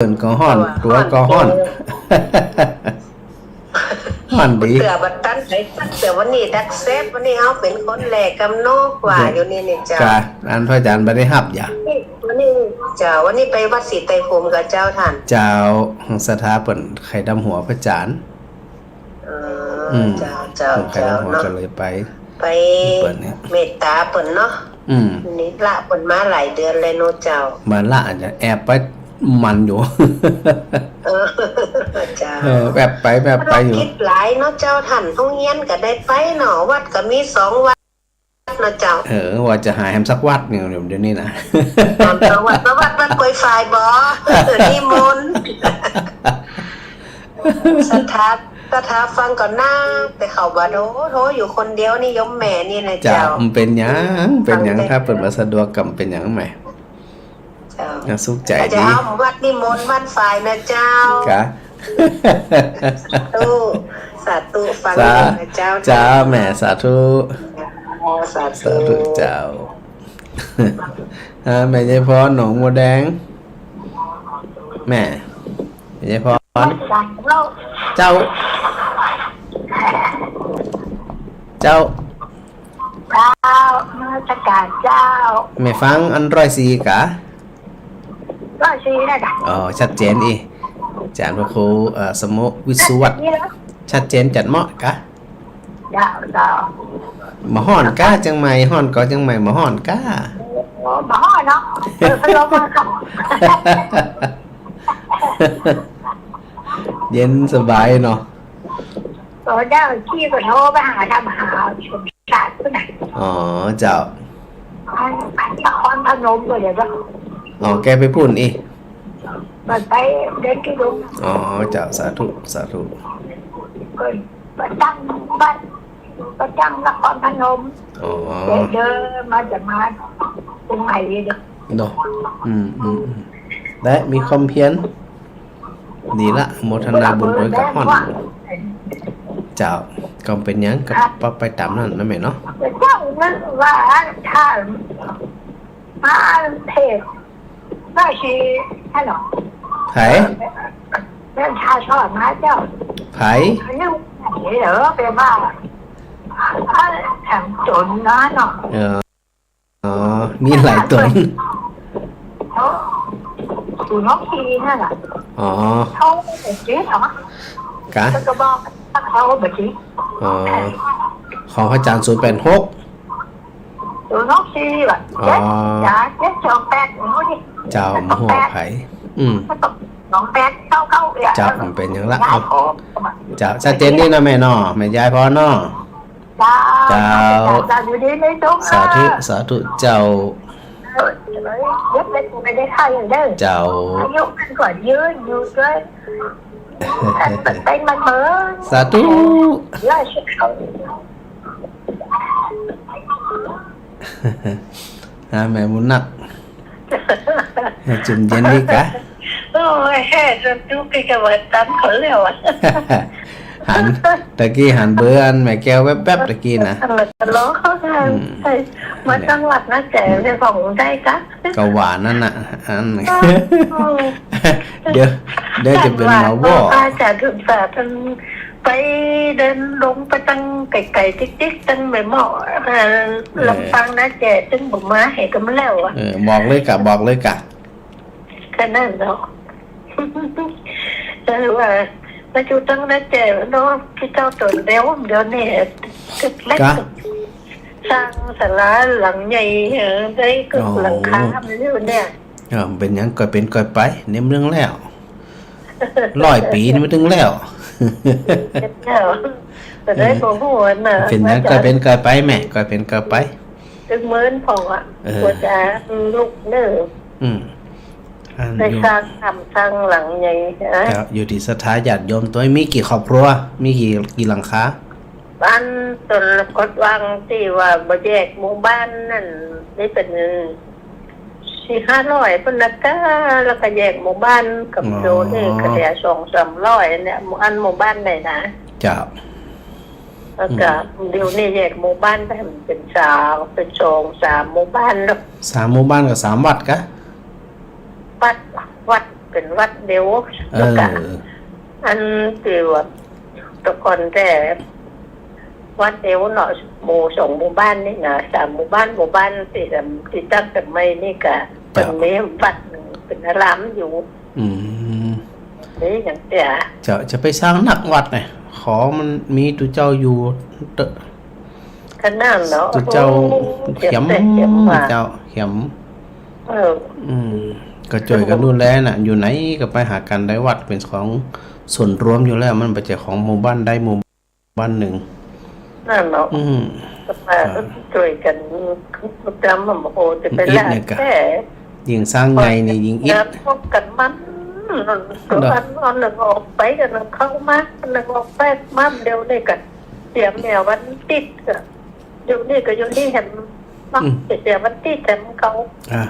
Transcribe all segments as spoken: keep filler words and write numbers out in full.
ปิ้นก็ฮ้อน ตั๋วก็ฮ้อน ฮ้อนดี เตื้อบ่ตันไปสักเตื้อ วันนี้ดักแซบ วันนี้เฮาเป๋นคนแรกกำเนาะ ว่าอยู่นี่ นี่เจ้า กะ อันพระอาจารย์บ่ได้ฮับหยา วันนี้เจ้า วันนี้ไปวัดศรีไตรภูมิกับเจ้าต้าน เจ้า ศรัทธาเปิ้นใค่ดำหัวพระอาจารย์ เออ อืม เจ้า เจ้า เปิ้นใค่ดำหัว เจ้าเนาะ ก็เลยไป ไป เปิ้นเนี่ย เมตต๋าเปิ้นเนาะ อืม นี่ละเปิ้นมาหลายเดือนแล้วเนาะเจ้า มาละ อาจจะแอบไปหมั่นอยู่ เออ เจ้า เออ แอบไป แอบไปอยู่ ภารกิจหลายเนาะเจ้าต้าน โฮงเฮียนก็ได้ไปเนาะ วัดก็มีสองวัดเนาะเจ้า เออ ว่าจะหาแหมสักวัดเนี่ย เดี๋ยวนี้นะ วัด วัด วัด วัดกล้วยฝายบ่ นิมนต์ ศรัทธา ศรัทธาฟังก่อนนะ แต่เขาบ่โทร โทรอยู่คนเดียวนี่ โยมแม่นี่นะ เจ้า เจ้า บ่เป๋นหยัง บ่เป๋นหยัง ฟังได้ ถ้าเปิ้นบ่สะดวกก็บ่เป๋นหยังแม่ เจ้า น่าสุขใจ๋ อาจจะ ดี เอาวัดนิมนต์วัดฝายนะเจ้า กะ สาธุ สาธุ ฟัง สา นะเจ้า เจ้าแม่ สาธุ สาธุ สาธุเจ้า อ่า แม่ใหญ่พร หนองบัวแดง แม่ แม่ใหญ่พร เจ้า เจ้า เจ้า นมัสการเจ้า แม่ฟังอันร้อยสี่กะ ร้อยสี่นั่นน่ะ อ๋อ ชัดเจนอี้ อาจ๋ารย์พระครู เอ่อ สมุวิศวัตร นี่เหรอ ชัดเจนจัดเหมาะกะ เจ้า เจ้า บ่ฮ้อนกะเจียงใหม่ ฮ้อนก่อเจียงใหม่ บ่ฮ้อนกะ โอ้ บ่ฮ้อนเนาะ เปิดพัดลมมาค่ะ เย็นสบายเนาะ เออ เจ้า กี้ก็โทรไปหา ถามหาสมศักดิ์พุ้นน่ะ อ๋อ เจ้า อัน อันนครพนมก็เดี๋ยวเจ้า อ๋อ แกไปพุ้นอี้ มันไปเดินธุดงค์ อ๋อ เจ้า สาธุ สาธุ เปิ้นประจำบ้าน ประจำนครพนม อ๋อ เดิน เดินมาจะมาตรงไหนเด้อ เนาะ อืม อืม อืม และมีความเพียร ดีละ โมทนาบุญด้วยกับฮ้อน เจ้า ก็บ่เป๋นหยัง ก็ ครับ ปะ ไปต๋ามนั้นนะแม่เนาะ เจ้านึกว่าถ้ามาเทศน์ ว่าสิ ฮัลโหล ไผ เรื่องชาชอบมาเจ้า ไผ เรื่องไหนเหรอ แปลว่า อ่า แถมจนนะเนาะ เออ อ๋อ มีหลายต๋น เขา ศูนย์หกสี่นั่นน่ะ อ๋อ เขาบ่ติดเหรอ กะ เขาก็บอกว่าเขาบ่ติด อ๋อ ของอาจ๋ารย์ศูนย์แปดหก ศูนย์หกสี่ว่ะ อ๋อ เจ็ด เจ็ดสองแปด โอ้ย เจ้า บ่ฮู้ไผ อืม สองแปดเก้าเก้า เนี่ย เจ้า บ่เป๋นหยังละ ย้าย เอ้า ของ เจ้า ชัดเจนดีเนาะแม่เนาะ แม่ใหญ่พรเนาะ เจ้า เจ้า เจ้า อยู่ดีมีสุข สาธุ เออ สาธุเจ้า เออ เดี๋ยวเดี๋ยวกูไปได้ข้าวอย่างเด้อ เจ้า อายุมันก็ยืนอยู่ด้วย มันเป็นมันเหมือน สาธุ เดี๋ยวเขา อ่า แม่บุญนัก ให้จุ่มเย็นดีกะ โอ้ย แฮ่จนจุกกะว่าตันเขาแล้วอะ หัน ตะกี้หันเบอร์อันแม่แก้วแวบๆ ตะกี้นะ อันละทะเลาะกัน อืม ใช่ มาตั้งวัดนะแจ๋วเนี่ยของได้กะ ก็ว่านั่นน่ะ อัน โอ้ เดี๋ยว เดี๋ยวจะเป๋นหมอวอก อาจ๋ารย์ศึกษาท่านไปเดินลงไปตั้งไกลๆ ติ๊กๆ ตั้งแม่เมาะ เอ่อ เออ ลำปางนะแจ๋ว ตึงบ่มาให้กำแล้วอะ เออ บอกเลยกะ บอกเลยกะ แค่นั้นเนาะ แต่ว่ามาอยู่ตั้งนะแจ๋วเนาะ ตี้เจ้าต๋นเดียว เดี๋ยวนี้ตึกเล็ก กะ สร้างศาลาหลังใหญ่ เออ ได้กึ่ง อ๋อ หลังคามันอยู่เนี่ย เออ เป๋นหยังก้อยเป๋นก้อยไป ในเมืองแล้ว ร้อยปี๋นี่มันตึงแล้ว แล้ว ก็ได้ เออ บ่ฮู้นะ เป๋นหยังก้อยเป๋นก้อยไปแม่ ก้อยเป๋นก้อยไป ตึงเมินผ่องอะ เออ กว่าจะลุกเนอะ อืม อัน ได้ อยู่ สร้างถ้ำสร้างหลังใหญ่นะ ครับ อยู่ตี้ศรัทธาญาติโยมตวย มีกี่ครอบครัว มีกี่ กี่หลังคา บ้านต๋นละกดวังตี้ว่าบ่แยกหมู่บ้านนั่น ได้เป๋นสี่ห้าร้อยพุ้นนะกะ แล้วก็แยกหมู่บ้านกับ อ๋อ โยนี่ก็เหลือสองสามร้อยเนี่ย หมู่ อันหมู่บ้านไหนนะ เจ้า แล้วก็ อืม เดี๋ยวนี้แยกหมู่บ้านไปมันเป๋นสาม เป๋นสองสามหมู่บ้านแล้ว สามหมู่บ้านกับสามวัดกะ วัด วัด เอ ป๋นวัดเดียว เออ แล้วก็อันตี้ว่าแต่ก่อนแต๊วัดเดียวเนาะ หมู่สองหมู่บ้านนี่นะ สามหมู่บ้าน หมู่บ้านตี้ ตี้ตั้งแต่ใหม่นี่ก็ เจ้า เปิ้นมีวัดหนึ่งเป๋นอารามอยู่ อืม นี่อย่างเตี้ย เจ้า จะไปสร้างนักวัดเนี่ย ขอมันมีตุ๊เจ้าอยู่เต๊อะ ขนาดเนาะ ตุ๊เจ้า โอ้ เขียม เขียมแต่เขียมมา เจ้า เขียม เออ อืม ก็จ้วยกั๋นดูแลน่ะ อยู่ไหนก็ไปหากั๋นได้ วัดเป๋นของส่วนรวมอยู่แล้ว มันบ่ใจ้ของหมู่บ้านใดหมู่บ้านหนึ่ง นั่นเนาะ อืม ก็มา อ่า ก็จ้วยกั๋น จำมัน โอ้ จะไป อิด ละ เนี่ยกะ แค่ ยิ่งสร้างใหญ่นี่ยิ่งอิด งานพบกั๋นมัน เนาะ อัน อันหนึ่งออกไป อันหนึ่งเข้ามา อันหนึ่งออกไป มา เดี๋ยวนี้ก็เสียแม่วันติดก็ อยู่นี่ก็อยู่นี่แหมเนาะ อืม เสียวันติดแหมเขา อ่ะ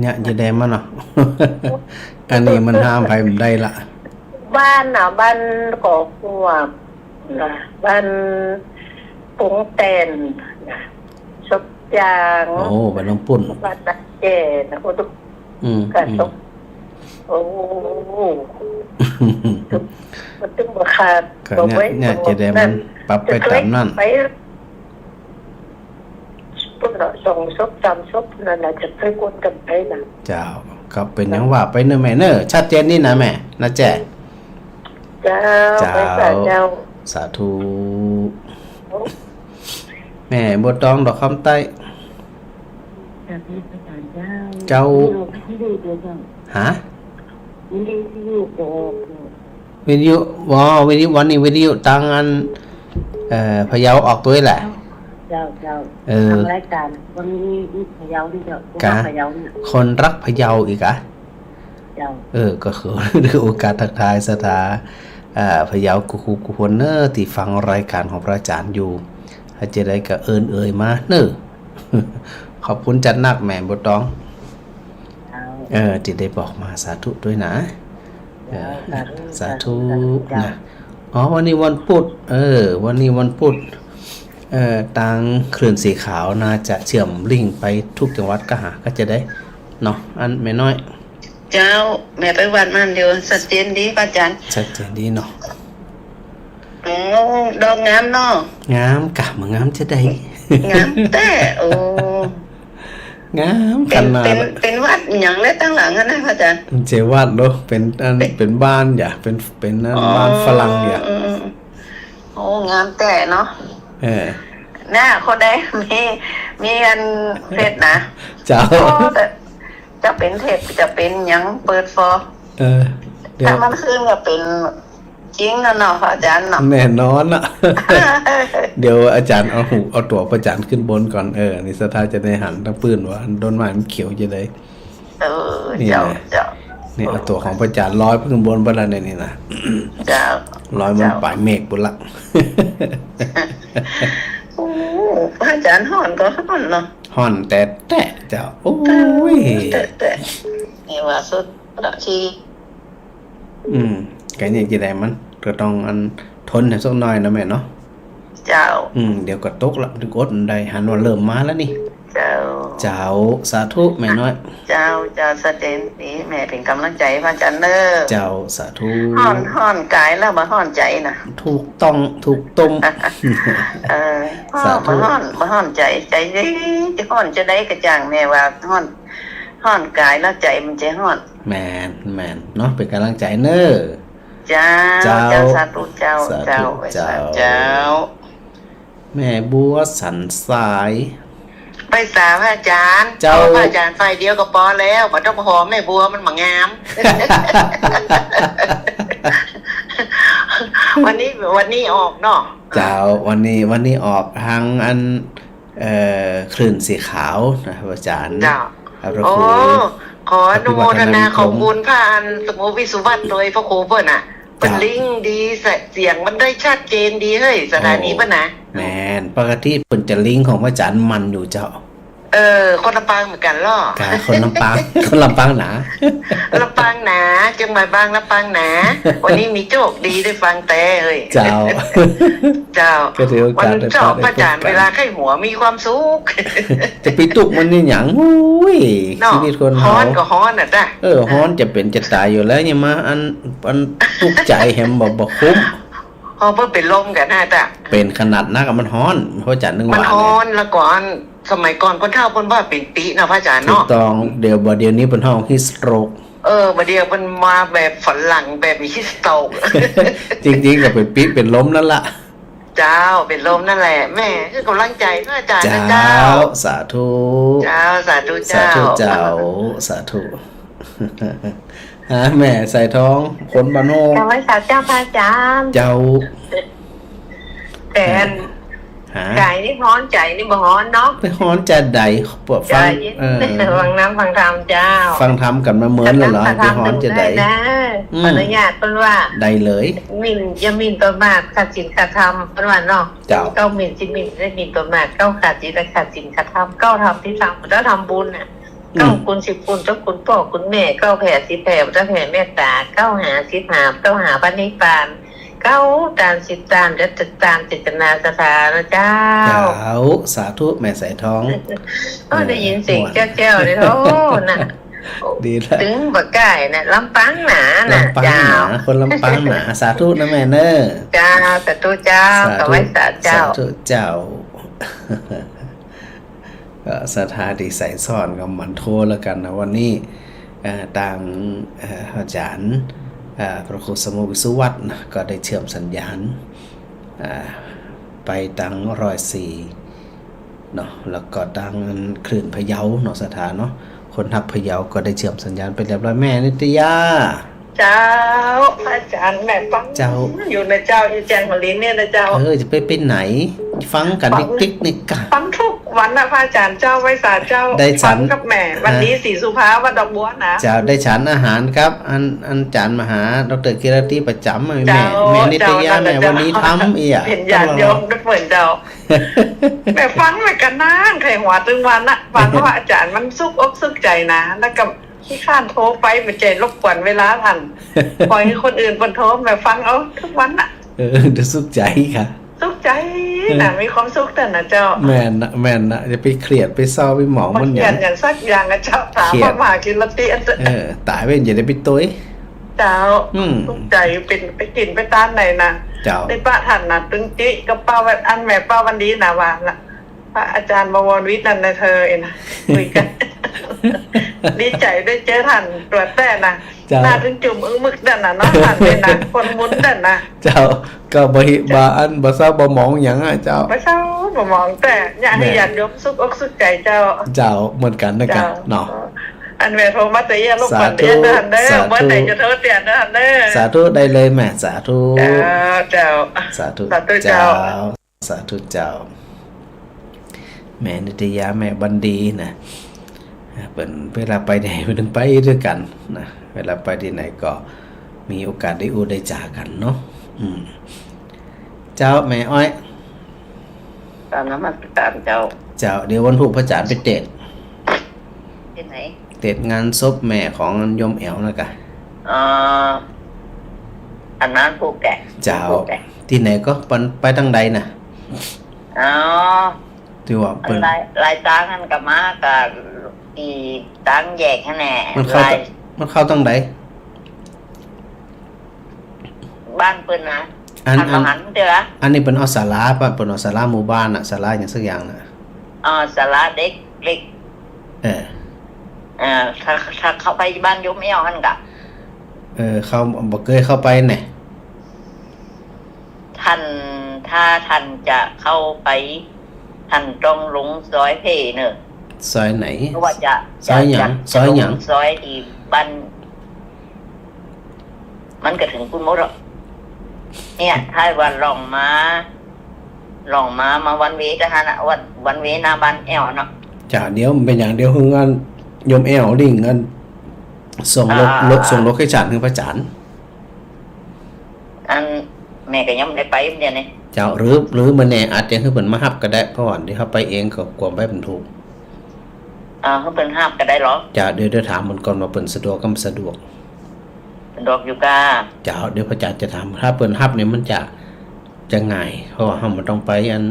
เนี่ยจะได้มาเนาะ อันนี้มันห้ามใผบ่ได้ละ บ้านน่ะ บ้านก่อขวบน่ะ บ้านปุงแตนน่ะ ศพจาง โอ้ บ้านน้องปุ้น บ้านนาแก่น่ะ โอ้ ตุ๊ก อืม กะ อืม ตก โอ้ มันตึงบ่ขาด ก็เนี่ย บ่ไว้ เนี่ยจะได้มันปรับไปต๋ามนั้น ไป ปุ้นเนาะ สองศพ สามศพ นั่นน่ะ จะไปกวนกั๋นไปน่ะ เจ้า ครับ เป๋นอย่างว่าไปเน่อแม่เน่อ ชัดเจนนี่นะแม่ นะแจ้ เจ้า เจ้า ไปสาเจ้า สาธุ แม่บัวตองดอกคำใต้ เจ้า ฮะ วิทยุ อ๋อ วิทยุ วันนี้วิทยุตางอัน เอ่อ พะเยาออกตวยแหละ เจ้า เจ้า เออ ตางรายก๋านวันนี้พะเยานี่เจ้า คนรักพะเยานี่ คนรักพะเยาอีกอะ เจ้า เออ ก็ขอถือโอกาสตักทายศรัทธา อ่า พะเยากู้คู่กู้คนเน่อ ตี้ฟังรายก๋านของพระอาจ๋ารย์อยู่ ถ้าจะได้ก็เอิ้นเอ่ยมาเน่อ ขอบคุณจัดนักแม่บัวตอง เจ้า เออ ตี้ได้บอกมา สาธุตวยนะ เออ สาธุ สาธุ สาธุ สาธุ นะ เจ้า อ๋อ วันนี้วันปุธ เออ วันนี้วันปุธ เออ ตางคลื่นสีขาวน่าจะเชื่อมลิงก์ไปทุกจังหวัดก็หา ก็จะได้เนาะ อันแม่น้อย เจ้า แม่ไปวัดมาแล้ว ชัดเจนดีพระอาจ๋ารย์ ชัดเจนดีเนาะ โอ้ ดอกงามเนาะ งามกะ บ่งามจะได้ งามแต๊ โอ้ งามขนาด เป๋น เป๋น เป๋นวัดหยังแลตางหลังอะนะพระอาจ๋ารย์ บ่ใจ้วัดเนาะ เป๋นอัน เป๋น เป๋นบ้านอย่า เป๋น เป๋นอัน อ๋อ บ้านฝรั่งอย่า อืม โอ้ งามแต๊เนาะ เออ น่ะ คนใดมี มีอันเพจนะ เจ้า โอ้ แต่จะเป๋นเพจ จะเป๋นหยัง เปิดฟอ เออ เดี๋ยว ถ้ามันขึ้นก็เป๋นจริงนะเนาะ พระอาจ๋ารย์เนาะ แน่นอนน่ะ เดี๋ยวอาจ๋ารย์เอาหู เอาตั๋วพระอาจ๋ารย์ขึ้นบนก่อน เออ นี่ศรัทธาจะได้หันตางปื้นว่าต้นไม้มันเขียวจะได้ เออ นี่ เจ้า นะ เจ้า นี่เอาตั๋วของพระอาจ๋ารย์ลอยขึ้นบนไปแล้วเนี่ย นี่นะ เจ้า ลอยมัน เจ้า ป๋ายเมฆปุ้นละ โอ้ พระอาจ๋ารย์ฮ้อนก็ฮ้อนเนาะ ฮ้อนแต๊ๆ เจ้า โอ้ย แต๊ๆ นี่ว่าสุดละที อืม ก็เนี่ยจะได้มัน ก็ต้องอันทนให้สักหน่อยนะแม่เนาะ เจ้า อืม เดี๋ยวก็ตกละ ถึงอดได้ หันว่าเริ่มมาแล้วนี่ เจ้า เจ้า สาธุแม่น้อย เจ้า เจ้า ชัดเจนดี แม่เป๋นก๋ำลังใจ๋พระอาจ๋ารย์เน่อ เจ้า สาธุ ฮ้อน ฮ้อนก๋ายแล้วบ่ฮ้อนใจ๋นะ ถูกต้อง ถูกต้ม เออ ฮ้อน สาธุ บ่ฮ้อน บ่ฮ้อนใจ๋ ใจ๋ดี จะฮ้อนจะได้ก็จ้าง แม่ว่าฮ้อน ฮ้อนก๋ายแล้วใจ๋มันจะฮ้อน แม่น แม่นเนาะ เป๋นก๋ำลังใจ๋เน่อ เจ้า เจ้า เจ้า สาธุเจ้า สาธุ เจ้า เจ้า เจ้า แม่บัวสันทราย ไปสาพระอาจ๋ารย์ เจ้า พระอาจ๋ารย์ฝ่ายเดียวก็ปอแล้ว บ่ต้องหอมแม่บัวมันบ่งาม วันนี้ วันนี้ออกเนาะ เจ้า วันนี้ วันนี้ออกตางอัน เอ่อ คลื่นสีขาวนะ พระอาจ๋ารย์ เจ้า พระครู โอ้ ขออนุโมทนา พระพิพัฒน์ ขอบคุณพระอันสมุทรวิสุวัตโตย พระครูเปิ้นน่ะ เปิ้น เจ้า ลิงก์ดี เสียงมันได้ชัดเจนดีเฮ้ย สถานีเปิ้นน่ะ โอ้ แม่น ปกติเปิ้นจะลิงก์ของพระอาจ๋ารย์มันอยู่เจ้า เออ คนลำปางเหมือนกั๋นลอ ค่ะ คนลำปาง คนลำปางหนา ลำปางหนา เจียงใหม่บาง ลำปางหนา วันนี้มีโจคดีได้ฟังแต๊เอ้ย เจ้า เจ้า ก็ถือโอกาส วันเสาร์ ได้พบ พระอาจ๋ารย์ ได้พูดกั๋น เวลาใค่หัวมีความสุข จะไปตุ๊กมันนี่หยัง โอ้ย เนาะ ชีวิตคนเฮา ฮ้อนก็ฮ้อนน่ะจ้ะ เออ ฮ้อนจะเป๋นจะต๋ายอยู่แล้ว ยังมาอัน อันตุ๊กใจ๋แหมบ่ บ่คุ้ม เฮาเปิ้นเป๋นลมกั๋นนะจ้ะ เป๋นขนาดนักอะ มันฮ้อน พระอาจ๋ารย์ นึกว่า มันฮ้อน แล้วก่อน สมัยก่อนคนเฒ่าเปิ้นว่าเป๋นปิ๊นะพระอาจ๋ารย์เนาะ ถูกต้อง เดี๋ยว บ่าเดี๋ยวนี้เปิ้นฮ้อง heat stroke เออ บ่าเดี่ยวเปิ้นมาแบบฝรั่งแบบ heat stroke จริงๆ ก็เป๋นปิ๊เป๋นลมนั่นละ เจ้า เป๋นลมนั่นแหละ แหม หื้อกำลังใจ๋เนาะอาจ๋ารย์นะเจ้า เจ้า สาธุ เจ้า สาธุ สาธุ เจ้า เจ้า สาธุ อ่ะ แม่สายทอง คนบ้านโฮง เจ้า ไหว้สาเจ้าพระอาจ๋ารย์ เจ้า แต่อัน ฮะ ใจ๋นี่ฮ้อน ใจ๋นี่บ่ฮ้อนเนาะ ไปฮ้อนจะใด เปิดฟัง ใจ๋ เออ ฟังน้ำฟังธรรมเจ้า ฟังธรรมกั๋นมาเมินแล้วเหรอ ฟังธรรม ไปฮ้อนจะใด ได้นะ อืม ขออนุญาตเปิ้นว่า ได้เลย หมิ่น อย่าหมิ่นประมาท ขาดศีลขาดธรรม เปิ้นว่าเนาะ เจ้า เก้าหมิ่นสิบหมิ่น ได้หมิ่นประมาท เก้าขาดศีลขาดศีลขาดธรรม เก้าทำที่ทำ เจ้าทำบุญน่ะ อืม เก้าคุณสิบคุณ เจ้าคุณป้อคุณแม่ เก้าแผ่สิบแผ่ เจ้าแผ่เมตตา เก้าหาสิบหา เก้าหาพระนิพพาน เก้าตานสิบตาน และตานเจตนาศรัทธานะเจ้า เจ้า สาธุ แม่สายทอง โอ้ ได้ยินเสียง เออ แจ้วๆ เลย โอ้ น่ะ ดีละ ตึงบ่ใก้น่ะ ลำปางหนาน่ะ ลำปางหนา เจ้า คนลำปางหนา สาธุนะแม่เนอะ เจ้า สาธุเจ้า สาธุ ขอไหว้สาเจ้า สาธุเจ้า ก็ศรัทธาตี้ใส่ซ้อนก็หมั่นโทรแล้วกั๋นนะ วันนี้ เอ่อ ตาง เอ่อ อาจ๋ารย์ เอ่อ พระครูสมุทรวิสุวัฒน์นะ ก็ได้เชื่อมสัญญาณ เอ่อ ไปตางร้อยสี่เนาะ แล้วก็ตางคลื่นพะเยาเนาะ ศรัทธาเนาะ คนฮักพะเยาก็ได้เชื่อมสัญญาณไปเรียบร้อย แม่นิตยา เจ้า พระอาจ๋ารย์ แม่ฟัง เจ้า อยู่นะเจ้า อยู่แจ้งหัวลินเนี่ยนะเจ้า เออ จะไป ไปไหน ฟังกั๋น ฟัง ติ๊กๆ นี่กะ ฟังทุกวันนะพระอาจ๋ารย์เจ้า ไหว้สาเจ้า ได้ฉัน ฟังกับแม่ ฮะ วันนี้ศรีสุภา วัดดอกบัวนะ เจ้า ได้ฉันอาหารกับ อัน อันอาจ๋ารย์มหา ดอกเตอร์ กิรติประจ๋ำ แม่ เจ้า แม่นิตยา เจ้า แม่ นั่นแหละ วันนี้ทำเอี้ย เจ้า เป๋นญาติโยมได้เปิ้นเจ้า แม่ฟังแม่ก็นั่งไขหัวตึงวันนะ ฟังว่าอาจ๋ารย์มันสุกอกสุกใจ๋นะ แล้วก็ ขี้คร้านโทรไป บ่ใจ้รบกวนเวลาท่าน ปล่อยหื้อคนอื่นเปิ้นโทร แม่ฟังเอาทุกวันน่ะ เออ เดี๋ยวสุขใจ๋ค่ะ สุขใจ๋น่ะ เออ มีความสุขแต่นะเจ้า แม่นนะ แม่นนะ อย่าไปเครียด ไปเศร้า ไปหมองมันหยัง บ่เครียดหยังสักอย่างอะเจ้า ถาม เครียด พระมหากิรติอันเตอะ เออ ต๋ายไปจะได้ไปตวย เจ้า อืม สุขใจ๋ เป๋น ไปกิ๋นไปตานไหนนะ เจ้า ในป้าท่านน่ะ ตึงจิกับป้าวัน อันแม่ป้าวันดีนะว่าน่ะ พระอาจ๋ารย์บวรวิทย์นั่นนะเธอเองนะ คุยกั๋น ดีใจ๋ได้เจอท่านตั๋วแต๊นะ เจ้า หน้าตึงจุ่มอึ้งมึกนั่นน่ะเนาะ ท่านเนี่ยนะ คนมุนนั่นน่ะ เจ้า ก็บ่ฮิ บ่าอัน บ่เศร้าบ่หมองหยังอะเจ้า บ่เศร้าบ่หมอง แต่อยากหื้อ แม่ ญาติโยมสุขอกสุขใจ๋เจ้า เจ้า เหมือนกั๋นนะกะ เจ้า เนาะ อันแม่โทรมาแต่เอี้ยรบกวนเอี้ยเด้อท่านเด้อ สาธุ เมื่อใดจะโทรเตี้ยเด้อท่านเด้อ สาธุ ได้เลยแม่ สาธุ เจ้า เจ้า สาธุ สาธุเจ้า เจ้า สาธุเจ้า แม่นิตยา แม่วันดีนะ เปิ้นเวลาไปไหนเปิ้นไปด้วยกั๋นนะ เวลาไปตี้ไหนก็มีโอกาสได้อู้ได้จ๋ากั๋นเนาะ อืม เจ้า แม่อ้อย กราบนมัสก๋ารเจ้า เจ้า เดี๋ยววันพูกพระอาจ๋ารย์ไปเตศน์ ตี้ไหน เตศน์งานศพแม่ของโยมแอ๋วนะกะ อ๋อ อันนั้นพูกแกะ เจ้า พูกแกะ ตี้ไหนก็ ไป ไปตางใดน่ะ อ๋อ ตี้ว่าเปิ้น หลาย หลายตางหั้นกะ มากับตี้ตางแยกหั้นแหละ มันเข้า หลาย มันเข้าตางใด บ้านเปิ้นนะ อัน หัน อัน บ่หันเตื้อ อันนี้เปิ้นเอาศาลาปะ เปิ้นเอาศาลาหมู่บ้านน่ะ ศาลาหยังสักอย่างน่ะ อ๋อ ศาลาเด็กเล็ก เออ เออ ถ้า ถ้าเข้าไปบ้านโยมแอ๋วหั้นกะ เออ เข้า บ่เกยเข้าไปแหน่ ท่าน ถ้าท่านจะเข้าไป ท่านต้องลงซอยเพเนอะ ซอยไหน เพราะว่าจะ ซอยหยัง จะ ซอยหยัง จะลงซอยตี้บ้าน มันก็เถิงปุ้นหมดหรอก เนี่ย ถ้าว่าล่องมา ล่องมา มาวันเวย์ก็หั้นน่ะ วัน วันเวย์หน้าบ้านแอ๋วเนาะ จ้ะ เดี๋ยวมันเป๋นหยัง เดี๋ยวหื้ออันโยมแอ๋วลิงอัน ส่งโล อ่า โล ส่งโลเคชั่นหื้อพระอาจ๋ารย์ อันแม่ก็ยังบ่ได้ไปเดี๋ยวนี้ เจ้า หรือ หรือมื้อแน่อาจจะหื้อเปิ้นมาฮับก็ได้ เพราะว่าเดี๋ยวเฮาไปเองก็กั๋วไปบ่ถูก อ่า หื้อเปิ้นฮับก็ได้เหรอ เจ้า เดี๋ยว เดี๋ยวถามเปิ้นก่อนว่าเปิ้นสะดวกกำบ่สะดวก สะดวกอยู่ก้า เจ้า เดี๋ยวพระอาจ๋ารย์จะถาม ถ้าเปิ้นฮับเนี่ยมันจะ จะง่าย เพราะว่าเฮาบ่ต้องไปอัน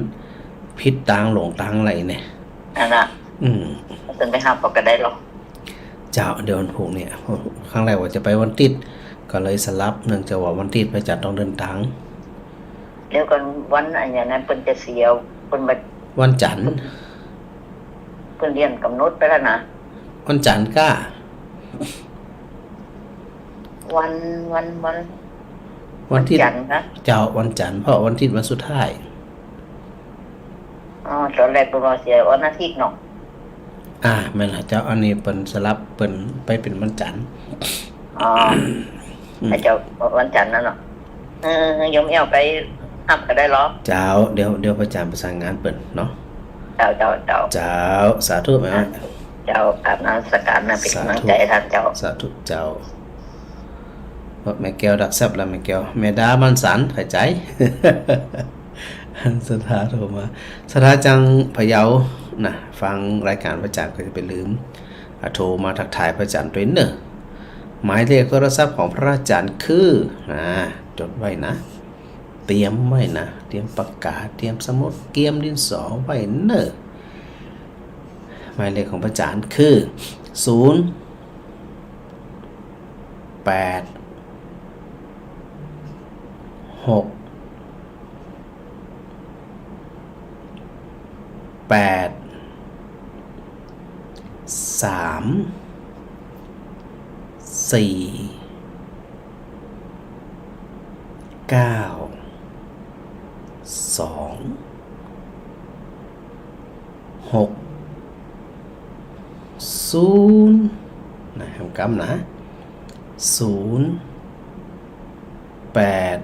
ผิดตางหลงตางอะไรเนี่ย อันน่ะ อืม เปิ้นไปฮับเอาก็ได้เหรอ เจ้า เดี๋ยววันพูกเนี่ย ครั้งแรกว่าจะไปวันติ๊ด ก็เลยสลับ เนื่องจากว่าวันติ๊ดพระอาจ๋ารย์ต้องเดินตาง เดี๋ยวก่อน วันอันอย่างนั้นเปิ้นจะเสีย เปิ้นบ่ วันจันทร์ เปิ้นเลื่อนก๋ำหนดไปแล้วนะ วันจันทร์ก้า วัน วัน วัน วันติ๊ด วันจันทร์นะ เจ้า วันจันทร์ เพราะวันติ๊ดวันสุดท้าย อ๋อ ต๋อนแรกเปิ้นว่าเสียวันอาทิตย์เนาะ อ่า แม่นละเจ้า อันนี้เปิ้นสลับ เปิ้นไปเป๋นวันจันทร์ อ๋อ อืม ไอ้เจ้า วันจันทร์นั่นเนาะ เออ โยมแอ้วไปฮับก็ได้เหรอ เจ้า เดี๋ยว เดี๋ยวพระอาจ๋ารย์ประสานงานเปิ้นเนาะ เจ้า เจ้า เจ้า เจ้า สาธุแม่ เจ้า กราบนมัสการนะ เป๋นก๋ำลังใจ๋หื้อต้านเจ้า สาธุเจ้า แม่แก้วดักแซบละ แม่แก้ว แม่ดามันสัน เข้าใจ๋ ศรัทธาโทรมา ศรัทธาจางพะเยานะ ฟังรายก๋านพระอาจ๋ารย์ก็จะไปลืม อ่ะ โทรมาทักทายพระอาจ๋ารย์ตวยเน่อ หมายเลขโทรศัพท์ของพระอาจ๋ารย์คือ อ่า จดไว้นะ เตรียมไว้นะ เตรียมปากกา เตรียมสมุด เตรียมดินสอไว้เน่อ หมายเลขของพระอาจ๋ารย์คือ ศูนย์ แปด หก แปด สาม สี่ เก้า สอง หก ศูนย์ นะ แหมกำนะ ศูนย์ แปด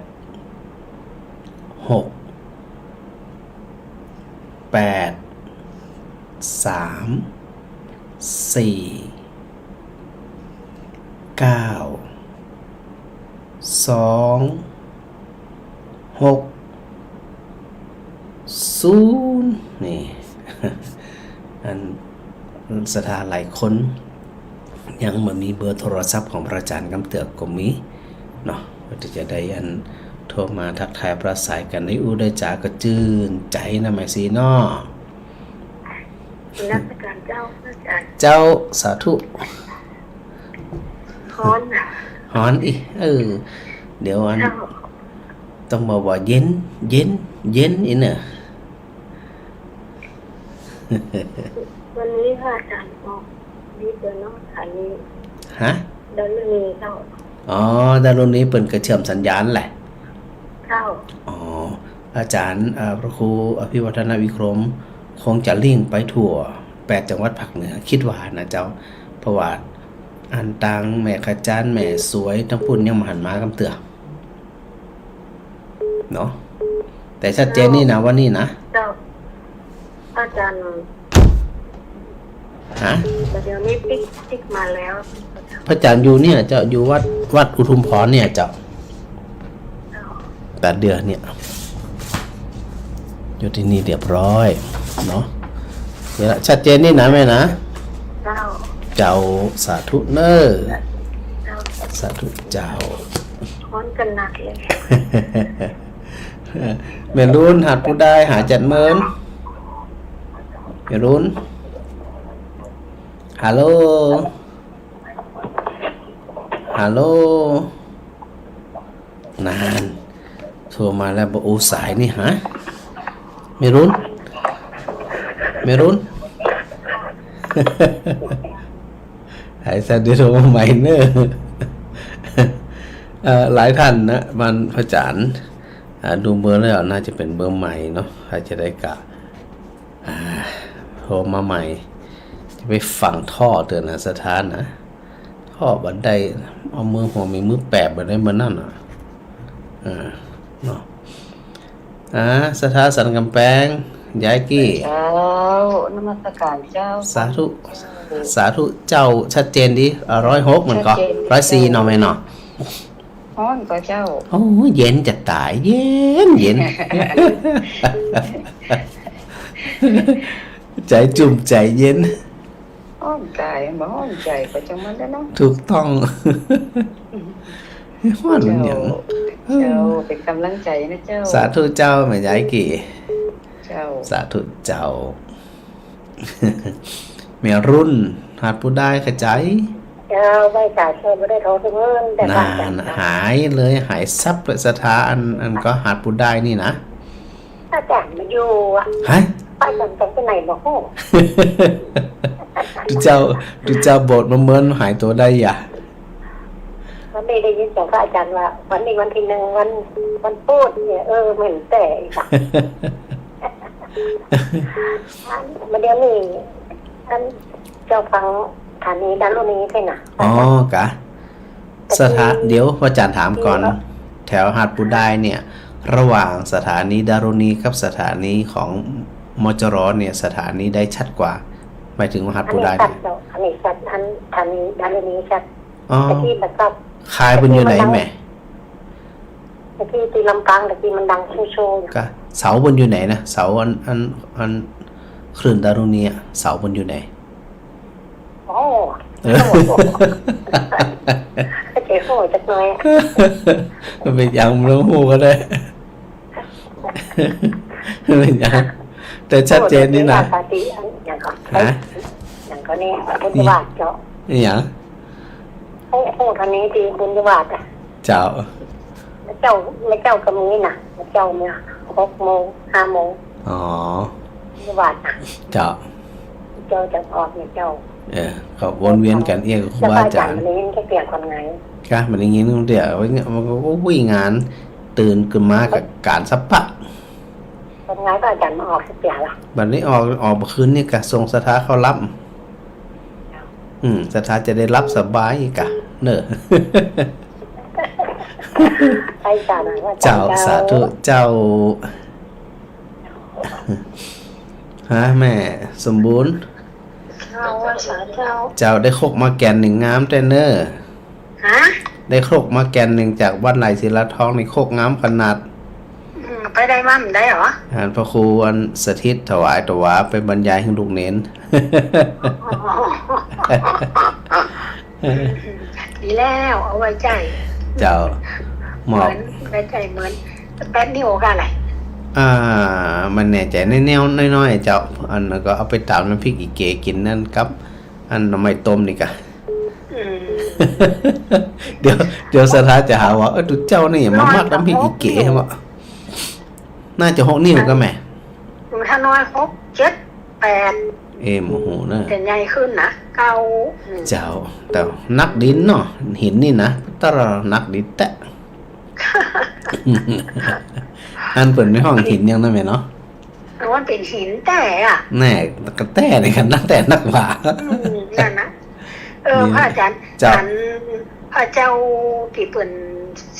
หก แปด สาม สี่ เก้า สอง หก ศูนย์ นี่ อันศรัทธาหลายคน ยังบ่มีเบอร์โทรศัพท์ของพระอาจ๋ารย์กำเตื้อก็มีเนาะ ก็จะได้อันโทรมาทักทายปราศรัยกั๋น ได้อู้ได้จ๋าก็จื้นใจ๋นะแม่ศรีเนาะ นมัสการเจ้า พระอาจ๋ารย์ เจ้า สาธุ ฮ้อน ฮ้อนอี้ เออ เดี๋ยวอัน เจ้า ต้องบอกว่าเย็น เย็น เย็นอี้เน่อ วันนี้พระอาจ๋ารย์ออกฤทธิ์แล้วเนาะ อันนี้ ฮะ ดารุณีเจ้า อ๋อ ดารุณีเปิ้นก็เชื่อมสัญญาณแหละ เจ้า อ๋อ อาจ๋ารย์ เอ่อ พระครูอภิวัฒนวิกรม คงจะลิงก์ไปทั่วแปดจังหวัดภาคเหนือ กึ๊ดว่านะเจ้า เพราะว่าอันตางแม่ขจาน แม่สวย ตางปู๊นยังบ่หันมากำเตื้อ เนาะ แต่ชัดเจนนี่นะ วันนี้นะ เจ้า อาจ๋ารย์ ฮะ เดี๋ยวนี้ติ๊ก ติ๊กมาแล้ว พระอาจ๋ารย์อยู่เนี่ยเจ้า อยู่วัด วัดอุทุมพรเนี่ยเจ้า เจ้า แปดเดือนเนี่ย อยู่ตี้นี่เรียบร้อยเนาะ นี่ละ ชัดเจนนี่นะแม่นะ เจ้า เจ้า สาธุเน่อ เจ้า สาธุเจ้า ฮ้อนกั๋นนักเลย แม่รุ่น หาดปูดาย หาเจ็ดหมื่น แม่รุ่น ฮัลโหล ฮัลโหล นาน โทรมาแล้วบ่อู้สายนี่ ฮะ แม่รุ่น แม่รุ่น หายสาย เดี๋ยวโทรมาใหม่เน่อ เอ่อ หลายต้านนะ บ้านพระอาจ๋ารย์ อ่า ดูเบอร์แล้วน่าจะเป๋นเบอร์ใหม่เนาะ ใผจะได้กะ อ่า โทรมาใหม่ จะไปฝังท่อเตื้อนะ ศรัทธานะ ท่อบ่ได้ เอามือหัวมีมือแปบบ่ได้มื้อนั้นน่ะ อ่า เนาะ อ่า ศรัทธาสันก๋ำแปง ยายกี้ เจ้า นมัสการเจ้า สาธุ สาธุเจ้า ชัดเจนดี อ่า ร้อยหก มันก็ ชัดเจน ร้อยสี่ เนาะแม่เนาะ ฮ้อนก่อเจ้า โอ้ย เย็นจะต๋าย เย็น เย็น ใจ๋จุ่มใจ๋เย็น อ้อมก๋ายบ่อ้อมใจ๋ ก็จังมันแหละเนาะ ถูกต้อง ฮ้อนมันหยัง เจ้า เจ้า เป๋นก๋ำลังใจ๋นะเจ้า สาธุเจ้า แม่ยายกี่ เจ้า สาธุเจ้า แม่รุ่น หาดปูด้ายเข้าใจ๋ เจ้า ไหว้สาธุ บ่ได้โทรทุกมื้อ แต่ น่า หายเลย หายซับเลย ศรัทธาอัน อันก็หาดปูด้ายนี่นะ อาจ๋ารย์บ่อยู่อะ ฮะ ไปกัน ไปไหนบ่ฮู้ ตุ๊เจ้า ตุ๊เจ้าโบสถ์มาเมินหายตั๋วได้หยา วันนี้ได้ยินเสียงพระอาจ๋ารย์ว่า วันนี้วันตี้นึ่ง วัน วันปู๊ดเนี่ย เออ แม่นแต๊อีกอะ อัน บ่าเดี่ยวนี้ อัน เจ้าฟังสถานีดารุณีใช่น่ะ อ๋อ กะ สถา เดี๋ยว พระอาจ๋ารย์ถามก่อน แถวหาดปูด้ายเนี่ย ระหว่างสถานีดารุณีกับสถานีของ มจร เนี่ย สถานีใดชัดกว่า หมายถึงว่าหาดปูด้ายเนี่ย อันนี้ชัด อันนี้ชัด อัน สถานีดารุณีชัด อ๋อ แต่กี้มันก็ คายเปิ้นอยู่ไหนแม่ แต่กี้ตี้ลำปาง แต่กี้มันดังโชว์ๆ อยู่ กะ เสาเปิ้นอยู่ไหนนะ เสาอัน อัน อัน คลื่นดารุณีอะ เสาเปิ้นอยู่ไหน โอ้ เออ เจ๋งโหดจักหน่อยอะ มันเป๋นหยัง บ่ต้องฮู้ก็ได้ มันเป๋นหยัง แต่ชัดเจนนี่นะ โอ้ เดี๋ยวนี้ราคาดี อัน อย่างก็ ฮะ อย่างก็นี่ บุญวาดเจ้า อีหยัง โอ้โห ตอนนี้ตี้บุญวาดอะ เจ้า เจ้า เจ้าก็มีน่ะ เจ้าเนี่ย หกโมง ห้าโมง อ๋อ บุญวาดน่ะ เจ้า เจ้าจะออกเนี่ยเจ้า เออ ก็วนเวียนกั๋นเอี้ยกับครูบาอาจ๋ารย์ แล้วพระอาจ๋ารย์นี่จะเปลี่ยนคนไง กะ มันอย่างงี้นึงเดี๋ยว มันก็วิ่งงาน ตื่นขึ้นมากับก๋านสัปปะ เป็นไงพระอาจ๋ารย์มาออกสักเที่ยละ บัดนี้ออก ออกเมื่อคืนนี่กะ ส่งศรัทธาเข้ารับ อืม ศรัทธาจะได้หลับสบายกะ เน่อ ไปสาธุ เจ้า เจ้า สาธุ เจ้า ฮะ แม่สมบูรณ์ เจ้า สาธุ เจ้า ได้ครกมาแก่นนึ่งงามแต๊เน่อ ฮะ ได้ครกมาแก่นนึ่งจากวัดไหล่ศิลาทองนี่ ครกงามขนาด อืม ไปได้มาบ่ได้เหรอ อันพระครูอันสถิตถวายตวาไปบรรยายหื้อลูกเณร อ๋อ ดีแล้ว เอาไว้ใจ๊ เจ้า มอบ เหมือน ไว้ใจ๊เหมือน แปดนิ้วกะอะไร อ่า บ่แน่ใจ๋ แนวๆ น้อยๆ เจ้า อันนั้นก็เอาไปต๋ำน้ำพริกอีเก๋กิ๋นนั่นกับ อันหน่อไม้ต้มนี่กะ อืม เดี๋ยว เดี๋ยวศรัทธาจะหาว่า เอ้ย ตุ๊เจ้านี่มามัดน้ำพริกอีเก๋วะ น่าจะหกนิ้วกะแม่ ถ้าน้อยหก เจ็ด แปด เอ้ย โอ้โห นะ จะใหญ่ขึ้นนะ เก้า อืม เจ้า แต่หนักดีเนาะ หินนี่นะ ตะละหนักดีแต๊ อันเปิ้นฮ้องหินหยังนะแม่เนาะ มันเป๋นหินแต๊อะ แน่ ก็แต๊นี่กะ นักแต๊นักว่า อืม นั่นนะ เออ นี่ พระอาจ๋ารย์ เจ้า อันพระเจ้าตี้เปิ้น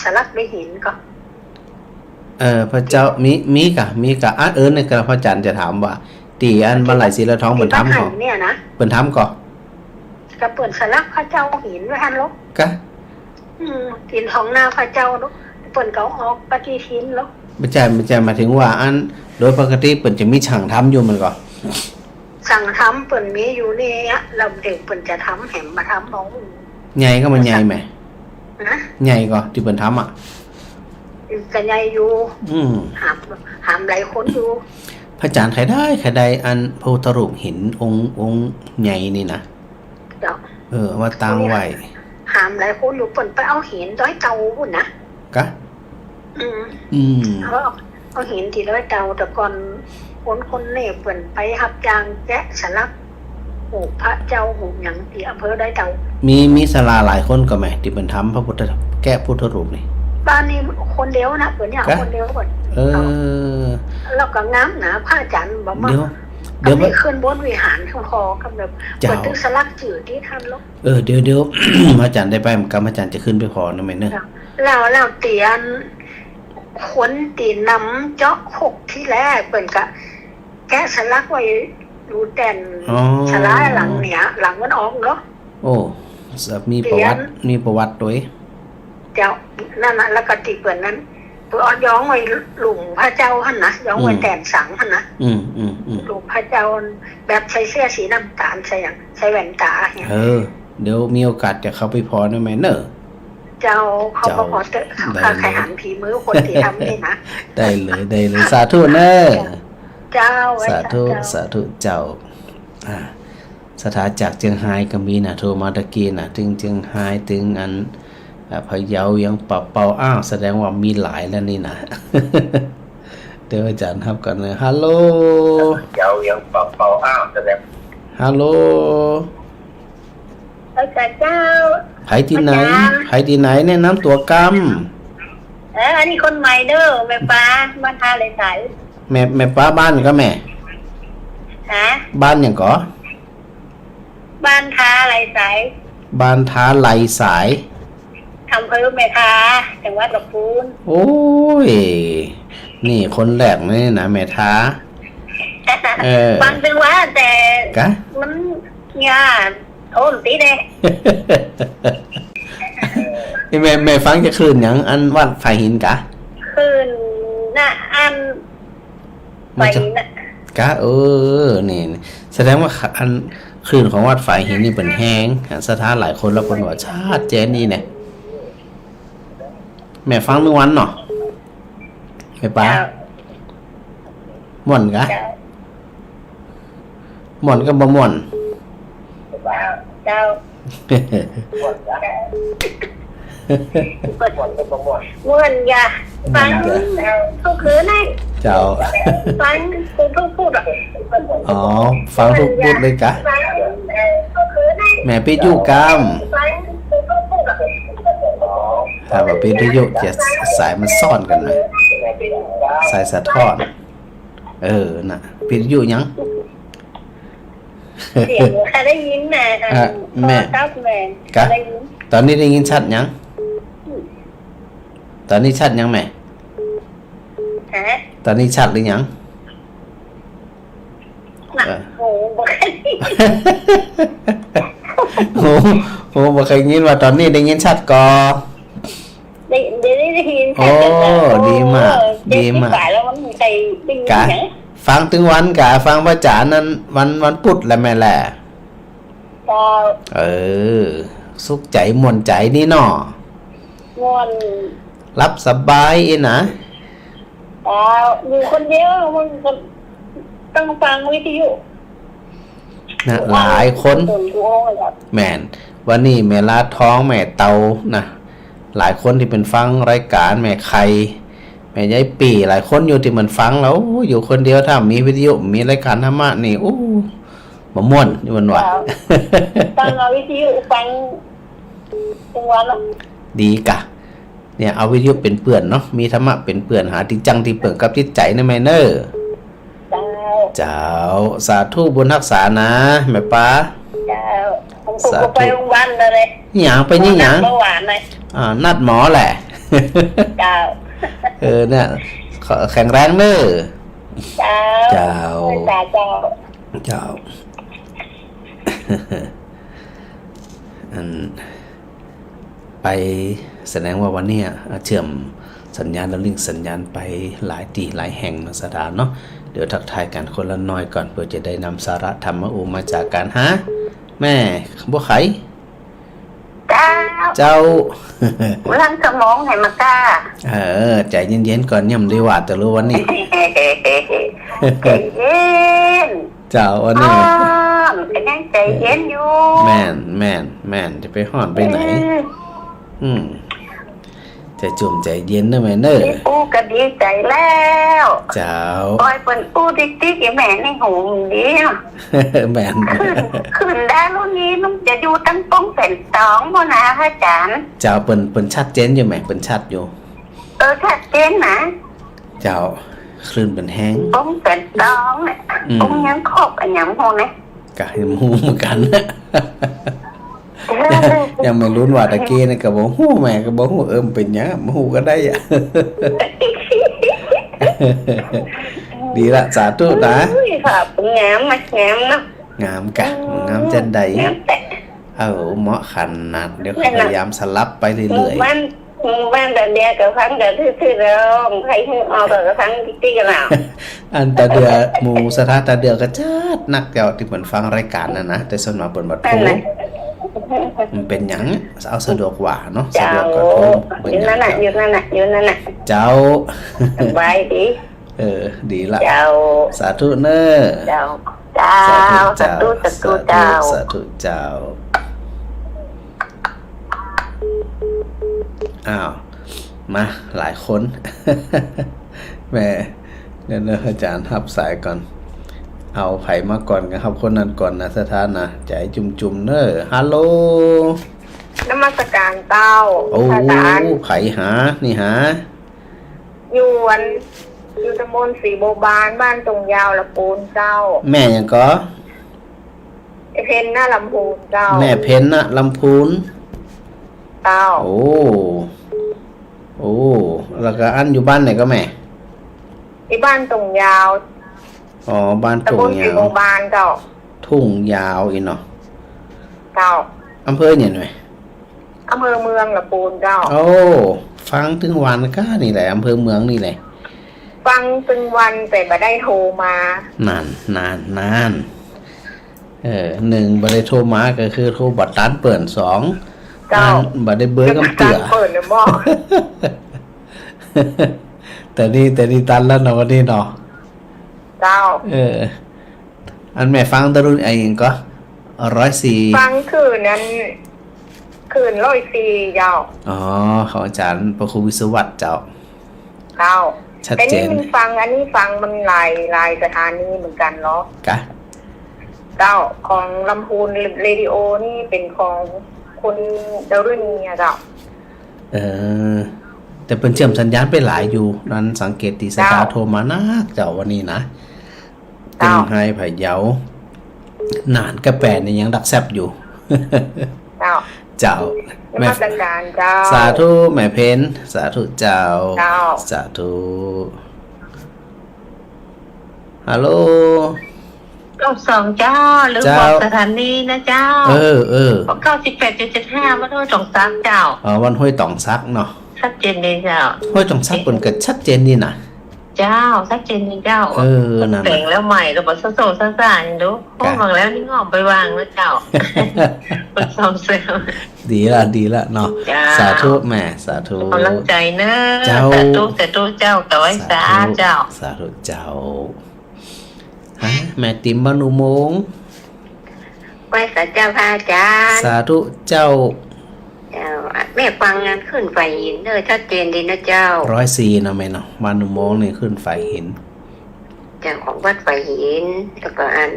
สลักด้วยหินก็ เออ พระเจ้า มี มีกะ มีกะ อ่ะ เออ นี่กะ พระอาจ๋ารย์จะถามว่า ตี้อันวัดไหล่ศิลาทองเปิ้นทำก่อ ตี้วัดไหล่เนี่ยนะ เปิ้นทำก่อ กะเปิ้นสลักพระเจ้าหินไว้หั้นลอ กะ อืม หินของหน้าพระเจ้าลอ เปิ้นก็เอาออกปฏิทินลอ บ่ใจ้ บ่ใจ้ หมายถึงว่าอัน โดยปกติเปิ้นจะมีช่างทำอยู่แม่นก่อ ช่างทำเปิ้นมีอยู่เนี่ย แล้วเดี๋ยวเปิ้นจะทำแหมบ่ทำเอา ใหญ่ก็มันใหญ่แหม ฮะ ใหญ่ก่อตี้เปิ้นทำอะ ก็ใหญ่อยู่ อืม หาม หามหลายคนอยู่ พระอาจ๋ารย์ใค่ได้ ใค่ได้อันพระพุทธรูปหินองค์ องค์ใหญ่นี่นะ เจ้า เออ เอามาตั้งไว้ หามหลายคนอยู่ เปิ้นไปเอาหินดอยเต่าพู้นนะ กะ อืม อืม เอา เอาหินตี้ดอยเต่า แต่ก่อนคน คนนี่เปิ้นไปฮับจ้างแกะสลัก ฮูปพระเจ้าฮูปหยังตี้อำเภอดอยเต่า มี มีศาลาหลายคนก่อแม่ ตี้เปิ้นทำพระพุทธ แกะพุทธรูปนี่ บ้านนี้คนเดียวนะ เปิ้นเนี่ย กะ คนเดียวเปิ้น เออ แล้วก็งามนะ พระอาจ๋ารย์บอกว่า เดี๋ยว เดี๋ยว อันนี้ขึ้นบนวิหารคือพอกับแบบ เจ้า เปิ้นตึกสลักจื้อตี้หั้นลอ เออ เดี๋ยว เดี๋ยว พระอาจ๋ารย์ได้ไปกำ พระอาจ๋ารย์จะขึ้นไปผ่อนะแม่เนอะ แล้ว แล้วตี้อัน คนตี้นำเจาะครกตี้แรกเปิ้นกะแกะสลักไว้อยู่แต้น อ๋อ ศาลาหลังเนี่ย หลังมันออกเนาะ โอ้ มีประวัติ ตี้อัน มีประวัติตวย เจ้า นั่นน่ะ แล้วก็ตี้เปิ้นนั้น เปิ้นเอาย้องไว้หลุมพระเจ้าหั้นนะ ย้องไว้ อืม แตนสังหั้นนะ อืม อืม อืม หลุมพระเจ้า แบบใส่เสื้อสีน้ำตาล ใส่หยัง ใส่แว่นต๋าเนี่ย เออ เดี๋ยวมีโอกาสจะเข้าไปผ่อนะแม่เนาะ เจ้า เข้าไปผ่อเต๊อะ เจ้า ข้า ได้เลย ใค่หันฝีมือคนตี้ทำนี่นะ ได้เลย ได้เลย สาธุเนาะ เจ้า สาธุ เจ้า สาธุเจ้า อ่า ศรัทธาจากเจียงฮายก็มีนะ โทรมาตะกี้นะ ตึงเจียงฮาย ตึงอัน อ่า พะเยา หยังปะเปา อ้าว แสดงว่ามีหลายแล้วนี่นะ เดี๋ยวอาจ๋ารย์ฮับก่อนนะ ฮัลโหล พะเยา หยังปะเปา อ้าว แสดง ฮัลโหล เออ เจ้า ใผตี้ไหน อาจ๋ารย์ ใผตี้ไหน แนะนำตั๋วกำ เออ อันนี้คนใหม่เน่อ แม่ป๊า บ้านทาไหลใส แม่ แม่ป๊าบ้านก็แม่ ฮะ บ้านหยังก่อ บ้านทาไหลใส บ้านทาไหลใส อำเภอแม่ทา จังหวัดลำพูน โอ้ย นี่คนแรกนี่นะ แม่ทา เออ ฟังตึงวันแต่ กะ มัน เนี่ย โอ้ มันติดเลย นี่แม่ แม่ฟังจากคลื่นหยัง อันวัดฝายหินกะ คลื่นนะ อัน มาจาก ไปนะ กะ เออ นี่ แสดงว่าอันคลื่นของวัดฝายหินนี่เปิ้นแฮง ศรัทธาหลายคนแล้วเปิ้นว่าชัดเจนนี่แหละ แม่ฟังตึงวันเนาะ แม่ป๊า เจ้า ม่วนกะ เจ้า ม่วนกับบ่ม่วน เจ้า ม่วนกะ ม่วนกะ ฟังทุกคืนเลย เจ้า ฟังทุกพูดอะ อ๋อ ฟังทุกพูดเลยกะ ฟังทุกคืนเลย แม่ปิดอยู่กำ ฟังทุกพูดอะ ถ้าว่าปิดวิทยุจะสายมันซ้อนกั๋นนะ สายสะท้อน เออ น่ะ ปิดวิทยุหยัง เสียงบ่ได้ยินนะ อ่ะ แม่ โทรศัพท์แม่ กะ ได้ยิน ต๋อนนี้ได้ยินชัดหยัง ต๋อนนี้ชัดหยังแม่ ฮะ ต๋อนนี้ชัดหรือยัง น่ะ เออ โห บ่เคย โห โห บ่เคยยิน ว่าต๋อนนี้ได้ยินชัดก่อ ได้ ได้ ได้ยินชัด โอ้ แต่ ดีมาก โอ้ ดีมาก เจ็ดสิบปลายแล้วมันบ่เคยได้ยิน กะ หยัง ฟังตึงวันกะ ฟังพระอาจ๋ารย์นั้นวัน วันพุธแหละแม่แหละ เจ้า เออ สุขใจ๋ม่วนใจ๋นี่เนาะ ม่วน หลับสบายอี้นะ เจ้า อยู่คนเดียวมันก็ต้องฟังวิทยุ นะ หลายคน แม่น วันนี้แม่ลาดทอง แม่เตานะ หลายคนตี้เปิ้นฟังรายก๋านแม่ไข่ แม่ใยปี้ หลายคนอยู่ตี้เปิ้นฟังแล้ว โอ้ อยู่คนเดียว ถ้ามีวิทยุ มีรายก๋านธรรมะนี่ โอ้ บ่ม่วน นี่เปิ้นว่า เจ้า ฟังเอาวิทยุฟังตึงวันละ ดีกะ เนี่ย เอาวิทยุเป๋นเปื้อนเนาะ มีธรรมะเป๋นเปื้อน หาตี้จั้งตี้เปิงกับจิตใจ๋นะแม่เน่อ เจ้า เจ้า สาธุบุญฮักษานะ แม่ป๊า เจ้า ผม สาธุ ก็ไปโรงพยาบาลเลย หยัง เป๋นหยัง เบาหวานเลย อ่า นัดหมอแหละ เจ้า เออ เนี่ย ขอแข็งแรงเน่อ เจ้า เจ้า เจ้า เจ้า เจ้า อัน ไป แสดงว่าวันนี้อะ เชื่อมสัญญาณ ดาวน์ลิงก์สัญญาณไปหลายตี้หลายแห่งเนาะ ศรัทธาเนาะ เดี๋ยวทักทายกั๋นคนละหน่อยก่อน เปื้อจะได้นำสาระธรรมะโอมาจากกั๋น ฮะ แม่บัวไข่ เจ้า เจ้า เรื่องสมองไหนมาก้า เออ ใจ๋เย็นๆ ก่อน ยังบ่ได้ว่า แต่ละวันนี้ ใจ๋เย็น เจ้า อันนี้ ฮ้อน ก็ยังใจ๋เย็นอยู่ แม่น แม่น แม่น จะไปฮ้อนไปไหน อืม อืม ใจ๋จุ่มใจ๋เย็นเน่อแม่เน่อ อู้ก็ดีใจ๋แล้ว เจ้า ปล่อยเปิ้นอู้ติ๊กๆ อีแม่นี่หูมันดีเนาะ แม่น ขึ้น ขึ้นได้รุ่นนี้มันจะอยู่ตั้งปงแสนสองโน่นนะพระอาจ๋ารย์ เจ้า เปิ้น เปิ้นชัดเจนอยู่แม่ เปิ้นชัดอยู่ เออ ชัดเจนนะ เจ้า คลื่นเปิ้นแฮง ปงแสนสองเนี่ย อืม ปงยังครบอะหยังฮู้นะ ก็ยังบ่ฮู้เหมือนกั๋น เออ ยังบ่ฮู้ว่าตะกี้นี่ก็บ่ฮู้ แม่ก็บ่ฮู้ เออ มันเป๋นหยัง บ่ฮู้ก็ได้อะ ดีละ สาธุนะ อุ้ย ค่ะ งามนะ งามเนาะ งามกะ อืม งามจั่นใด งามแต๊ เออ เหมาะขนาด เดี๋ยว แม่นนะ พยายามสลับไปเรื่อยๆ มัน หมู่บ้านตาเดือก็ฟังแต่ซื่อๆ แล้ว ใผหื้อออกก็ฟังติ๊กๆ กั๋นแล้ว อันตาเดือ หมู่ศรัทธาตาเดือก็จัดนักเจ้า ตี้เปิ้นฟังรายก๋านนั่นนะ แต่ส่วนมากเปิ้นบ่โทร นั่นแหละ มันเป๋นหยัง เอาสะดวกกว่าเนาะ เจ้า สะดวกกว่าโทร เป๋นหยัง อยู่นั่นน่ะ ครับ อยู่นั่นน่ะ อยู่นั่นน่ะ เจ้า สบายดี เออ ดีละ เจ้า สาธุเน่อ เจ้า เจ้า สาธุเจ้า สาธุ สาธุเจ้า สาธุ สาธุเจ้า อ้าว มา หลายคน แหม เดี๋ยวนะ อาจ๋ารย์ฮับสายก่อน เอาใผมาก่อนก็ฮับคนนั้นก่อนนะ ศรัทธานะ ใจ๋จุ่มๆ เน่อ ฮัลโหล นมัสก๋านเจ้า โอ้ อาจ๋ารย์ ใผหา นี่หา อยู่อัน อยู่ตำบลศรีบัวบาน บ้านตุ่งยาว ลำพูนเจ้า แม่หยังก่อ เพ็ญ ณ ลำพูนเจ้า แม่เพ็ญ ณ ลำพูน เจ้า โอ้ โอ้ แล้วก็อันอยู่บ้านไหนก่อแม่ ที่บ้านตุ่งยาว อ๋อ บ้านตุ่งยาว ตำบลศรีบัวบานเจ้า ตุ่งยาวอี้เนาะ เจ้า อำเภอหยังแม่ อำเภอเมืองลำพูนเจ้า โอ้ ฟังตึงวันก้านี่แหละ อำเภอเมืองนี่แหละ ฟังตึงวันแต่บ่ได้โทรมา นั่น นั่น นั่น เออ นึ่ง บ่ได้โทรมาก็คือโทรบ่ตันเปิ้น สอง เจ้า อัน บ่ได้เบอร์กำเตื้อ บ่ตันเปิ้นเนาะ แต่นี่ แต่นี่ตันแล้วเนาะ วันนี้เนาะ เจ้า เออ อันแม่ฟังตะลุนไอ้หยังก่อ ร้อยสี่ ฟังคลื่นนั้น คลื่นร้อยสี่เจ้า อ๋อ ของอาจ๋ารย์พระครูวิศวัตรเจ้า เจ้า ชัดเจน แต่นี่มันฟัง อันนี้ฟังมันหลาย หลายสถานีเหมือนกั๋นเนาะ กะ เจ้า ของลำพูนเรดิโอนี่เป๋นของคุณดารุณีอะเจ้า เออ แต่เปิ้นเชื่อมสัญญาณไปหลายอยู่ นั้นสังเกตตี้ศรัทธา เจ้า โทรมานักเจ้าวันนี้นะ เจ้า เจียงไฮ้ พะเยา น่าน กะแป๋นี่ยังดังแซบอยู่ เจ้า เจ้า นมัสก๋านเจ้า สาธุแม่เพ็ญ สาธุเจ้า เจ้า สาธุ ฮัลโหล เก้าสองเจ้า ลืมบอก เจ้า สถานีนะเจ้า เออ เออ เก้าสิบแปดจุดเจ็ดห้า บ้านห้วยต๋องสักเจ้า อ๋อ บ้านห้วยต๋องสักเนาะ ชัดเจนดีเจ้า ห้วยต๋องสักเปิ้นก็ชัดเจนดีนะ เจ้า ชัดเจนดีเจ้า เออ เปิ้น นั่นน่ะ แต่งแล้วใหม่ แล้วบ่โซ่ๆ ซ่าๆ อย่างดู กะ โอ้ วางแล้วนี่ง่อมไปวางแล้วเจ้า เปิ้นซ่อมแซม ดีละ ดีละเนาะ เจ้า สาธุแม่ สาธุ ก๋ำลังใจ๋เน่อ เจ้า สาธุ สาธุเจ้า ต๋วายสา สาธุ เจ้า สาธุเจ้า ฮะ แม่ติ๋มบ้านอุโมงค์ ไหว้สาเจ้าพระอาจ๋ารย์ สาธุเจ้า เจ้า แม่ฟังงานขึ้นฝายหินเน่อ ชัดเจนดีนะเจ้า ร้อยสี่เนาะแม่เนาะ บ้านอุโมงค์นี่ขึ้นฝายหิน เจ้า ของวัดฝายหิน แล้วก็อัน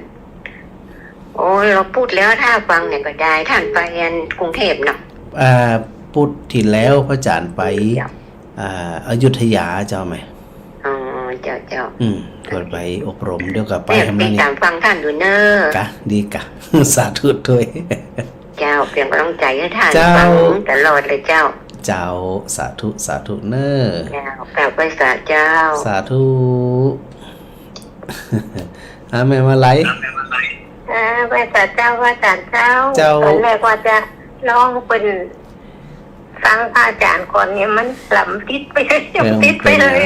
โอ้ เราพูดแล้วถ้าฟังเนี่ยก็ได้ ท่านไปอันกรุงเทพฯเนาะ อ่า พุธตี้แล้วพระอาจ๋ารย์ไป เจ้า อ่า อยุธยาเจ้าแม่ อ๋อ เจ้า เจ้า อืม เปิ้นไปอบรม เดี๋ยวก็ไป เนี่ย แหม ติดต๋ามฟังท่านอยู่เน่อ กะ ดีกะ สาธุตวย เจ้า เป๋นก๋ำลังใจ๋หื้อท่าน เจ้า ฟังตลอดเลยเจ้า เจ้า สาธุ สาธุเน่อ เจ้า กราบไหว้สาเจ้า สาธุ อ่า แม่มาลัย อ่า ไหว้สาเจ้า ไหว้สาเจ้า เจ้า ต๋อนแรกว่าจะลองเปิ้น ฟังพระอาจ๋ารย์ก่อนเนี่ย มันลำติดไปเลย เออ ติดไปเลย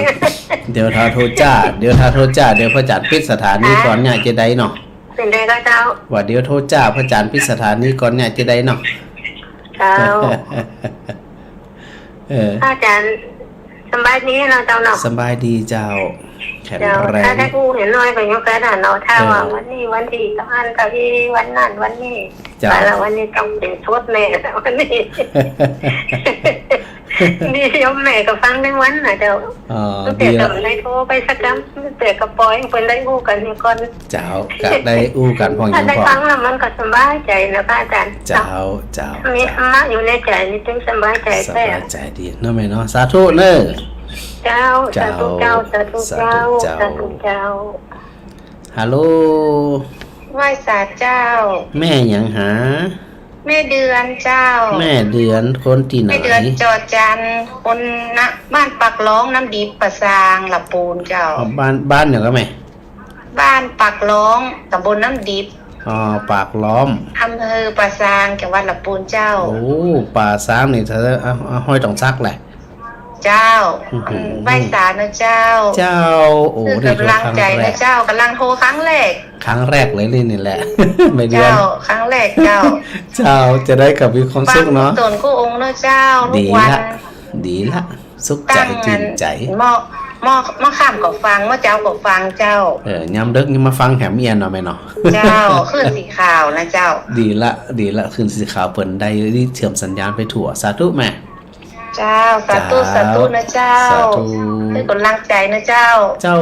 เดี๋ยวถ้าโทรจ้า เดี๋ยวถ้าโทรจ้า เดี๋ยวพระอาจ๋ารย์ปิดสถานีก่อนเนี่ยจะได้เนาะ เป๋นใดก็เจ้า ว่าเดี๋ยวโทรจ้าพระอาจ๋ารย์ปิดสถานีก่อนเนี่ยจะได้เนาะ เจ้า เออ พระอาจ๋ารย์ สำบายดีเนาะเจ้าเนาะ สำบายดีเจ้า แข็งแรง เจ้า ถ้าได้อู้เห็นน้อยก็ยกได้เนาะ ถ้า เออ ว่าวันนี้วันตี้เต้าอั้นเต้าอี้ วันนั้นวันนี้ เจ้า แต่ละวันนี้ต้องเป๋นสดแน่วันนี้ นี่โยมแม่ก็ฟังตึงวันน่ะเจ้า อ๋อ ตั้งแต่ ดีละ สมัยโทรไปสักกำ ตั้งแต่กะปอยเปิ้นได้อู้กั๋นนี่ก่อน เจ้า กะได้อู้กั๋นพ่อง ถ้าได้ ยังพ่อง ฟังแล้วมันก็สบายใจ๋นะพระอาจ๋ารย์ เจ้า เจ้า มีธรรมะอยู่ในใจ๋นี่จึงสบายใจ๋ สบายใจ๋ดีเนาะแม่เนาะ สาธุเน่อ เจ้า เจ้า สาธุเจ้า สาธุเจ้า สาธุเจ้า สาธุเจ้า ฮัลโหล ไหว้สาเจ้า แม่หยังหา แม่เดือนเจ้า แม่เดือน คนตี้ไหน แม่เดือนจอจัน คนนะ บ้านปากล้องน้ำดิบ ป่าซาง ลำพูนเจ้า อ๋อ บ้าน บ้านหยังก่อแม่ บ้านปากล้อง ต๋ำบลน้ำดิบ อ๋อ ปากล้อง อำเภอป่าซาง จังหวัดลำพูนเจ้า โอ้ ป่าซางนี่ ถ้า อ่ะ อ่ะ ห้วยต๋องสักแหละ เจ้า อื้อหือ ไหว้สานะเจ้า เจ้า โอ้ ถือกำลังใจ๋นะเจ้า ได้โทรครั้งแรก กำลังโทรครั้งแรก ครั้งแรกเลยนี่แหละ แม่เดือน เจ้า ครั้งแรกเจ้า เจ้า จะได้กับมีความสุขเนาะ ฟังสวดกู้องค์เนาะเจ้า ดีละ ทุกวัน ดีละ สุขใจ๋ ตั้ง จื้นใจ๋ เมื่อ เมื่อ เมื่อค่ำก็ฟัง เมื่อเจ๊าก็ฟังเจ้า เออ ยามเดิ็กนี่มาฟังแหมเอียนเนาะแม่เนาะ เจ้า คลื่นสีขาวนะเจ้า ดีละ ดีละ คลื่นสีขาวเปิ้นได้เชื่อมสัญญาณไปทั่ว สาธุแม่ เจ้า สาธุ เจ้า สาธุนะเจ้า สาธุ หื้อกำลังใจ๋นะเจ้า เจ้า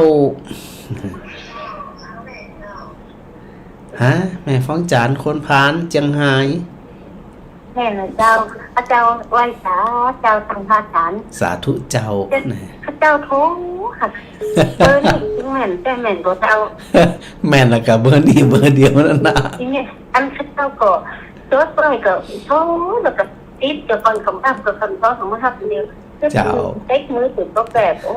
ฮะ แม่ฟ้องจ๋าน คนพาล เจียงฮาย แม่นนะเจ้า ข้าเจ้าไหว้สาเจ้าตังพระอาจ๋ารย์ สาธุเจ้า เจ้า นะ ข้าเจ้าโทรค่ะ เบอร์นี้แม่น แต่แม่นบ่เจ้า แม่นละกะ เบอร์นี้เบอร์เดียวนั่นนะ ทีนี้อันข้าเจ้าก็จดไว้ก็โทรแล้วก็ ติดเดี๋ยวก่อนคำรับกับคำตอบของมารับเดียว เจ้า เต็กมือถือก็แบบ โอ้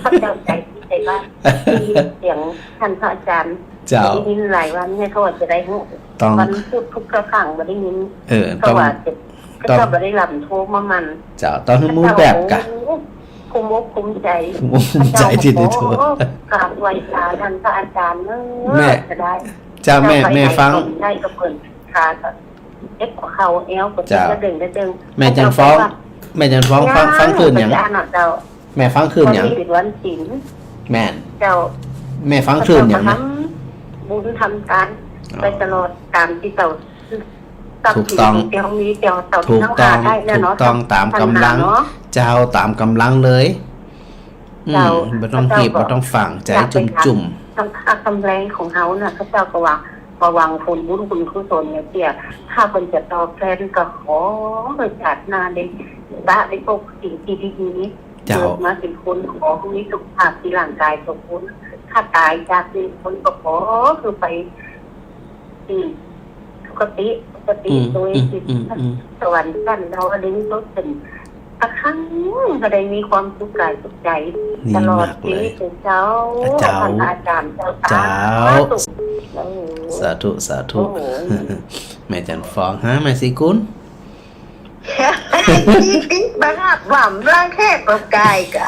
ข้าเจ้าใจ๋ดีใจ๋บ้าน ได้ยินเสียงท่านพระอาจ๋ารย์ เจ้า ได้ยินหลายวันเนี่ย เขาว่าจะได้ฮู้ ต้อง วันพุธทุกครั้งบ่ได้ยิน เออ เขาว่า ต้อง จะ ต้อง เขาบ่ได้ลำโทรมามัน เจ้า ต้องหื้อหมู่แบบกะ โอ้ คุ้มอกคุ้มใจ๋ คุ้มอกคุ้มใจ๋ที่ได้โทร กราบไหว้สาท่านพระอาจ๋ารย์เนอะ แม่ จะได้ เจ้า แม่ เจ้า แม่ฟัง ใครๆก็เปิ้น ขาก็ เจ็บหัวเข่าแอวก็เจ็บ เจ้า กระเด้งกระเด้ง แม่จันฟ้อง แม่จันฟ้อง ฟัง ฟังคลื่นหยัง เจ้า แม่ฟังคลื่นหยัง วันนี้เป็นวันศีล แม่น เจ้า แม่ฟังคลื่นหยังนะ ทำบุญทำทาน อ๋อ ไปตลอดตามที่เจ้า ถูกต้อง เจ้ามีเจ้า เจ้า ถูกต้อง ที่เฮาหาได้เนี่ยเนาะ ถูกต้อง ตามกำลัง เจ้า ตามกำลังเลย อืม เจ้า บ่ต้องฮีบ บ่ต้องฟั่ง ใจ๋จุ่มๆ ต้องค่ากำแรงของเฮาน่ะ ข้าเจ้าก็ว่า ระวังผลบุญคุณกุศลเนี่ยเตี้ย ถ้าเปิ้นจะตอบแทนก็ขอให้ชาติหน้าได้ ได้พบสิ่งที่ดีๆ เจ้า เกิดมาเป็นคนขอให้มีสุขภาพที่ร่างกายสมบูรณ์ ถ้าต๋ายจากนี้คนก็ขอคือไป อืม สุคติ สุคติ อืม โดย อืม จิต อืม อืม สวรรค์ชั้นดาวดึงส์ เปิ้น สักครั้งก็ได้มีความสุขกายสุขใจ๋ ดีมากเลย ตลอดชีวิตเลยเจ้า เจ้า ท่านอาจ๋ารย์เจ้า เจ้า สาธุ โอ้โห สาธุ สาธุ โอ้โห แม่จันฟ้อง ฮะ แม่ศรีกุล อีก อีก บังอาจหว่ำร่างเทพกับกายกะ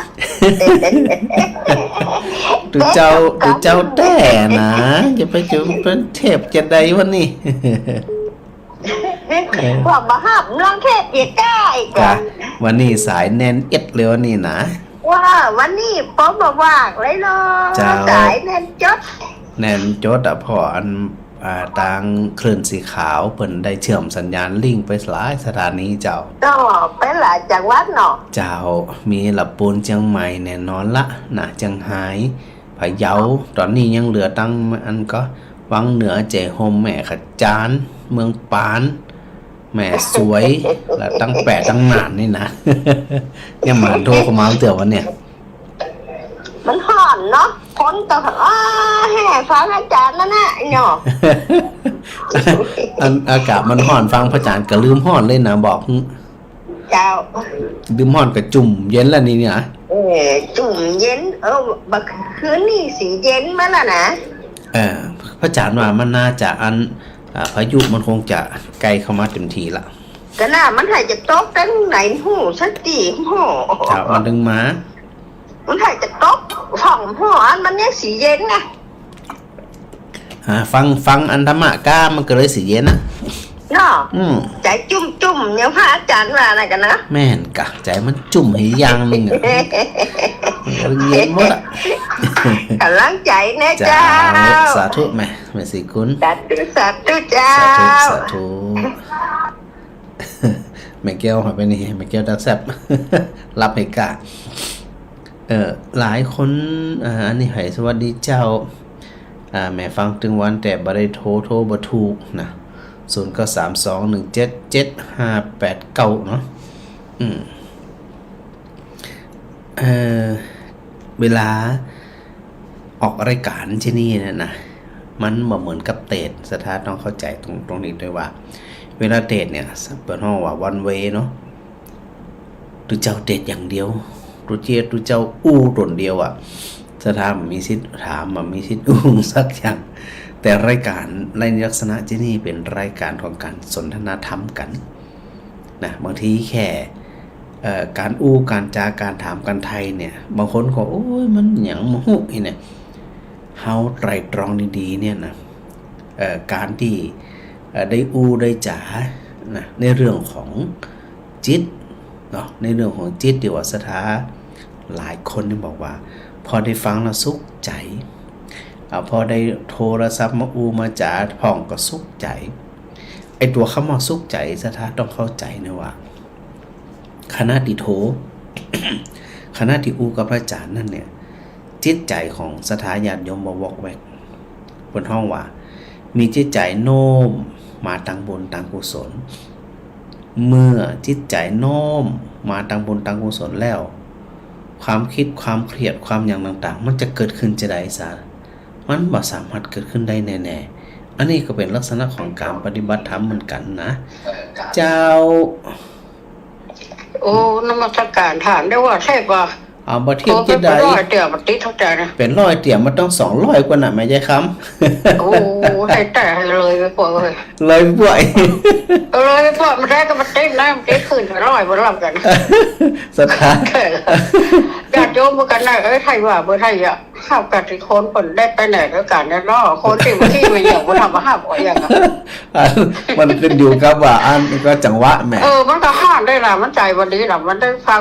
ตุ๊เจ้า ตุ๊เจ้าแต๊นะ จะไปจุ่มเป็นเทพจะใดวะนี่ เออ ว่าบ่ฮับลองเทศน์เปียกก้าอีก กะ ว่า วันนี้สายแน่นเอ็ดเลยวันนี้นะ ว่าวันนี้ป้อมบ่ว่างเลยเนาะ เจ้า สายแน่นจ๊อด แน่นจ๊อดอะ เพราะอัน อ่า ตางคลื่นสีขาวเปิ้นได้เชื่อมสัญญาณลิงก์ไปหลายสถานีเจ้า ก็ไปหลายจังหวัดเนาะ เจ้า มีละปูนเจียงใหม่แน่นอนละนะ เจียงฮาย พะเยา ต๋อนนี้ยังเหลือตังอันก็ วังเหนือ แจ้ห่ม แม่ขะจาน เมืองปาน แม่สวย และตังแปะตังน่านนี่นะ ยังบ่ทันโทรเข้ามาเตื้อวันเนี่ย มันฮ้อนเนาะ คนก็ อ้า แห่ฟังอาจ๋ารย์นั่นน่ะเนาะ อันอากาศมันฮ้อน ฟังพระอาจ๋ารย์ก็ลืมฮ้อนเลยนะ บอก เจ้า ลืมฮ้อนก็จุ่มเย็นแล้วนี่เนี่ย เออ จุ่มเย็น เออ บักคืนนี้สิเย็นมาแล้วนะ เออ พระอาจ๋ารย์ว่ามันน่าจะอัน อ่า พายุมันคงจะใก้เข้ามาเต็มทีละ ก็น่ะ มันหายจะตกตั้งไหนหูสักกี่หู เจ้า มันถึงมา มันหายจะตกสองหู อันมันเนี่ยสิเย็นไง อ่า ฟัง ฟังอันธรรมะก้ามันก็เลยสิเย็นนะ เนาะ อืม ใจ๋จุ่มๆ อย่างพระอาจ๋ารย์ว่าอะไรกันนะ แม่นกะ ใจ๋มันจุ่มหื้ออย่างนึ่งอะ มันก็เย็นหมดอะ ก๋ำลังใจ๋แน่เจ้า เจ้า สาธุแม่ แม่ศรีกุล สาธุ สาธุเจ้า สาธุ สาธุ แม่แก้วหายไปนี่ แม่แก้วตาแซ่บ หลับหื้อกะ เอ่อ หลายคน อ่า อันนี้ไผ สวัสดีเจ้า อ่า แม่ฟังตึงวันแต่บ่ได้โทร โทรบ่ถูกนะ ศูนย์เก้าสามสองหนึ่งเจ็ดเจ็ดห้าแปดเก้า เนาะ อืม เอ่อ เวลาออกรายก๋านตี้นี่เนี่ยนะ มันบ่เหมือนกับเตสน์ ศรัทธาต้องเข้าใจ๋ตรง ตรงนี้ด้วยว่า เวลาเตสน์เนี่ย เปิ้นฮ้องว่า วันเวย์ เนาะ ตุ๊เจ้าเตสน์อย่างเดียว ตุ๊เจ้า ตุ๊เจ้าอู้ต๋นเดียวอะ ศรัทธาบ่มีสิทธิ์ถาม บ่มีสิทธิ์อู้สักอย่าง แต่รายก๋านในลักษณะตี้นี่เป๋นรายก๋านของก๋านสนทนาธรรมกั๋นนะ บางทีแค่ เอ่อ ก๋านอู้ ก๋านจ๋า ก๋านถาม ก๋านไถ่เนี่ย บางคนก็ โอ๊ย มันหยังบ่ฮู้อี้เนี่ย เฮาไตร่ตรองดีๆ เนี่ยนะ เอ่อ ก๋านตี้ เอ่อ ได้อู้ได้จ๋านะ ในเรื่องของจิตเนาะ ในเรื่องของจิตตี้ว่าศรัทธาหลายคนนี่บอกว่า พอได้ฟังแล้วสุขใจ๋ อ่า พอได้โทรศัพท์มาอู้มาจ๋าพ่องก็สุขใจ๋ ไอ้ตั๋วกำว่าสุขใจ๋ ศรัทธาต้องเข้าใจ๋นะว่า ขณะตี้โทร ขณะตี้อู้กับพระอาจ๋ารย์นั้นเนี่ย จิตใจ๋ของศรัทธาญาติโยมบ่วอกแวก เปิ้นฮ้องว่า มีจิตใจ๋โน้มมาตังบุญตังกุศล เมื่อจิตใจ๋โน้มมาตังบุญตังกุศลแล้ว ความกึ๊ด ความเครียด ความหยังต่างๆ มันจะเกิดขึ้นจาใดสา มันบ่สามารถเกิดขึ้นได้แน่ๆ อันนี้ก็เป๋นลักษณะของก๋านปฏิบัติธรรมเหมือนกั๋นนะ เจ้า โอ้ นมัสก๋าน ถามได้ว่าใจ้ก่อ เอา บ่เตี้ยมจาใด เป๋นร้อยเตี้ย บ่ติดเต้าใจ๋นะ เป๋นร้อยเตี้ย มันต้องสองร้อยกว่าน่ะ แม่ยายคำ โอ้ ใจ้ ใจ้ เลยไปปวดเลย เลยไปปวด เออ เลยไปปวด มันได้ก็บ่ติดนะ มันติดขึ้นไปร้อยบ่รับกั๋น ศรัทธา ญาติโยมเหมือนกั๋นนะ เอ้ย ใจ้ว่าบ่ใจ้อะ ฮับกั๋นตี้คนเปิ้นได้ไปไหนด้วยกั๋นเนี่ยเนาะ คนตี้บ่ตี้บ่เหี่ยวบ่ทำมาฮับเอาอย่างอะ อันมันขึ้นอยู่กับว่าอันก็จังหวะแหม เออ มันก็ฮ้อนได้ล่ะ มันใจ๋บ่ดีล่ะ มันได้ฟัง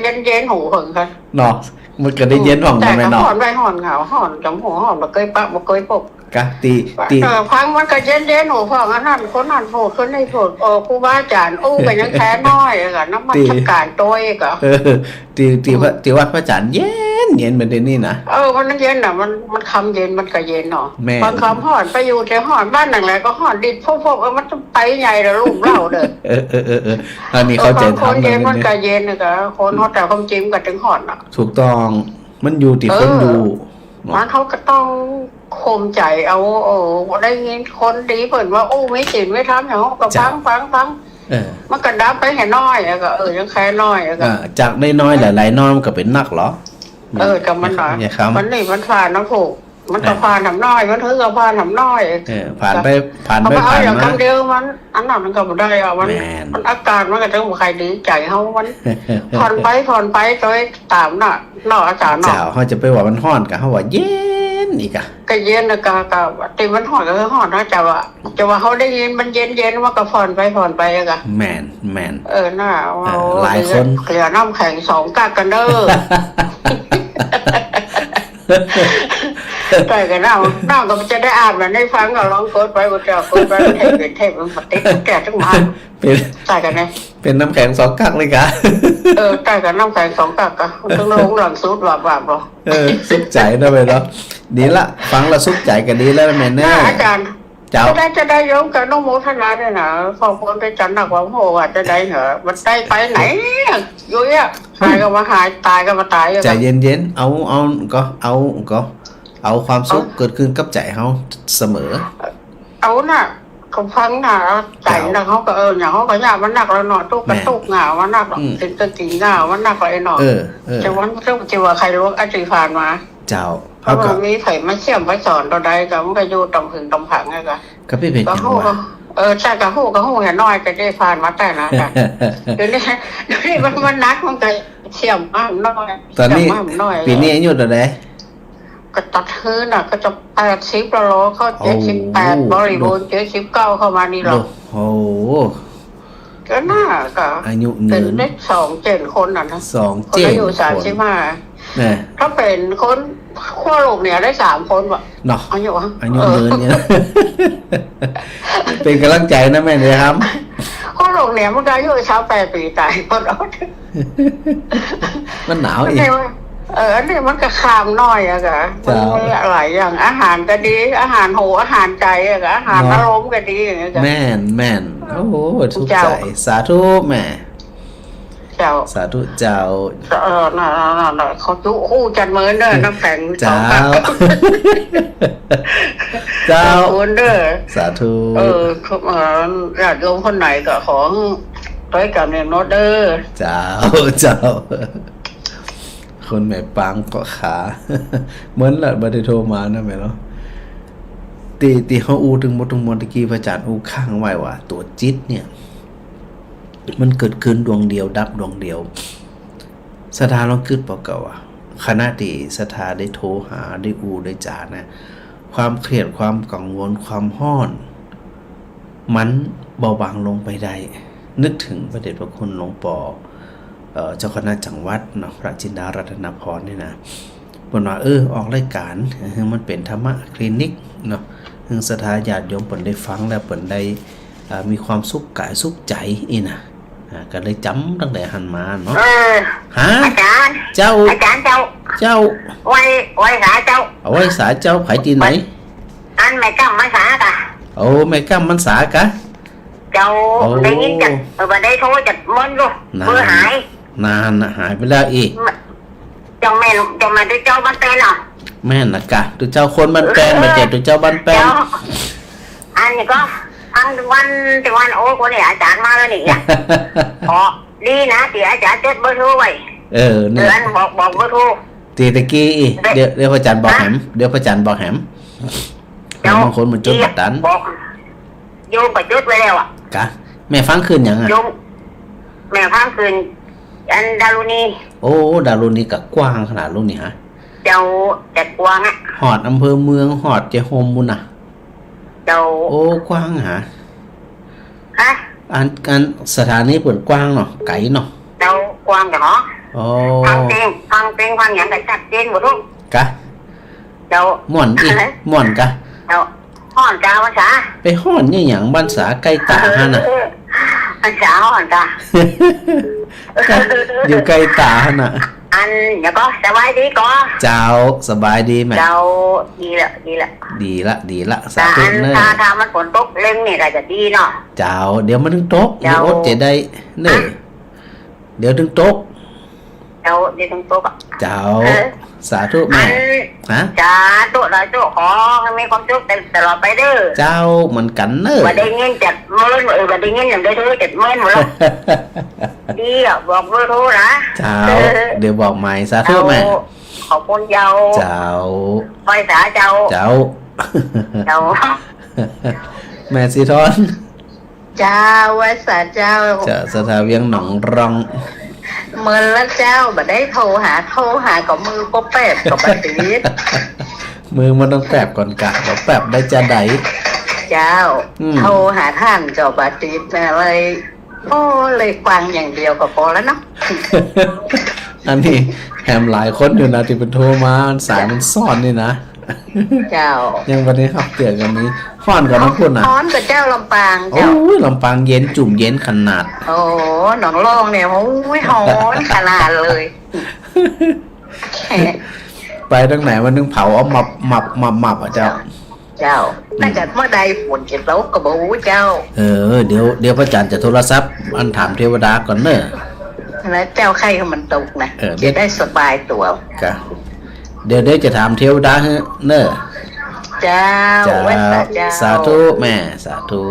เย็นๆ หูเผิงค่ะ เนาะ มันก็ได้เย็นห้อง ใจ้ มันแม่นเนาะ ฮ้อนได้ฮ้อนเหงา ฮ้อนจ๋ำหู ฮ้อนบ่เกยปะบ่เกยปก กะตี้ ตี้ เออ ฟังมันก็เย็นๆ หูพ่อง อันนั้นคนนั้นพูด คนนี้พูด เออ ครูบาอาจ๋ารย์อู้ก็ยังแค่น้อยอะ นมัสก๋านโตยก็ เออ ตี้ ตี้ว่า ตี้วัดพระอาจ๋ารย์เย็น เย็นเหมือนเดี๋ยวนี้นะ เออ มันเย็นน่ะ มัน มันค่ำเย็นมันก็เย็นเนาะ แม่น บางค่ำฮ้อน ไปอยู่ตี้ฮ้อน บ้านหลังใดก็ฮ้อน ดิดพวกๆ เออ มันจะไปใหญ่ละลุ่มเล่าเด้อ เออ เออ เออ เออ อันนี้เข้าใจ๋ เออ ธรรมะ บางคนเย็นมันก็เย็นน่ะ ก็คนฮ้อน แต่ความจริงมันก็ถึงฮ้อนน่ะ ถูกต้อง มันอยู่ตี้คนอยู่ เออ เนาะ มันเขาก็ต้องข่มใจ๋เอา เออ ได้ยินคนดีเปิ้นว่าอู้มีศีลมีธรรมหยัง ก็ฟัง เจ้า ฟัง ฟัง เออ มันก็ดับไปแค่น้อย แล้วก็ เออ ยังแค่น้อย แล้วก็ อ่า จากน้อยๆ หลายๆ น้อยมันก็เป๋นนักเหรอ เออ ก็มันน้อย เนี่ยครับ มันนี่มันผ่านนะผู้ มันก็ เออ ผ่านหำน้อย มันถือก็ผ่านหำน้อย เออ ผ่านไป ผ่านไป เอามาเอา ผ่านมา อย่างคำเดียวมัน อันนั้นมันก็บ่ได้อะ มัน แม่น มันอาการมันก็จะบ่ใค่ดีใจ๋เฮา มัน ผ่อนไป ผ่อนไป โตยต๋ามน่ะ เนาะอาจ๋ารย์เนาะ เจ้า เฮาจะไปว่ามันฮ้อนกะ เฮาว่าเย็นอีกอะ ก็เย็นน่ะ ก็ ก็ตี้มันฮ้อนก็คือฮ้อนนะ จะว่า จะว่าเฮาได้ยินมันเย็นๆ มันก็ผ่อนไป ผ่อนไปอะกะ แม่น แม่น เออ น่า เออ เอา หลายคน เดี๋ยว เดี๋ยวน้ำแข็งสองกั๊กกั๋นเด้อ ใจ้กั๋นเนาะ น้องก็จะได้อาบน่ะ ได้ฟังก็ลองกดไป บ่เจ้ากดไป มันเห็นเป๋นเทป มันติดแก่จังหวะ เป๋น ใจ้กั๋นนะ เป๋นน้ำแข็งสองกั๊กเลยกะ เออ ใจ้กั๋น น้ำแข็งสองกั๊กกะ มันต้องลงหลังสุด หวาบๆ บ่ เออ สุขใจ๋นะแม่เนาะ ดีละ ฟังแล้วสุขใจ๋ก็ดีแล้วแม่เนาะ อาจ๋ารย์ เจ้า จะได้ จะได้โยมก็อนุโมทนาด้วยนะ ขอบคุณอาจ๋ารย์นักว่า โห ว่าจะได้เหรอ มันได้ไปไหน อยู่เนี่ย หายก็มาหาย ต๋ายก็มาต๋าย ใจ๋เย็นๆ เอา เอา ก็ เอา ก็ เอาความสุข เอา เกิดขึ้นกับใจ๋เฮาเสมอ เอาน่ะ ก็ฟังน่ะ ใจ๋ เจ้า น่ะ เฮาก็ เออ อย่างเฮาก็ยากมันนักแล้วเนาะ ตุ๊กข์ก็ แม่น ตุ๊กข์ เหงามันนักแล้ว อืม เห็นก็กิ๋นเหงามันนักแล้วไอ้เนาะ เออ เออ จะวัน จะ จะว่าใค่หลวงอาทิตย์ผ่านมา เจ้า เพราะว่า เฮาก็ มีใผมาเสี้ยมมาสอนเต้าใดก็มันก็อยู่ต๋ำผึงต๋ำผังไงก็ ก็เป๋น ก็ อย่าง ฮู้ ว่า เออ ใจ้ ก็ฮู้ ก็ฮู้แค่น้อย แต่ได้ผ่านมาแต่นะ เดี๋ยวนี้ เดี๋ยวนี้มัน มันนัก มันก็เสี้ยมมาน้อย ต๋อนนี้ เสี้ยมมาน้อย ปี๋นี้อายุเต้าใด ก็ตัดหื้อน่ะ ก็จะแปดสิบแล้วเหรอ เข้า โอ้ เจ็ดสิบแปด บริบูรณ์ เจ็ดสิบเก้าเข้ามานี่เหรอ โอ้โห ก็น่าก็ อายุยืน เป๋นได้สองเจ้นคนน่ะนะ สองเจ้น คนอายุ คน สามสิบห้า แม่ ถ้าเป๋นคนขั้วโลกเหนือได้สามคนว่ะ เนาะ อายุอะ อายุ เออ ยืนเนี่ย เป๋นก๋ำลังใจ๋นะแม่เนี่ยครับ ขั้วโลกเหนือมันก็อายุซาวแปดปี๋ต๋ายหมดแล้ว มันหนาวอีก อันนี้มัน เออ อันนี้มันก็ข้ามน้อยอะกะ เจ้า มันมีหลายอย่าง อาหารก็ดี อาหารหู อาหารใจ๋อะกะ อาหาร เนาะ อารมณ์ก็ดีอย่างเงี้ยกะ แม่น แม่น โอ้โห สุขใจ๋ เจ้า สาธุแม่ เจ้า สาธุเจ้า เออ น่ะ น่ะ น่ะ เขาจุอู้จันเมินเด้อ น้ำแข็ง เจ้า สองพัน เจ้า ขอบคุณเด้อ สาธุ เออ เออ ญาติโยมคนไหนก็ขอให้ ด้วยกันเนี่ยเนาะเด้อ เจ้า เจ้า คนแม่ปางก็ขา เหมือนละบ่ได้โทรมานะแม่เนาะ ตี้ ตี้เฮาอู้ตึงหมดตึงมวลตะกี้ พระอาจ๋ารย์อู้ค้างไว้ว่า ตั๋วจิตเนี่ย มันเกิดขึ้นดวงเดียว ดับดวงเดียว ศรัทธาลองกึ๊ดเปล่าเก่าอะ ขณะตี้ศรัทธาได้โทรหา ได้อู้ ได้จ๋านะ ความเครียด ความกังวล ความฮ้อน มันเบาบางลงไปได้ นึกเถิงพระเดชพระคุณหลวงป้อ เอ่อ เจ้าคณะจังหวัดเนาะ พระจินดารัตนพรนี่นะ เปิ้นว่า เออ ออกรายก๋าน หื้อมันเป๋นธรรมะคลินิกเนาะ หื้อศรัทธาญาติโยมเปิ้นได้ฟังแล้วเปิ้นได้ เอ่อ มีความสุขก๋ายสุขใจ๋อี้นะ อ่า ก็เลยจ๋ำตั้งแต่หั้นมาเนาะ เออ ฮะ อาจ๋ารย์ เจ้า อาจ๋ารย์เจ้า เจ้า ไหว้ ไหว้สาเจ้า เอาไหว้สาเจ้า ใผตี้ไหน อันแม่ก้ำมันสากะ โอ้ แม่ก้ำมันสากะ เจ้า โอ้ ได้ยินจัด เออ บ่ได้โทรจัดเมินลูก นาน เบอร์หาย นานนะ หายไปแล้วอี้ เจ้าแม่น เจ้าแม่นตุ๊เจ้าบ้านแป้นเหรอ แม่นนะกะ ตุ๊เจ้าคนบ้านแป้น เออ บ่ใจ้ตุ๊เจ้าบ้านแป้น เจ้า อันนี้ก็ ทั้งวัน แต่วัน โอ้ คนนี้อาจ๋ารย์มาแล้วนี่ ขอดีนะ ตี้อาจ๋ารย์จดเบอร์โทรไว้ เออ เออ เนี่ย อันบอก บอกเบอร์โทร ตี้ตะกี้อี้ เดี๋ยว เดี๋ยวพระอาจ๋ารย์บอกแหม เดี๋ยวพระอาจ๋ารย์บอกแหม เจ้า บางคนมันจดบ่ตัน บอก โยมก็จดไว้แล้วอะ กะ แม่ฟังคลื่นหยังอะ โยม แม่ฟังคลื่น อันดารุณี โอ้ ดารุณีก็กว้างขนาดลูกนี่ฮะ เจ้า แต่กว้างอะ ฮอดอำเภอเมือง ฮอดเจ๊โฮมปู้นน่ะ เจ้า โอ้ กว้างหา ฮะ อัน อันสถานีเปิ้นกว้างเนาะ ไก๋เนาะ เจ้า กว้างจ้ะเนาะ โอ้ ฟังเพลง ฟังเพลง ฟังหยังก็ชัดเจนหมดลูก กะ เจ้า ม่วนอี้ ม่วนกะ เจ้า ฮ้อนกะบ้านสา ไปฮ้อนอี่หยังบ้านสา ใก้ต๋าหั้นน่ะ เออ บ้านสาฮ้อนกะ กะ อยู่ใก้ต๋าหั้นน่ะ อัน เดี๋ยวก็สบายดีก่อ เจ้า สบายดีแม่ เจ้า ดีละ ดีละ ดีละ ดีละ สาธุเน่อ ถ้า ถ้ามันฝนตกเร่งนี่ก็จะดีเนาะ เจ้า เดี๋ยวมันตึงตก เจ้า อดใจ๋ได้เน่อ ฮะ เดี๋ยวตึงตก เจ้า เดี๋ยวตึงตกอะ เจ้า เออ สาธุแม่ อัน ฮะ สาธุ สาธุ ขอหื้อมีความสุขตลอดไปเน่อ เจ้า เหมือนกั๋นเน่อ บ่ได้ยินจัดเมิน เออ บ่ได้ยินอย่างใดโทรจัดเมินหมดแล้ว ดีอะ บอกเบอร์โทรนะ เจ้า เออ เดี๋ยวบอกใหม่ สาธุแม่ เจ้า ขอบคุณเจ้า เจ้า ไหว้สาเจ้า เจ้า เจ้า แม่สีทอน เจ้า ไหว้สาเจ้า เจ้า ศรัทธาเวียงหนองร่อง เมินละเจ้า บ่ได้โทรหา โทรหาก็มือบ่แปบก็บ่ติด มือมันต้องแปบก่อนกะ บ่แปบได้จาใด เจ้า อืม โทรหาต้านก็บ่ติดนะ เลย โอ้ เลยฟังอย่างเดียวก็พอแล้วเนาะ อันนี้แหมหลายคนอยู่นะตี้เปิ้นโทรมา สายมันซ้อนนี่นะ เจ้า ยังบ่ได้ฮับเตื้อ กั๋นนี้ ฮ้อนก่อเนาะปุ้นน่ะ ฮ้อนก่อเจ้า ลำปางเจ้า โอ้ย ลำปางเย็นจุ่มเย็นขนาด โอ้ หนองร่องเนี่ย โอ้ย ฮ้อนขนาดเลย ไปตางไหนมันนึ่งเผาเอาหมับหมับหมับหมับอะเจ้า เจ้า อืม แต่เมื่อใดฝนจะตกก็บ่ฮู้เจ้า เออ เดี๋ยว เดี๋ยวพระอาจ๋ารย์จะโทรศัพท์ อันถามเทวดาก่อนเน่อ แล้วเจ้า ใค่หื้อมันตกนะ เออ จะได้สบายตั๋ว กะ เดี๋ยว เดี๋ยวจะถามเทวดาหื้อเน่อ เจ้า เจ้า ไหว้สาเจ้า สาธุแม่ สาธุ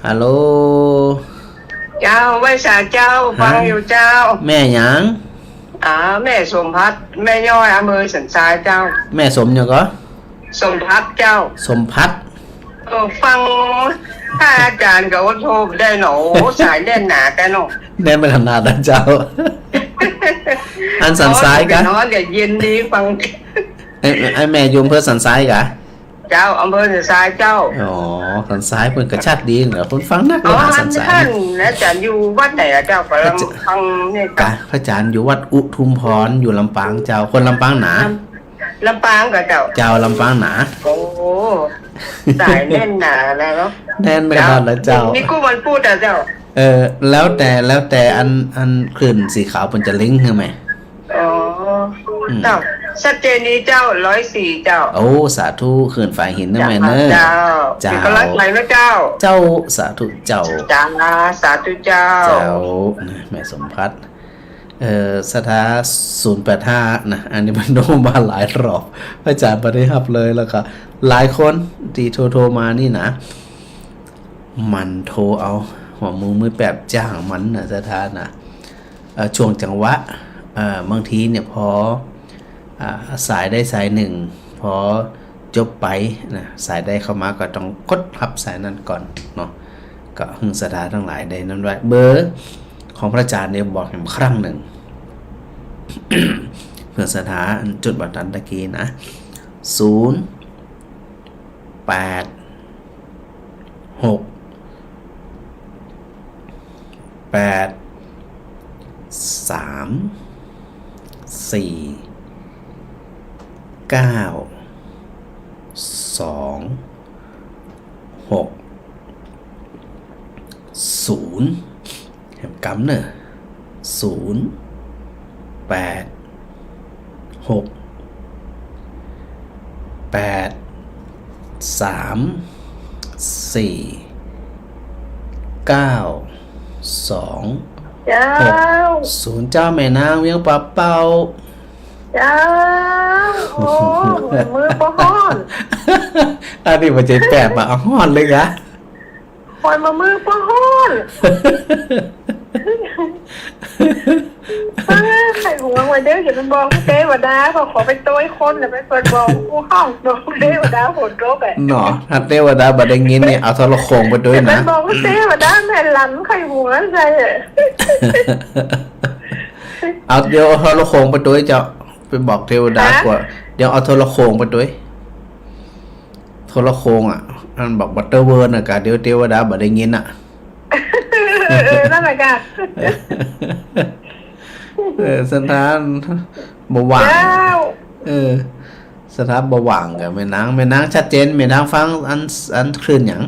ฮัลโหล เจ้า ไหว้สาเจ้า ฮะ ฟังอยู่เจ้า แม่หยัง อ่า แม่สมภัทร แม่ย้อย อำเภอสันทรายเจ้า แม่สมหยังก่อ สมภัทรเจ้า สมภัทร เออ ฟังพระอาจ๋ารย์ก็อดโทรบ่ได้เนาะ โอ้ สายแน่นหนาแต๊เนาะ แน่นขนาดนั้นเจ้า อันสันทรายกะ อ๋อ เนาะ เดี๋ยวเย็นดีฟัง ไอ้ ไอ้แม่อยู่อำเภอสันทรายกะ เจ้า อำเภอสันทรายเจ้า อ๋อ สันทรายเปิ้นก็ชัดดีเนาะ เปิ้นฟังนัก อ๋อ หาสันทราย อันท่านนะ อาจ๋ารย์อยู่วัดไหนอะเจ้า กำลังฟังนี่ กะ พระอาจ๋ารย์อยู่วัดอุทุมพร อยู่ลำปางเจ้า คนลำปางหนา ลำ ลำปางกะเจ้า เจ้า ลำปางหนา โอ้ สายแน่นหนาแล้วเนาะ แน่นขนาดนั้นเจ้า มีกู้วันพูดอะเจ้า เออ แล้วแต่ แล้วแต่อัน อันคลื่นสีขาวเปิ้นจะลิงก์หื้อแม่ อ๋อ อืม เจ้า ชัดเจนดีเจ้า ร้อยสี่เจ้า โอ้ สาธุ คลื่นฝายหินนะแม่เน่อ เจ้า เจ้า เจ้า เป็นกำลังใจนะเจ้า เจ้า สาธุเจ้า จ้า สาธุเจ้า เจ้า นะ แม่สมภัทร เอ่อ ศรัทธาศูนย์แปดห้านะ อันนี้มันโทรมาหลายรอบ พระอาจ๋ารย์บ่ได้ฮับเลย แล้วก็หลายคนตี้โทร โทรมานี่นะ มันโทรเอาหัวหมู่มือแปบจ้างมันนะ ศรัทธานะ เอ่อ ช่วงจังหวะ เอ่อ บางทีเนี่ยพอ อ่า สายใดสายนึ่ง พอจบไปนะ สายใดเข้ามาก็ต้องกดฮับสายนั้นก่อนเนาะ ก็หื้อศรัทธาตังหลายได้นำไว้ เบอร์ของพระอาจารย์เนี่ยบอกแหมครั้งนึ่ง เผื่อศรัทธาอันจดบ่ตันตะกี้นะ ศูนย์ แปด หก แปด สาม สี่ เก้า สอง หก ศูนย์ แหมกำเนอะ ศูนย์ แปด หก แปด สาม สี่ เก้า สอง เจ้า หก ศูนย์ เจ้า แม่นางเวียงป่าเป้า เจ้า โอ้ มือบ่ฮ้อน อันนี้บ่ใจ้แปบอะ ฮ้อนเลยกะ ฮ้อนมามือบ่ฮ้อน เอ้อ ใค่หวงว่าเดี๋ยวจะไปบอกเตวดา ขอ ขอไปโตยคน แล้วไปเปิดบอกผู้ห้อง บอกเตวดาฝนตกอะ เนาะ ถ้าเตวดาบ่ได้ยินนี่ เอาโทรโข่งไปโตยนะ ไปบอกเตวดาแม่หลัน ใค่หวงใส่อะ เอา เดี๋ยวเอาโทรโข่งไปโตยเจ้า ไปบอกเตวดา ฮะ กว่า เดี๋ยวเอาโทรโข่งไปโตย โทรโข่งอะ อันบอกบัตเตอร์เวิร์ดนะกะ เดี๋ยวเตวดาบ่ได้ยินอะ เออ นั่นแหละกะ เออ ศรัทธาบ่ว่าง เจ้า เออ ศรัทธาบ่ว่างกะแม่นาง แม่นางชัดเจน แม่นางฟังอัน อันคลื่นหยัง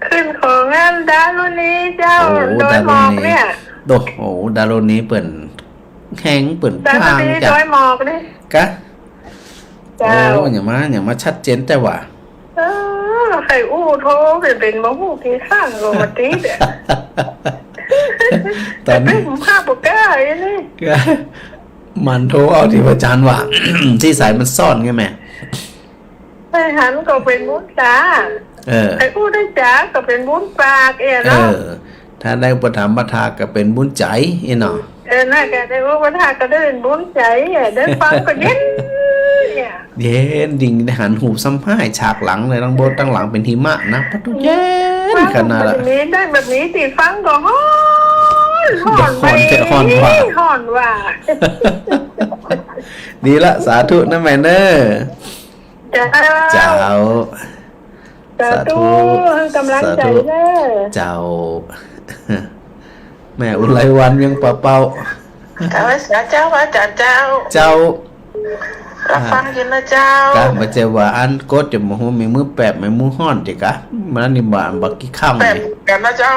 คลื่นของอันดารุณีเจ้า โอ้ ดอยหมอกเนี่ย ดารุณี โอ้โห ดารุณีเปิ้นแฮงเปิ้น ดารุณี กว้างจ้ะ ดอยหมอกนี่ กะ เจ้า โอ้ หยังมา หยังมาชัดเจนแต่ว่า เออ ใค่อู้โทรไปเป๋นบ่ฮู้กี่ครั้งก็บ่ติดอะ ต๋อนนี้ เป๋นภาพบ่กล้าอันนี้ หมั่นโทรเอาตี้พระอาจารย์ว่า ตี้สายมันซ้อนไงแม่ ใค่หันก็เป๋นบุญต๋า เออ ใค่อู้ได้จ๋าก็เป๋นบุญปากเอ๋เนาะ เออ ถ้าได้อุปถัมภ์ศรัทธาก็เป๋นบุญใจ๋เอ๋เนาะ เออ นั่นกะ ได้อุปถัมภ์ก็ได้เป๋นบุญใจ๋เอ๋ ได้ฟังก็เย็นเนี่ย เย็นดิ่ง ได้หันหูบซ้ำฮ้าย ฉากหลังเลย ตังบนตังหลังเป๋นหิมะนะ ปะโต เย็นขนาดละ แบบนี้ ได้แบบนี้ตี้ฟังก็ฮ้อน ฮ้อนไป ฮ้อนแท้ฮ้อนว่า ฮ้อนว่า ดีละ สาธุนะแม่เนอะ เจ้า เจ้า สาธุ สาธุ หื้อก๋ำลังใจ๋เน่อ สาธุ เจ้า แม่อุไรวรรณเวียงป่าเป้า เจ้า เจ้า พระอาจารย์เจ้า เจ้า รับฟังอยู่นะเจ้า กะ บ่ใจ้ว่าอันกดจะบ่ฮู้ มีมือแปบ มีมือฮ้อนติกะ มันนี่บ่า บ่ากี่ครั้ง แปบ นี่ กั๋นนะเจ้า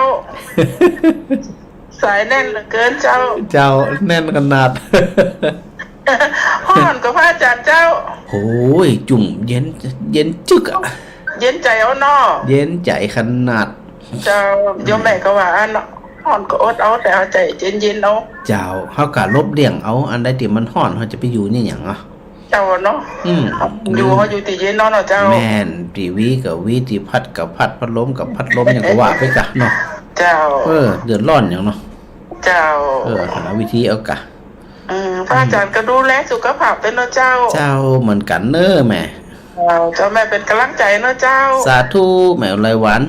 สายแน่นเหลือเกินเจ้า เจ้า แน่นขนาด ฮ้อนก่อพระอาจารย์เจ้า โอ้ย จุ่มเย็น เย็นจึ๊กอะ เย็นใจ๋เอาเนาะ เย็นใจ๋ขนาด เจ้า โยมแม่ก็ว่าอันเนาะ ฮ้อนก็อดเอา แต่เอาใจ๋เย็นๆ เอา เจ้า เฮาก็หลบเลี่ยงเอา อันใดตี้มันฮ้อน เฮาจะไปอยู่เนี่ยหยังอะ เจ้าเนาะ อืม อยู่ เฮาอยู่ตี้เย็นเนาะ เนาะเจ้า แม่น ตี้วีก็วี ตี้พัดก็พัด พัดลมก็พัดลม หยังก็ว่าไปกะเนาะ เจ้า เออ เดือดร้อนหยังเนาะ เจ้า เออ หาวิธีเอากะ อืม พระอาจารย์ก็ดูแลสุขภาพตวยเนาะเจ้า เจ้า เหมือนกั๋นเน่อแม่ เจ้า เจ้าแม่เป๋นก๋ำลังใจ๋เนาะเจ้า สาธุ แม่อุไรวรรณ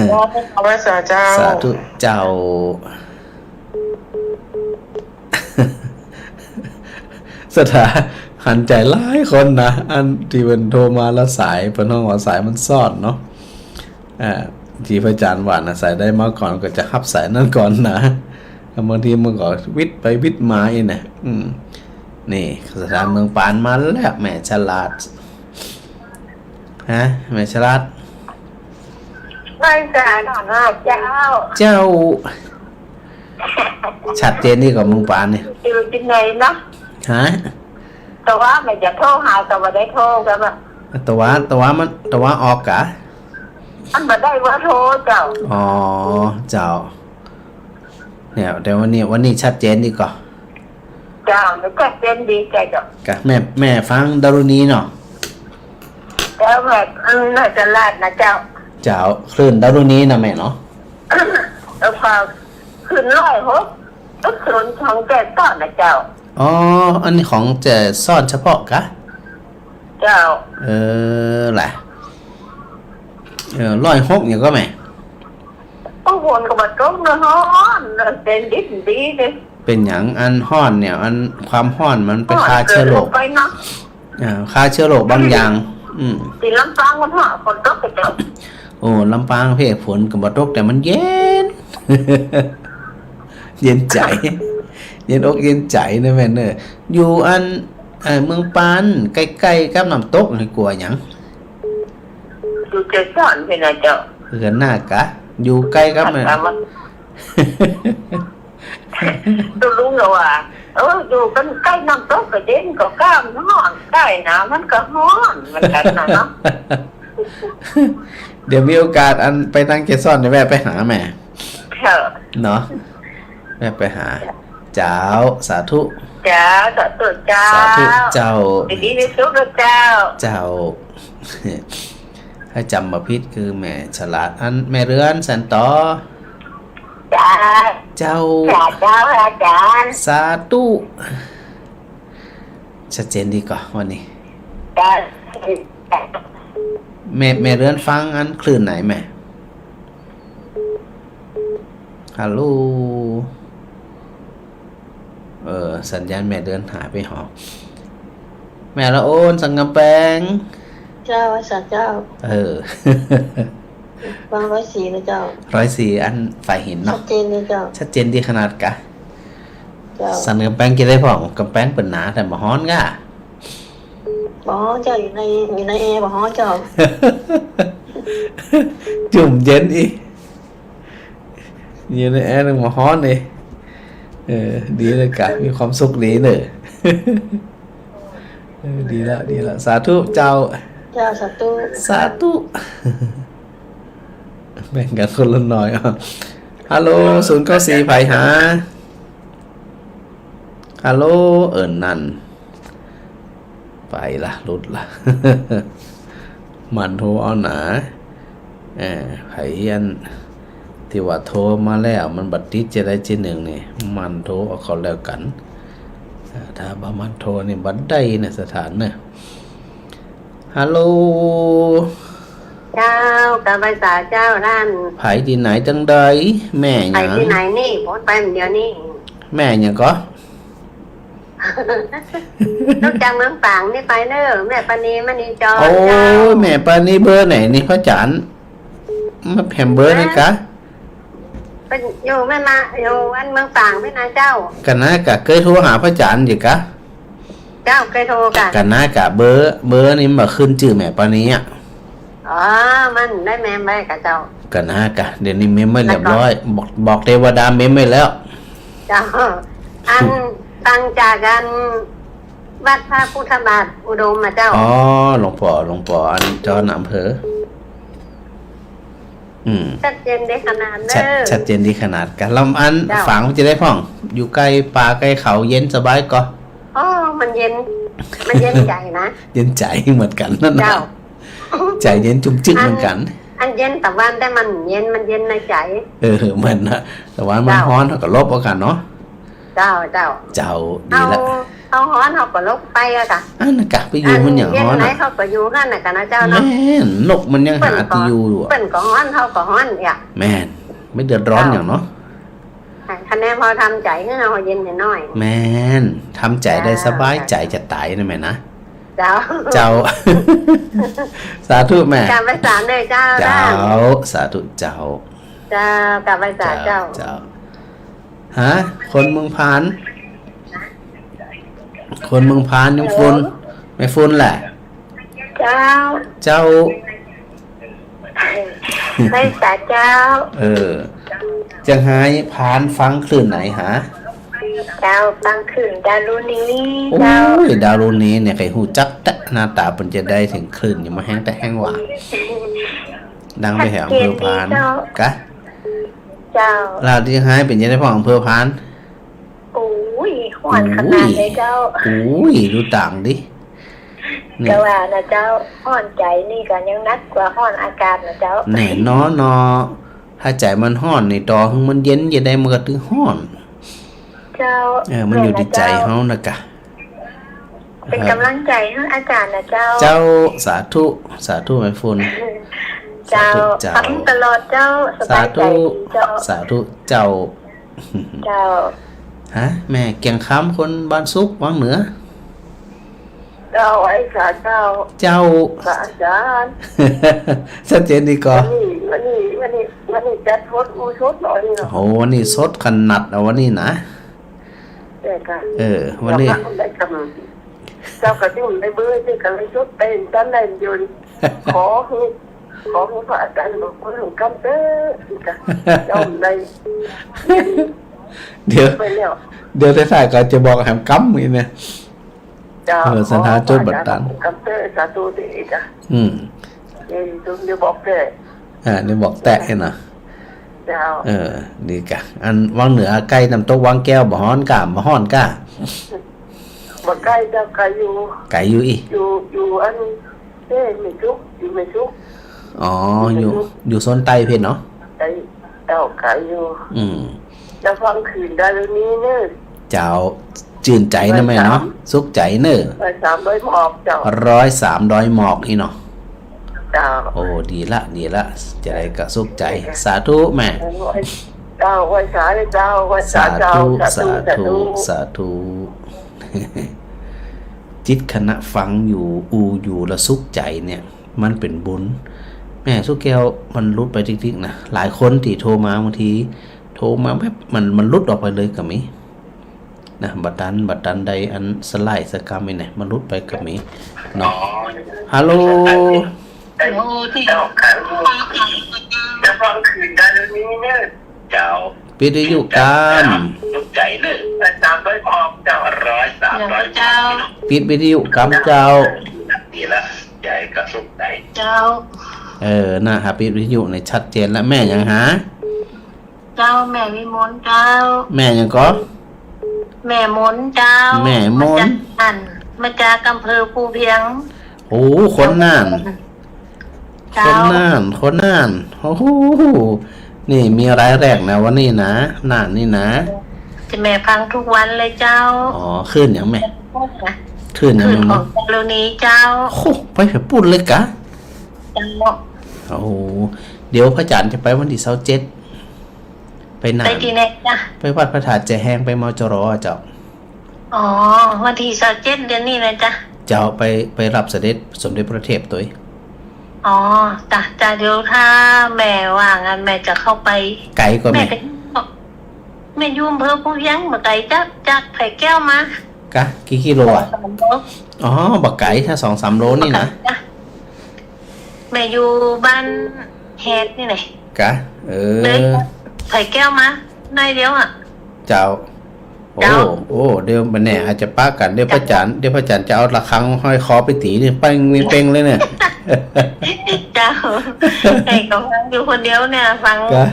เจ้า เอาไว้สาเจ้า สาธุเจ้า ศรัทธาหันใจ๋หลายคนนะ อันตี้เปิ้นโทรมาแล้วสาย เปิ้นฮ้องว่าสายมันซ้อนเนาะ อ่า ตี้พระอาจารย์ว่านะ สายใดมาก่อนก็จะฮับสายนั้นก่อนนะ บางทีมันก็วิดไปวิดมาอีกนะ อืม นี่ ศรัทธาเมืองปานมาแล้ว แม่ฉลาด ฮะ แม่ฉลาด ไหว้สาเจ้า เจ้า ชัดเจนดีก่อเมืองปานนี่ อยู่ตี้ไหนเนาะ ฮะ แต่ว่ามันจะโทรหา แต่ว่าได้โทรกันอะ แต่ว่า แต่ว่ามัน แต่ว่าออกกะ มันบ่ได้ว่าโทรเจ้า อ๋อ เจ้า เนี่ย แต่วันนี้ วันนี้ชัดเจนดีก่อ เจ้า มันชัดเจนดีเจ้า กะ แม่ แม่ฟังดารุณีเนาะ เจ้า แม่ อืม แม่ฉลาดนะเจ้า เจ้า คลื่นดารุณีนะแม่เนาะ แล้วก็คลื่นร้อยหก ก็คลื่นของแจ้ซ้อนนะเจ้า อ๋อ อันนี้ของแจ้ซ้อนเฉพาะกะ เจ้า เออ แหละ เออ ร้อยหก อย่างก็แม่ โอ้ ฝนก็บ่ตกเนาะ ฮ้อนเนาะ เป๋นดินดีเลย เป๋นหยังอันฮ้อนเนี่ย อันความฮ้อนมันไปฆ่าเจื้อโรค ฮ้อนเกินไปเนาะ อ่า ฆ่าเจื้อโรคบางอย่าง อืม ตี้ลำปางมันฮ้อน ฝนตกก็ตก โอ้ ลำปางเพ่ฝนก็บ่ตก แต่มันเย็น เย็นใจ๋ เย็นอกเย็นใจ๋นะแม่เนอะ อยู่อัน เอ่อ เมืองปาน ใก้ๆ กับน้ำตกนี่กั๋วหยัง อยู่เกสรเพ่นน่ะเจ้า เฮือนหน้ากะ อยู่ใก้กับ ถามว่า ตุ๊ลุงก็ว่า เออ อยู่กั๋นใก้น้ำตกก็เย็น ก็ก้ามฮ้อน ใก้น้ำมันก็ฮ้อนเหมือนกั๋นน่ะเนาะ เดี๋ยวมีโอกาสอันไปตังเกสรเดี๋ยวแวะไปหาแม่ เจ้า เนาะ แวะไปหา เจ้า สาธุ เจ้า สาธุเจ้า สาธุเจ้า ดีๆ มีสุขนะเจ้า เจ้า ถ้าจ๋ำบ่ผิดคือแม่ฉลาด อันแม่เรือนสันต่อ เจ้า เจ้า เจ้า เจ้า อาจ๋ารย์ สาธุ ชัดเจนดีก่อวันนี้ เจ้า แม่ แม่เรือนฟังอันคลื่นไหนแม่ ฮัลโหล เออ สัญญาณแม่เรือนหายไปหอ แม่ละโอนสังกำแปง เจ้า สาเจ้า เออ ฟังร้อยสี่นะเจ้า ร้อยสี่ อันฝ่ายหินเนาะ ชัดเจนเลยเจ้า ชัดเจนดีขนาดกะ เจ้า สันกำแปงจะได้ผ่อง กำแปงเปิ้นหนาแต่บ่ฮ้อนกะ บ่ฮ้อนเจ้า อยู่ใน อยู่ในแอร์บ่ฮ้อนเจ้า จุ่มเย็นอีก อยู่ในแอร์นึงบ่ฮ้อนอีก เออ ดีเลยกะ มีความสุขดีเนอะ เออ ดีละ ดีละ สาธุเจ้า เจ้า สาธุ สาธุ แบ่งกั๋นคนละหน่อย อ่ะ ฮัลโหล ศูนย์เก้าสี่ ใผหา ฮัลโหล เออ นั่น ไปละ หลุดละ หมั่นโทรเอาหนา เออ ใผอันตี้ว่าโทรมาแล้วมันบ่ติดจะใดจะนึ่งนี่ หมั่นโทรเอาก็แล้วกั๋น เออ ถ้าบ่หมั่นโทรนี่บ่ได้นะ สถานเนอะ ฮัลโหล เจ้า กราบไหว้สาเจ้าต้าน ใผตี้ไหนจังใด แม่หยัง ใผตี้ไหนนี่ ผมไปเดี๋ยวนี้ แม่หยังก่อ ลูกจากเมืองฝางนี่ไปเนอะ แม่ปานีมณีจร โอ้ เจ้า แม่ปานีเบอร์ไหนนี่พระอาจ๋ารย์ มาแผ่นเบอร์หน่อยกะ เปิ้นอยู่แม่มา อยู่อันเมืองฝางพี่นะเจ้า กะนากะ เกยโทรหาพระอาจ๋ารย์อยู่กะ เจ้า เกยโทรกะ กะนากะ เบอร์ เบอร์นี่มันบ่ขึ้นจื้อแม่ปานีอะ อ๋อ มันได้เมมไว้กะเจ้า กะนากะ เดี๋ยวนี้เมมไว้เรียบร้อย บอก บอกเทวดาเมมไว้แล้ว เจ้า อันฟังจากอันวัดพระพุทธบาทอุดมอะเจ้า อ๋อ หลวงป้อ หลวงป้อ อันเจ้าอำเภอ อืม ชัดเจนดีขนาดเนอะ ชัด ชัดเจนดีขนาดกะ ลำอัน เจ้า ฝางจะได้พ่อง อยู่ใก้ป่าใก้เขา เย็นสบายก่อ อ๋อ มันเย็น มันเย็นใจ๋นะ เย็นใจ๋เหมือนกั๋นนั่นนะ เจ้า ใจ๋เย็นจุ่มจึกเหมือนกั๋น อัน อันเย็นตะวันแต่มันเย็น มันเย็นในใจ๋ เออ เหมือนนะ ตะวันมันฮ้อน เฮาก็หลบเอากั๋นเนาะ เจ้า เจ้า เจ้า ดีละ เฮาฮ้อนเฮาก็หลบไปอะกะ อันนั้นกะ ไปอยู่มันหยังฮ้อน เย็นไหนเฮาก็อยู่หั้นน่ะกะนะเจ้าเนาะ แม่น นกมันยังหาตี้อยู่อยู่อะ เปิ้นก็ฮ้อนเฮาก็ฮ้อนอะ แม่น ไม่เดือดร้อนหยังเนาะ คะแนนเฮาทำใจ๋หื้อเฮาเย็นหน้อย แม่น ทำใจ๋ได้สบายใจ๋จะต๋ายนะแม่นะ เจ้า เจ้า สาธุแม่ กราบไหว้สาเจ้า เจ้า สาธุเจ้า เจ้า กราบไหว้สาเจ้า เจ้า ฮะ คนเมืองพาน คนเมืองพานยังฝน ฮัลโหล แม่ฝนแหละ เจ้า เจ้า ไหว้สาเจ้า เออ จะหื้อพานฟังคลื่นไหนหา เจ้า ฟังคลื่นดารุณี โอ้ย เจ้า ดารุณีเนี่ย ใผฮู้จักแต๊ หน้าต๋าเปิ้นจะใด เถิงคลื่นยังบ่แฮงแต๊แฮงหว่า ดังไปแถวอำเภอพาน ชัดเจนดีเจ้า กะ เจ้า ลาวตี้หื้อเป๋นจะใดพ่องอำเภอพาน โอ้ย ฮ้อนขนาดเลยเจ้า โอ้ย ดูต่างดิ เนี่ย กะว่านะเจ้า ฮ้อนใจ๋นี่กะยังหนักกว่าฮ้อนอากาศนะเจ้า แน่นอนเนาะ ถ้าใจ๋มันฮ้อนนี่ ต่อหื้อมันเย็นจะใดมันก็ตึงฮ้อน เจ้า เออ มันอยู่ตี้ใจ๋เฮานะกะ เป๋นก๋ำลังใจ๋หื้ออาจ๋ารย์นะเจ้า เจ้า สาธุ สาธุแม่ฝน เจ้า สาธุเจ้า ฟังตลอดเจ้า สบายใจ๋ดีเจ้า สาธุ สาธุเจ้า เจ้า ฮะ แม่เกียงคำคนบ้านสุขวังเหนือ เจ้า ไหว้สาเจ้า เจ้า พระอาจ๋ารย์ ชัดเจนดีก่อ วันนี้ วันนี้ วันนี้ วันนี้จัดสด อู้สดหน่อยนี่เนาะ โอ้ วันนี้สดขนาด เอาวันนี้นะ เจ้าค่ะ เออ วันนี้ เจ้าค่ะ ได้กำ เจ้าค่ะ ตี้ผมได้เบอร์ ตี้ก็เลยสดไป ต๋อนนั้นอยู่ ขอหื้อ ขอหื้อพระอาจ๋ารย์บอกว่าหื้อกำเต๊อะ ตี้ก็ เจ้าได้ เดี๋ยว ไปแล้ว เดี๋ยวท้ายๆ ก็จะบอกแหมกำอีกเนี่ย เจ้า เออ สันทาจุดบัดตัน กำเต๊อะ สาธุตี้ก็ อืม เออ เดี๋ยวบอกแต๊ อ่า เดี๋ยวบอกแต๊เนาะ เจ้า เออ ดีก่ะ อันวังเหนือใก้น้ำตกวังแก้ว บ่ฮ้อนก่า บ่ฮ้อนก่า บ่ใก้เจ้า ไก๋อยู่ ไก๋อยู่อี้ อยู่ อยู่อัน เอ๊ะ แม่สุข อยู่แม่สุข อ๋อ อยู่แม่สุข อยู่โซนใต้เพี้ยนเนาะ ไก๋ เจ้า ไก๋อยู่ อืม จะฟังคืนดารุณีเน่อ เจ้า จื้นใจ๋นะแม่เนาะ ไหว้สาม สุขใจ๋เน่อ ไหว้สามดอยหมอกเจ้า ร้อยสามดอยหมอกอี้เนาะ เจ้า โอ้ ดีละ ดีละ จะได้ก็สุขใจ๋ สาธุแม่ เจ้า ไหว้สาเลยเจ้า ไหว้สาเจ้า สาธุ สาธุ สาธุ สาธุ จิตขณะฟังอยู่ อู้อยู่แล้วสุขใจ๋เนี่ย มันเป๋นบุญ แม่สุขแก้ว มันหลุดไปติ๊กๆ นะ หลายคนตี้โทรมาบางที โทรมาแวบ มัน มันหลุดออกไปเลยก็มี นะ บ่ตัน บ่ตันได้อันสไลด์สักกำนี่นะ มันหลุดไปก็มีเนาะ ฮัลโหล ฮัลโหล ตี้ เจ้า ปิดวิทยุกำ เจ้า ปิดวิทยุกำเจ้า เจ้า เออ น่ะ หาปิดวิทยุเนี่ยชัดเจนแล้ว แม่หยังหา เจ้า แม่วิมลเจ้า แม่หยังก่อ แม่มนเจ้า แม่มน มาจากนั่น มาจากอำเภอภูเพียง โอ้ คนน่าน เจ้า คนน่าน คนน่าน โอ้โห นี่มีรายแรกนะวันนี้นะ น่านนี่นะ จะแม่ฟังทุกวันเลยเจ้า อ๋อ คลื่นหยังแม่ คลื่นหยัง คลื่น แม่มน ของดารุณีเจ้า โอ้โห ไปแผดปู๊นเลยกะ เจ้า โอ้โห เดี๋ยวพระอาจ๋ารย์จะไปวันตี้ซาวเจ็ด ไปน่าน ไปตี้ไหนจ๊ะ ไปวัดพระธาตุแจแฮง ไป มจร เจ้า อ๋อ วันตี้ซาวเจ็ดเดือนนี้นะจ๊ะ เจ้า ไป ไปรับเสด็จสมเด็จพระเทพตวย อ๋อ จ้ะ จ้ะ เดี๋ยวถ้าแม่ว่างอันแม่จะเข้าไป ไก๋ก่อแม่ แม่ก็ แม่อยู่อำเภอภูเพียง บ่ไก๋จาก จากไผ่แก้วมา กะ กี่กิโลอะ สองสามโล อ๋อ บ่ไก๋ ถ้าสองสามโลนี่นะ บ่ไก๋จ้ะ แม่อยู่บ้านแฮดนี่แหละ กะ เออ เลยไผ่แก้วมาหน่อยเดียวอะ เจ้า โอ้ เจ้า โอ้ เดี๋ยวบ่แน่อาจจะปะกั๋น เดี๋ยวพระอาจ๋ารย์ เดี๋ยวพระอาจ๋ารย์จะเอาระฆังห้อยคอไปตี๋นี่ เป้ง เป้งเลยเนี่ย เจ้า ไอ้ก็ฟังอยู่คนเดียวเนี่ย ฟัง กะ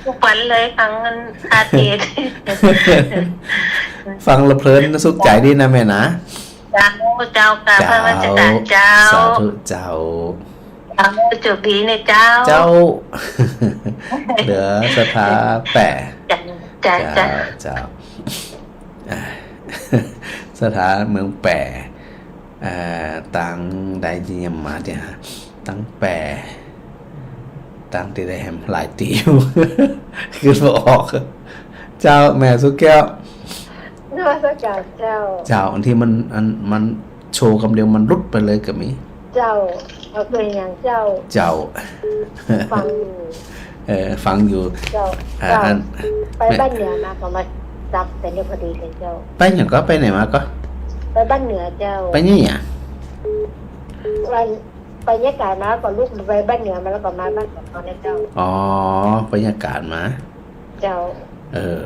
ทุกวันเลย ฟังมันคาเทศ ฟังแล้วเพลินสุขใจ๋ดีนะแม่นะ เจ้า เจ้าค่ะ เจ้า พระนมัสก๋ารเจ้า สาธุเจ้า เจ้า โจคดีนะเจ้า เจ้า เหลือศรัทธาแปะ จ้ะ จ้ะ เจ้า จ้ะ เจ้า อ่า ศรัทธาเมืองแปะ อ่า ตางใดตี้ยังมาเตีย ตางแปะ ตางตี้ใดแหมหลายตี้อยู่ กึ๊ดบ่ออก เจ้า แม่สุขแก้ว นมัสก๋ารเจ้า เจ้า อันตี้มัน อัน มันโชว์กำเดียวมันหลุดไปเลยก็มี เจ้า เอาเป๋นหยังเจ้า เจ้า ฟังอยู่ เออ ฟังอยู่ เจ้า อ่า เจ้า อัน ไป แม่ บ้านเหนือมาก็มาจับเป๋นเรื่องพอดีเลยเจ้า ไปหยังก่อ ไปไหนมาก่อ ไปบ้านเหนือเจ้า ไปเนี่ยหยัง วัน ไปเยียะก๋านมาก็ลุกไปบ้านเหนือมาแล้วก็มาบ้านสองคนนะเจ้า อ๋อ ไปเยียะก๋านมา เจ้า เออ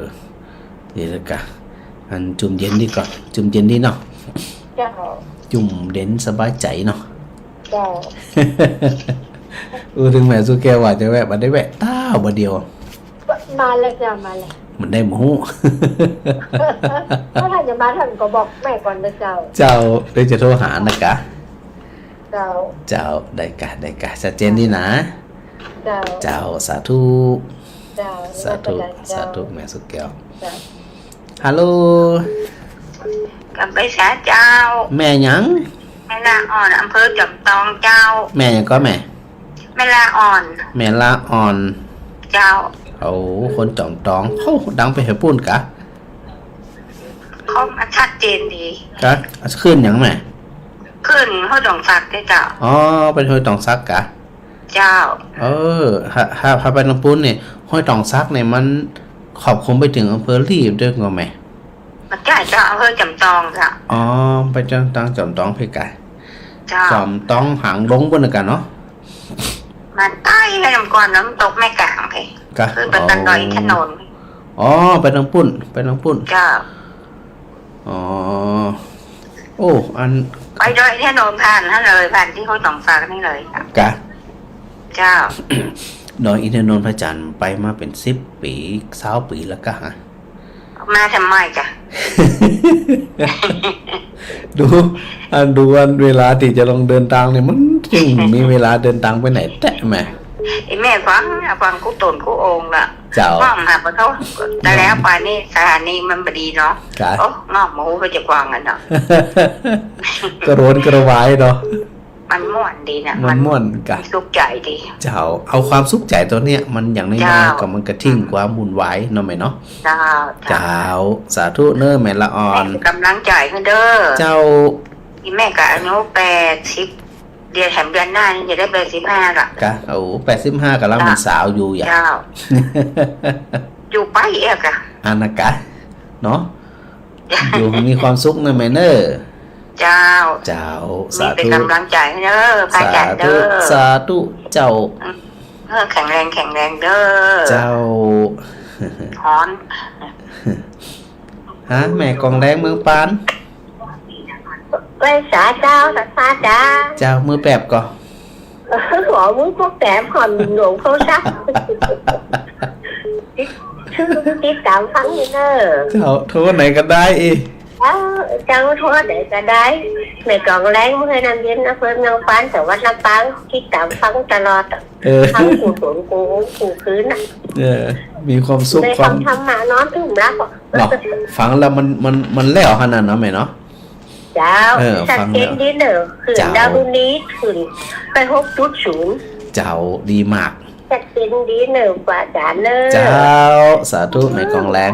ดีแล้วกะ อันจุ่มเย็นดีก่อ จุ่มเย็นดีเนาะ เจ้า จุ่มเย็นสบายใจ๋เนาะ เจ้า อู้ เถิงแม่สุขแก้วว่าจะแวะ บ่ได้แวะ ต้าวบ่าเดียว มาเลยเจ้า มาเลย มันได้บ่ฮู้ ถ้าท่านจะมาท่านก็บอกแม่ก่อนนะเจ้า เจ้า เดี๋ยวจะโทรหานะกะ เจ้า เจ้า ได้กะ ได้กะ ชัดเจนดีนะ เจ้า เจ้า สาธุ เจ้า สาธุ นมัสก๋ารเจ้า สาธุ แม่สุขแก้ว เจ้า ฮัลโหล กำไปสาเจ้า แม่หยัง แม่นางอ่อน อำเภอจอมตองเจ้า แม่หยังก่อแม่ แม่ละอ่อน แม่ละอ่อน เจ้า โอ้ คนจอมตอง โอ้ ดังไปหาปู๊นกะ เขามาชัดเจนดี กะ ขึ้นหยังแม่ ขึ้นห้วยตองสักเด้อเจ้า อ๋อ เป๋นห้วยตองสักกะ เจ้า เออ หา หา หาไปตางปู๊นนี่ ห้วยตองสักนี่มันขอบคลุมไปเถิงอำเภอลี้ด้วยก่อแม่ บ่ใจ้เจ้า อำเภอจอมตองเจ้า อ๋อ ไปตาง ตางจอมตองเปียกะ เจ้า จอมตองหางดงปู๊นกะเนาะ มันใต้แม่น้ำก่อนน้ำตกแม่กลางไป กะ คือไปตางดอยอินทนนท์ อ๋อ ไปตางปู๊น ไปตางปู๊น เจ้า อ๋อ โอ้ อัน ไปดอยอินทนนท์ผ่านหั้นเลย ผ่านตี้ห้วยตองสักนี่เลย กะ เจ้า ดอยอินทนนท์พระจันทร์ไปมาเป๋นสิบปี๋ ซาวปี๋แล้วกะฮะ มาทำไมกะ ดู อัน ดูอันเวลาตี้จะลองเดินตางนี่ มันจึงมีเวลาเดินตางไปไหนแต๊แม่ ไอ้แม่ฟัง ฟังกู้ต๋นกู้องค์ละ เจ้า ฟังหาปะโธ่ แต่แล้วไปนี่สถานีมันบ่ดีเนาะ กะ โอ้ งอกหมูไปจะฟังกันเนาะ กระวนกระวายเนาะ มันม่วนดีนะ มันม่วนกะ มันสุขใจ๋ดี เจ้า เอาความสุขใจ๋ตั๋วเนี้ย มันอย่างน้อยๆ เจ้า ก็มันกะทิ้งความวุ่นวายเนาะแม่เนาะ เจ้า เจ้า เจ้า สาธุเน้อแม่ละอ่อน แม่เป๋นก๋ำลังใจ๋หื้อเด้อ เจ้า อีแม่กะอายุแปดสิบ เดือน แถมเดือนหน้านี่จะได้แปดสิบห้าละ กะ โอ้ แปดสิบห้ากำลังเป๋นสาวอยู่อย่า เจ้า อยู่ไปเอียกะ อันนะกะ เนาะ อยู่มีความสุขเน้อแม่เน้อ เจ้า เจ้า มีเป๋นก๋ำลังใจ๋หื้อเน้อ พระอาจ๋ารย์เน้อ สาธุ สาธุเจ้า อืม เออ แข็งแรง แข็งแรงเด้อ เจ้า ฮ้อน ฮะ แม่กองแรงเมืองปาน ไหว้สาเจ้า สาเจ้า เจ้า มือแปบก่อ เออ หัวมือปกแปบ ฮ้อนหลวงโทรศัพท์ ติด ติดต๋ามฟังอยู่เน้อ เจ้า โทรไหนก็ได้อี เออ เจ้า โทรไหนก็ได้ แม่กองแรง เมืองห้วยน้ำเย็น อำเภอเมืองปาน จังหวัดลำปาง ติดต๋ามฟังตลอด เออ ทั้งกู้ต๋นกู้ กู้คืนน่ะ เออ มีความสุข ได้ฟังธรรมะนอนตึงหลับอ่ะ เนาะ ฟังแล้วมัน มัน มันแหลวขนาดนั้นไหมเนาะ เจ้า เออ ชัดเจนดีเน้อ ฟังแล้ว ขึ้น เจ้า ดารุณีขึ้นไปหกจุดศูนย์ เจ้า ดีมาก ชัดเจนดีเน้อ พระอาจ๋ารย์เน้อ เจ้า สาธุ แม่กองแรง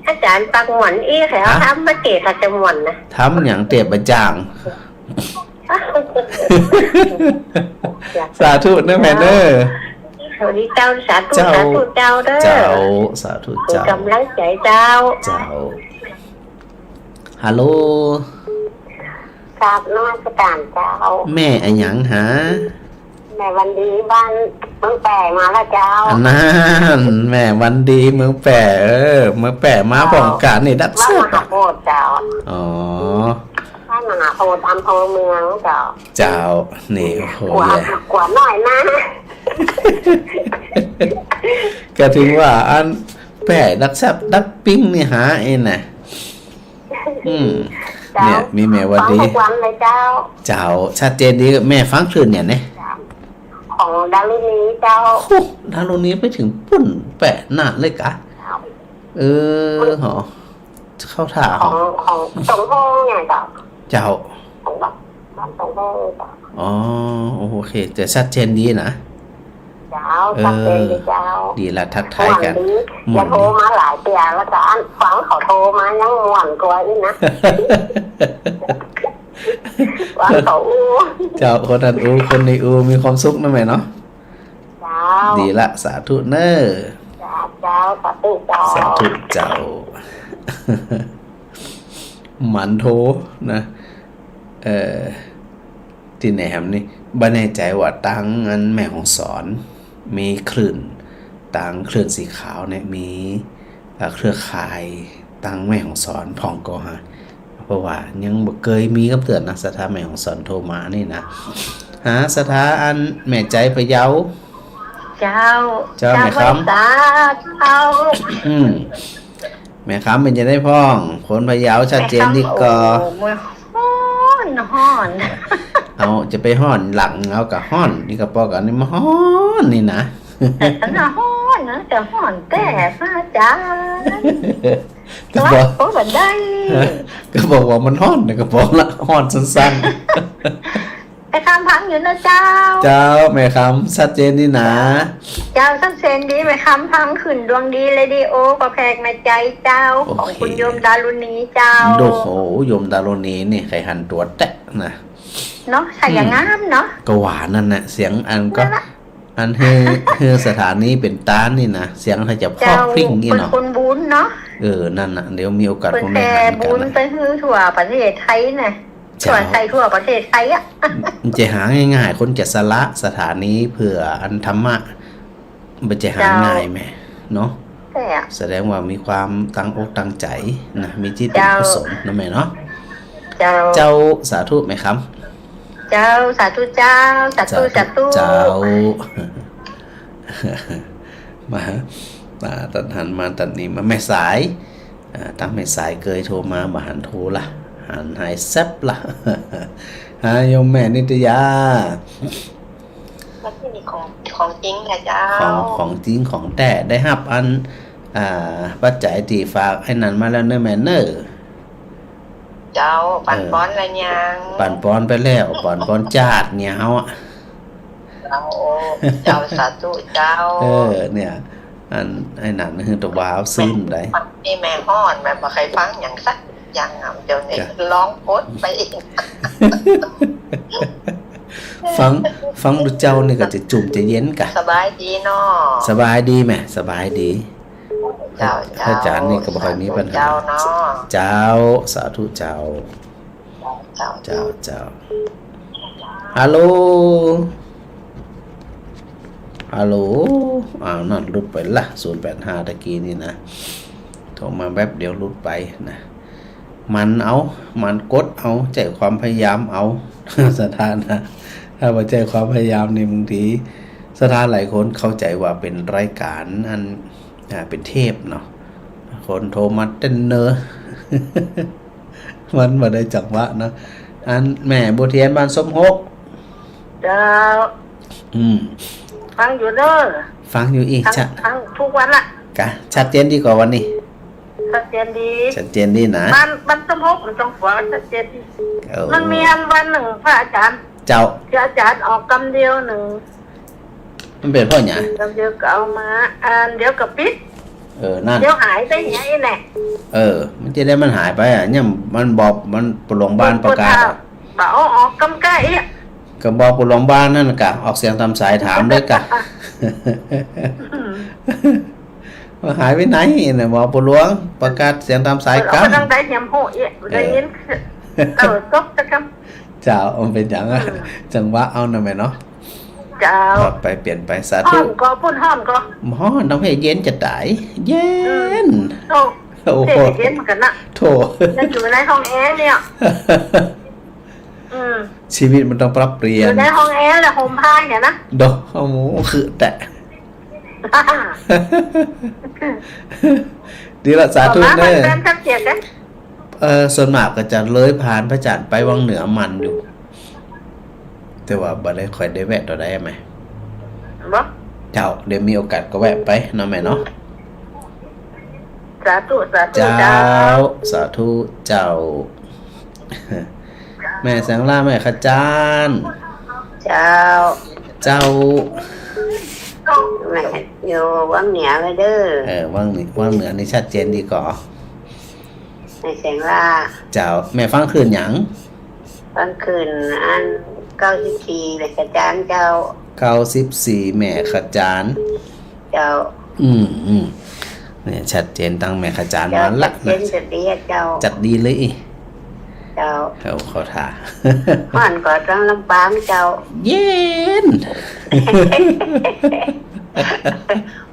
อาจ๋ารย์ปากหม่อนอี้ ใผเอา ฮะ ธรรมะเตศน์ อาจ๋ารย์หม่อนนะ ธรรมะหยังเตศน์บ่าจ่าง สาธุเน้อแม่เน้อ สวัสดีเจ้า สาธุ เจ้า สาธุเจ้าเน้อ เจ้า สาธุเจ้า เป๋นก๋ำลังใจ๋เจ้า เจ้า ฮัลโหล กราบนมัสการเจ้า แม่อะหยังหา แม่วันดีบ้านเมืองแป้มาแล้วเจ้า อันนั้น แม่วันดีเมืองแป้ เออ เมืองแป้มา เจ้า พร้อมกั๋นนี่ ดัก บ้าน เสิร์ฟ มหาโพธิ์เจ้า อ๋อ บ้านมหาโพธิ์ อำเภอเมืองเจ้า เจ้า นี่ โอ้โห กั๋ว แย่ กั๋วน้อยนะ ก็ถึงว่าอันแป้ดักแซ่บดักปิ้งนี่หาเองนะ อืม เจ้า เนี่ย มีแม่วันดี ฟังทุกวันเลยเจ้า เจ้า ชัดเจนดี แม่ฟังคลื่นเนี่ยนะ เจ้า ของดารุณีเจ้า โอ้ ดารุณีไปเถิงปู๊นแป้นานเลยกะ เจ้า เออ หอ เข้าท่า ของ ของตงโฮงเนี่ยเจ้า เจ้า ของบ้าน บ้านตงโฮงเจ้า อ๋อ โอเค จะชัดเจนดีนะ เจ้า เออ ชัดเจนดีเจ้า ดีละ ทักทายกั๋น ม่วนดี ม่วนดี อย่าโทรมาหลายเตื้อแล้วจ้ะ อันฟังเขาโทรมายังม่วนกว่าอี้นะ ฟังเขาอู้ เจ้า คนนั้นอู้ คนนี้อู้ มีความสุขนะแม่เนาะ เจ้า ดีละ สาธุเน้อ เจ้า เจ้า สาธุเจ้า สาธุเจ้า หมั่นโทรนะ เอ่อ ตี้ไหนแหมนี่ บ่แน่ใจ๋ว่าตางอันแม่ฮ่องสอน มีคลื่น ตางคลื่นสีขาวเนี่ย มี เอ่อ เครือข่ายตางแม่ฮ่องสอนพ่องก่อฮะ เพราะว่ายังบ่เกยมีกับเตื้อนะ ศรัทธาแม่ฮ่องสอนโทรมานี่นะ ฮะ ศรัทธาอันแม่ใจ๋พะเยา เจ้า เจ้า เจ้า แม่คำ ไหว้สาเจ้า อืม แม่คำเป๋นจะไดพ่อง คนพะเยาชัดเจนดีก่อ แม่คำ โอ้โห ฮ้อน ฮ้อน เอา จะไปฮ้อนหลัง เอากะฮ้อน นี่กะปอ กะนี่มาฮ้อนนี่นะ แต่ก็ฮ้อนนะ แต่ฮ้อนแต๊ พระอาจ๋ารย์ ก็บอก ว่าบ่ได้ ก็บอกว่ามันฮ้อนนะ ก็บอกละ ฮ้อนสั้นๆ ม่คำฟังอยู่นะเจ้า เจ้า แม่คำ ชัดเจนดีนะ เจ้า ชัดเจนดี แม่คำฟังขึ้นดวงดี เรดิโอก็แพรกในใจ๋เจ้า โอเค ของคุณโยมดารุณีเจ้า โอ้โห โยมดารุณีนี่ใค่หันตั๋วแต๊นะ เนาะ ใส่อย่างงามเนาะ อืม ก็หวานนั่นแหละ เสียงอันก็ นั่นแหละ อันหื้อ หื้อสถานีเป๋นตานนี่นะ เสียงใค่จะเพราะ เจ้า พริ้งนี่เนาะ เปิ้นคนบุญเนาะ เออ นั่นน่ะ เดี๋ยวมีโอกาส เปิ้น คงได้หันกั๋น แผ่บุญ นะ ไปหื้อทั่วประเทศไทยนะ เจ้า ทั่วไทย ทั่วประเทศไทยอะ มันจะหาง่ายๆ คนจะสละสถานีเพื่ออันธรรมะ มันจะหา เจ้า ง่ายแหมเนาะ ใช่อะ แสดงว่ามีความตั้งอกตั้งใจ๋นะ มีจิต เจ้า เป็นกุศลนะแม่เนาะ เจ้า เจ้า สาธุแม่คำ เจ้า สาธุเจ้า สาธุ สาธุ สาธุ เจ้า มา มาตัดหันมาตัดนี้มา แม่สาย อ่า ตังแม่สายเกยโทรมา บ่หันโทรละ หันหายแซบละ หาโยมแม่นิตยา แล้วที่นี่ของ ของจริงนะเจ้า ของ ของจริงของแต๊ ได้ฮับอัน อ่า ปัจจัยตี้ฝากไอ้นั่นมาแล้วเนอะแม่เนอะ เจ้า ปัน เออ ปอนแล้วยัง ปันปอนไปแล้ว ปันปอนจาดเนี่ยเฮาอะ เจ้า เจ้า สาธุเจ้า เออ เนี่ย อัน ไอ้นั่นคือตะวาวซื่นได้ นี่แม่ฮ้อน แม่บ่ใค่ฟังหยังสักอย่างอะ เดี๋ยวนี้ จ้ะ ร้องโพดไปเอง ฟัง ฟังดูเจ้านี่ก็จะจุ่มจะเย็นกะ สบายดีเนาะ สบายดีแม่ สบายดี เจ้า เจ้า พระอาจารย์นี่ก็บ่ค่อยมีปัญหา เจ้าเนาะ เจ้า สาธุเจ้า เจ้า เจ้า เจ้า ฮัลโหล ฮัลโหล อ้าว นั่นหลุดไปละ ศูนย์แปดห้า ตะกี้นี่นะ โทรมาแป๊บเดียวหลุดไปนะ หมั่นเอา หมั่นกดเอา ใจ๊ความพยายามเอา ศรัทธานะ ถ้าบ่ใจ๊ความพยายามนี่บางที ศรัทธาหลายคนเข้าใจ๋ว่าเป๋นรายก๋านอัน อ่า เป๋นเทปเนาะ คนโทรมาเต้นเนอะ มันบ่ได้จังหวะเนาะ อันแม่บัวเทียนบ้านส้มฮก เจ้า อืม ฟังอยู่เนอะ ฟังอยู่อี้ ฟัง ชัด ฟังทุกวันละ กะ ชัดเจนดีก่อวันนี้ ชัดเจนดี ชัดเจนดีนะ บ้าน บ้านส้มฮกมันต้องหัวชัดเจนดี เออ มันมีอันวันนึ่งพระอาจ๋ารย์ เจ้า พระอาจ๋ารย์ออกกำเดียวนึ่ง มันเป๋นเพราะหยัง กำเดียวก็เอามา อันเดียวก็ปิด เออ นั่น เดี๋ยวหายไปไงแหละ เออ มันจะได้มันหายไปอะ เนี่ยมันบอก มันปวดหลวงบ้านประกาศอะ บ่เอาออกกำก้าอี้ ก็บอกปวดหลวงบ้านนั่นกะ ออกเสียงตามสายถามเลยกะ อืม ว่าหายไปไหนน่ะ บอกปวดหลวงประกาศเสียงตามสายกำ เออ เอาไปทางใดเหียมโหอี้ ได้ยิน เออ เออ ตกตะกำ เจ้า มันเป๋นหยังอะ อืม จังหวะเอานะแม่เนาะ เจ้า ไปเปลี่ยนไป สาธุ ฮ้อนก่อ ปุ้นฮ้อนก่อ ฮ้อน ต้องให้เย็นจะต๋าย เย็น อืม โอ้ โอ้โห เย็นเหมือนกั๋นนะ โถ่ ยังอยู่ในห้องแอร์เนี่ย อืม ชีวิตมันต้องปรับเปลี่ยน อยู่ในห้องแอร์และห่มผ้าเนี่ยนะ โด โอ้โห คือแต่ ดีละ สาธุ ประมาณ เนอะ วันจันทร์สักเจ็ดนะ เอ่อ ส่วนมากก็จะเลยผ่านพระอาจ๋ารย์ไปวังเหนือมันอยู่ แต่ว่าบ่ได้ค่อยได้แวะเตื้อใดอะแม่ บ่ เจ้า เดี๋ยวมีโอกาสก็แวะไปเนาะแม่เนาะ สาธุ สาธุ เจ้า เจ้า สาธุเจ้า แม่แสงล่า แม่ขจาร เจ้า เจ้า แม่อยู่วังเหนือไว้เด้อ เออ วังเหนือ วังเหนือนี่ชัดเจนดีก่อ แม่แสงล่า เจ้า แม่ฟังคลื่นหยัง ฟังคลื่นอันเก้าสิบสี่ แม่ขจารเจ้า เก้าสิบสี่ แม่ขจาร เจ้า อืม อืม เนี่ย ชัดเจนตังแม่ขจาร เจ้า มาละ ชัดเจน นะ ชัดดีอะเจ้า ชัดดีเลยอี้ เจ้า เอาเข้าท่า ฮ้อนก่อตังลำปางเจ้า เย็น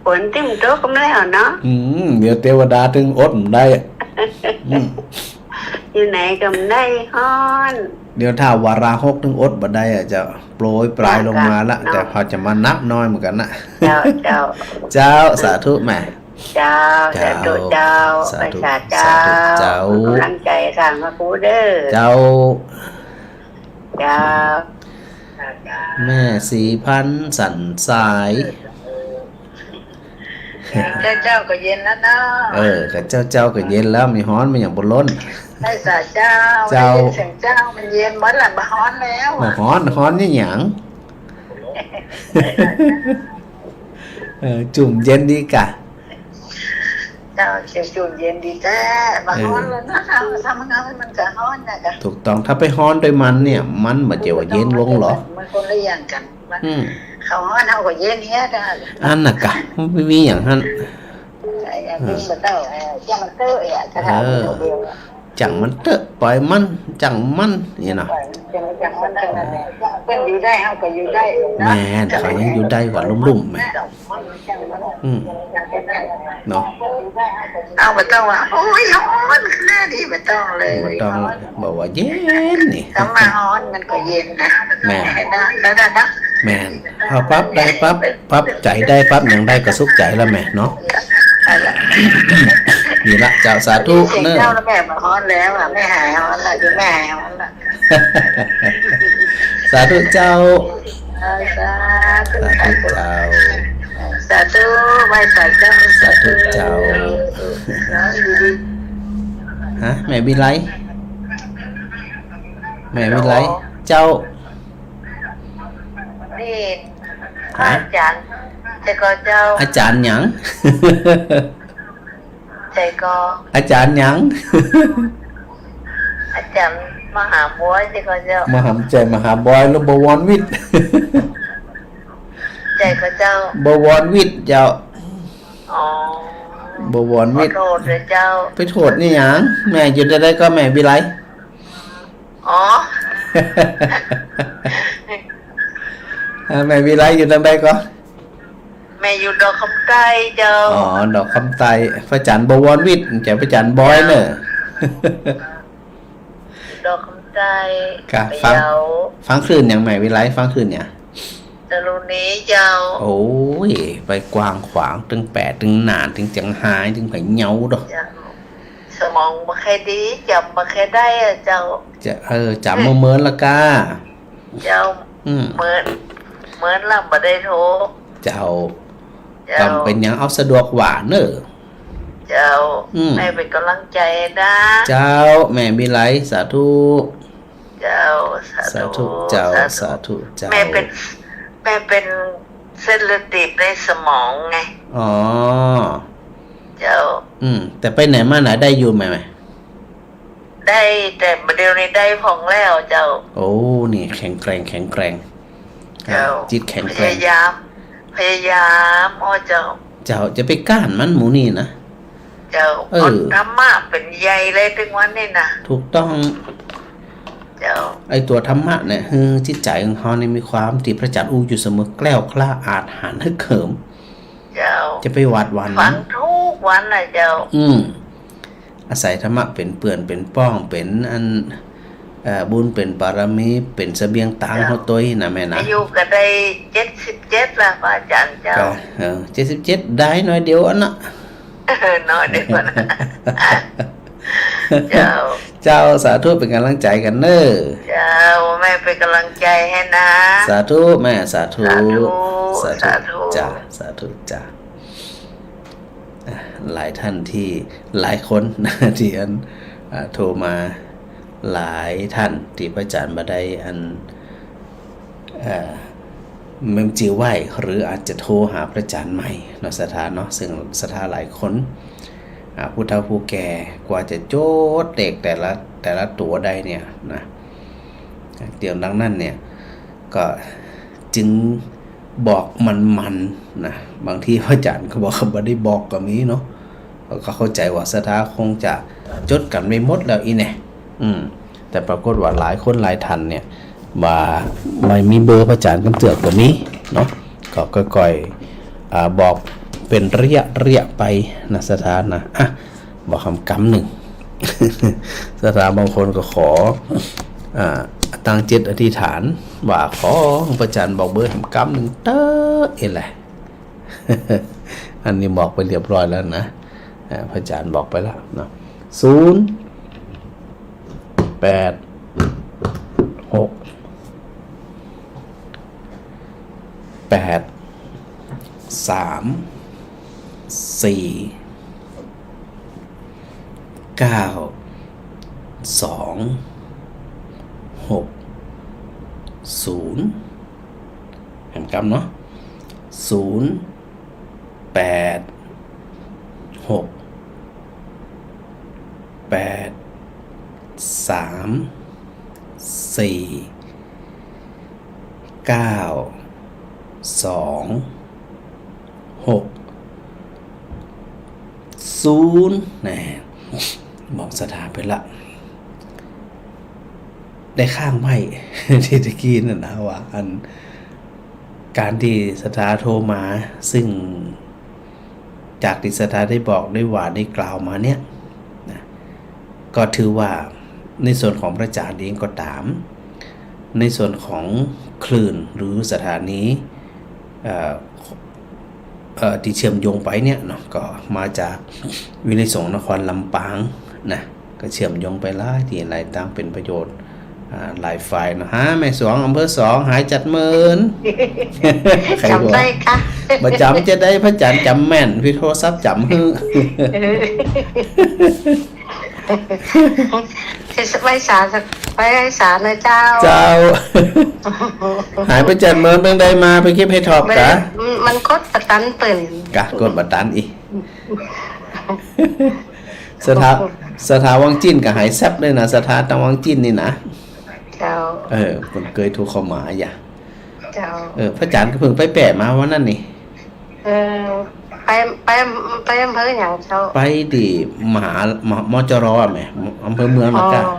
ฝนตึ้มตกกำแล้วเนาะ อืม เดี๋ยวเตวดาตึงอดบ่ได้อะ อืม อยู่ไหนก็บ่ได้ฮ้อน เดี๋ยวท้าววาราหกตึงอดบ่ได้อะ จะโปรยปรายลงมาละ เจ้า แต่พอจะมานักน้อยเหมือนกันนะ เจ้า เจ้า เจ้า สาธุแม่ เจ้า สาธุเจ้า สาธุ ประสาทเจ้า สาธุเจ้า กำลังใจ๋สร้างพระครูเด้อ เจ้า เจ้า แม่ศรีพันธ์สันทราย เจ้าเจ้าก็เย็นแล้วเนาะ เออ ก็เจ้าเจ้าก็เย็นแล้ว มีฮ้อนมีหยังบ่ล้น ไหว้สาเจ้า เจ้า ได้ยินเสียงเจ้า มันเย็นหมดละ บ่ฮ้อนแล้ว บ่ฮ้อน ฮ้อนนี่หยัง เออ จุ่มเย็นดีกะ เจ้า จุ่มเย็นดีแต๊ บ่ฮ้อนแล้วนะ เออ ถ้ามันฮ้อนมันก็ฮ้อนนะกะ ถูกต้อง ถ้าไปฮ้อนโดยมันเนี่ย มันบ่เจ๋วว่าเย็นลงหรอก มันคนละอย่างกั๋น อืม เขาฮ้อนเฮาก็เย็นเฮียดา อันน่ะกะ มันบ่มีหยังหั้น ไอ้อันนี้มันต้อง เออ จั่งมันเต๊อะ เออ เออ จั่งมันเต๊อะ ปล่อยมัน จั่งมัน นี่เนาะ ปล่อยมัน จั่งมันเต๊อะ เปิ้นอยู่ได้ เฮาก็อยู่ได้ แม่น เขายังอยู่ได้กว่าลุ่มๆ แม่ อืม เนาะ เอา บ่ต้องว่า โอ้ย ฮ้อนขนาดนี้ บ่ต้องเลย บ่ต้อง บอกว่าเย็นนี่ ถ้ามาฮ้อนมันก็เย็นนะ แม่น ได้ ได้ ได้นะ แม่น เอาปั๊บได้ปั๊บ ปั๊บใจ๋ได้ปั๊บหยังได้ก็สุขใจ๋แล้วแม่เนาะ เอาละ นี่ละเจ้า สาธุเน่อ เจ้าแล้วแม่ บ่ฮ้อนแล้วอะ แม่หายฮ้อนละ เดี๋ยวแม่หายฮ้อนละ สาธุเจ้า เออ สาธุ สาธุเจ้า สาธุ ไหว้สาเจ้า สาธุเจ้า เออ ดีๆ ฮะ แม่วิไล แม่วิไล ฮัลโหล เจ้า นี่ ฮะ อาจ๋ารย์ เจ้าก่อเจ้า อาจ๋ารย์หยัง เจ้าก่อ อาจ๋ารย์หยัง อาจ๋ารย์มหาบอย เจ้าก่อเจ้า มหา บ่ใจ้มหาบอย แล้วบวรวิทย์ เจ้าก่อเจ้า บวรวิทย์เจ้า อ๋อ บวรวิทย์ ขอโทษด้วยเจ้า ไปโทษนี่หยัง แม่อยู่ตางใดก่อ แม่วิไล อ๋อ เออ แม่วิไลอยู่ตางใดก่อ แม่อยู่ดอกคำใต้เจ้า อ๋อ ดอกคำใต้ พระอาจ๋ารย์บวรวิทย์ บ่ใจ้พระอาจ๋ารย์บอยเน่อ ดอกคำใต้ ค่ะ พะเยา ฟัง ฟังคลื่นหยังแม่วิไล ฟังคลื่นหยัง ดารุณีเจ้า โอ้ย ไปกว้างขวาง ตึงแปด ตึงน่าน ตึงเจียงฮาย ตึงพะเยาดอก เจ้า สมองบ่ค่อยดี จ๋ำบ่ค่อยได้อะเจ้า จะ เออ จ๋ำเมินๆ ละก้า เจ้า อืม เมิน เมินละบ่ได้โทร เจ้า เจ้า กำเป๋นหยัง เอาสะดวกว่าเน่อ เจ้า อืม แม่เป๋นก๋ำลังใจ๋นะ เจ้า แม่วิไล สาธุ เจ้า สาธุ สาธุเจ้า สาธุ สาธุเจ้า แม่เป๋น แม่เป๋นเส้นเลือดตีบในสมองไง อ๋อ เจ้า อืม แต่ไปไหนมาไหนได้อยู่ไหม ได้ แต่บ่าเดี่ยวนี้ได้พ่องแล้วเจ้า โอ้ นี่แข็งแกร่ง แข็งแกร่ง เจ้า อ่า จิตแข็งแกร่ง พยายาม พยายาม อ้อเจ้า เจ้า จะไปก้านมันหมู่นี่นะ เจ้า เออ อ่อนธรรมะเป๋นใหญ่เลยตึงวันนี้นะ ถูกต้อง เจ้า ไอ้ตั๋วธรรมะเนี่ย คือจิตใจ๋ของเฮาเนี่ยมีความตี้พระอาจ๋ารย์อู้อยู่เสมอ แกล้วกล้าอาจหาญฮึกเหิม เจ้า จะไปหวาดหวั่น ฟังทุกวันน่ะเจ้า อืม อาศัยธรรมะเป๋นเปื้อนเป๋นป้อง เป๋นอัน เอ่อ บุญเป๋นบารมี เป๋นเสบียงตาง เจ้า เฮาตวยนะแม่นะ อายุก็ได้เจ็ดสิบเจ็ดละพระอาจ๋ารย์เจ้า ก็ เออ เจ็ดสิบเจ็ด ได้หน้อยเดียวอันน่ะ เออ หน้อยเดียวอันน่ะ เจ้า เจ้า สาธุ เป๋นก๋ำลังใจ๋กั๋นเน่อ เจ้า แม่เป๋นก๋ำลังใจ๋หื้อนะ สาธุแม่ สาธุ สาธุ สาธุ สาธุ จ้ะ สาธุจ้ะ อ่ะ หลายท่านตี้ หลายคนนะ ตี้อัน อ่า โทรมา หลายท่านตี้พระอาจ๋ารย์บ่ได้อัน เอ่อ เม้มจื้อไว้ หรืออาจจะโทรหาพระอาจ๋ารย์ใหม่เนาะ ศรัทธาเนาะ ซึ่งศรัทธาหลายคน อ่า ผู้เฒ่าผู้แก่ กว่าจะโจ๊ดเลขแต่ละ แต่ละตั๋วได้เนี่ยนะ เดี๋ยวดังนั้นเนี่ย ก็จึงบอกมันๆ นะ บางทีพระอาจ๋ารย์ก็บอกว่าบ่ได้บอกก็มีเนาะ ก็เข้าใจ๋ว่าศรัทธาคงจะจดกั๋นไว้หมดแล้วอี้แน่ อืม แต่ปรากฏว่าหลายคนหลายท่านเนี่ย ว่าบ่มีเบอร์พระอาจ๋ารย์กำเตื้อก็มีเนาะ ก็ค่อยๆ อ่า บอกเป๋นระยะๆ ไปนะ ศรัทธานะ อ่ะ บอกหำกำนึ่ง ศรัทธาบางคนก็ขอ อ่า ตั้งจิตอธิษฐาน ว่าขอพระอาจ๋ารย์บอกเบอร์หำกำนึ่งเต๊อะ เอ็นแหละ อันนี้บอกไปเรียบร้อยแล้วนะ อ่า พระอาจ๋ารย์บอกไปแล้วเนาะ ศูนย์ แปด หก แปด สาม สี่ เก้า สอง หก ศูนย์ แหมกำเนาะ ศูนย์ แปด หก แปด สาม สี่ เก้า สอง หก ศูนย์ แหม บอกศรัทธาไปละ ได้ค้างไว้ ตี้ตะกี้นั่นนะ ว่าอัน ก๋านตี้ศรัทธาโทรมา ซึ่ง จากตี้ศรัทธาได้บอก ได้ว่า ได้กล่าวมาเนี่ยนะ ก็ถือว่าในส่วนของพระอาจารย์เองก็ต๋าม ในส่วนของคลื่นหรือสถานี เอ่อ เอ่อ ตี้เชื่อมโยงไปเนี่ยเนาะ ก็มาจากวิทยุสงฆ์นครลำปางนะ ก็เชื่อมโยงไปหลายตี้หลายตาง เป๋นประโยชน์ อ่า หลายฝ่ายเนาะ ฮะ แม่สวง อำเภอสอง หายจัดเมิน ใครบอก จ๋ำได้ค่ะ บ่จ๋ำจะใด พระอาจารย์จ๋ำแม่น ปิดโทรศัพท์จ๋ำหื้อ เออ ไหว้สา ไหว้สาเน่อเจ้า เจ้า หายไปจัดเมิน เปิ้นได้มา ไปเก็บเห็ดถอบกะ มัน มันกดบ่ตันเปิ้น กะ กดบ่ตันอีก ศรัทธา ศรัทธาวังจิ่นก็หายแซ่บเลยนะ ศรัทธาตางวังจิ่นนี่นะ เจ้า เออ เปิ้นเกยโทรเข้ามาอย่า เจ้า เออ พระอาจารย์ก็เพิ่งไปแปะมาวันนั้นนี่ เออ ไป ไป ไปอำเภอหยังเจ้า ไปตี้มหา มหา มจร อะแหม อำเภอเมืองละกะ อ๋อ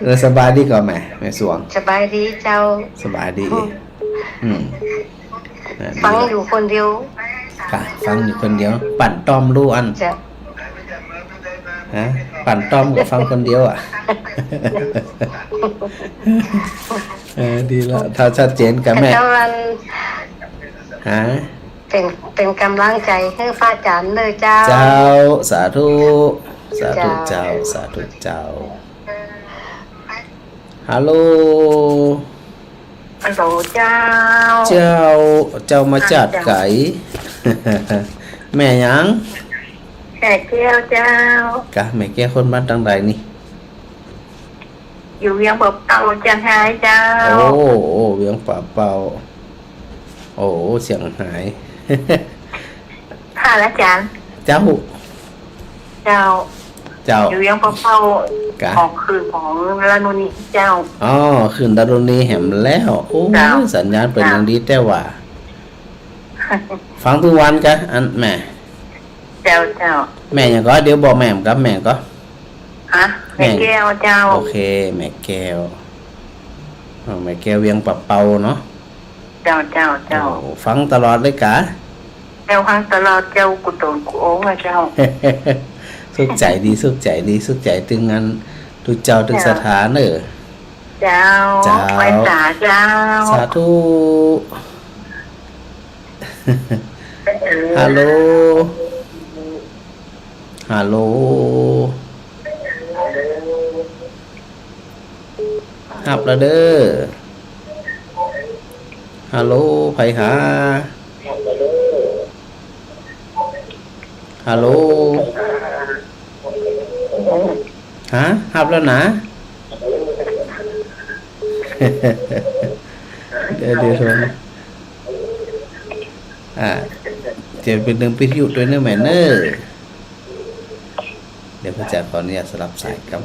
เออ สบายดีก่อแม่ แม่สวง สบายดีเจ้า สบายดี อืม อืม อ่า ฟังอยู่คนเดียว ค่ะ ฟังอยู่คนเดียว ปั่นต้อมรู้อัน เจ้า ฮะ ปั่นต้อมก็ฟังคนเดียวอะ เออ ดีละ ถ้าชัดเจนกะแม่ เจ้าวัน ฮะ เป๋น เป๋นก๋ำลังใจ๋หื้อพระอาจ๋ารย์เน่อเจ้า เจ้า สาธุ สาธุเจ้า เจ้า สาธุเจ้า ฮัลโหล ฮัลโหลเจ้า เจ้า เจ้ามาจากไกล เจ้า แม่หยัง แม่แก้วเจ้า กะ แม่แก้วคนบ้านตางใดนี่ อยู่เวียงป่าเป้าเจียงฮายเจ้า โอ้ โอ้ เวียงป่าเป้า โอ้ เจียงฮาย ค่ะ อาจ๋ารย์ เจ้า เจ้า เจ้า อยู่เวียงป่าเป้า กะ ของคืนของดารุณีเจ้า อ๋อ คืนดารุณีแหมแล้ว โอ้ เจ้า สัญญาณเป๋นอย่างดีแต๊ว่า ฟังทุกวันกะ อันแม่ เจ้า เจ้า แม่หยังก่อ เดี๋ยวบอกแม่ก่อ แม่ก่อ ฮะ แม่ แม่แก้วเจ้า โอเค แม่แก้ว อ๋อ แม่แก้วเวียงป่าเป้าเนาะ เจ้า เจ้า เจ้า โอ้ ฟังตลอดเลยกะ เจ้า ฟังตลอดเจ้า กู้ต๋นกู้โอ้งอะเจ้า สุขใจ๋ดี สุขใจ๋ดี สุขใจ๋ตึงอัน ตุ๊เจ้า ตุ๊ศรัทธาเน่อ เจ้า เจ้า ไหว้สาเจ้า สาธุ ฮัลโหล ฮัลโหล ฮับละเด้อ ฮัลโหล ใผหา ฮัลโหล ฮะ ฮับแล้วนะ เดี๋ยว เดี๋ยวโทรนะ อ่า เจียมเป๋นเรื่องวิทยุตวยเน่อแม่เน่อ เดี๋ยวพระอาจ๋ารย์ขออนุญาตสลับสายครับ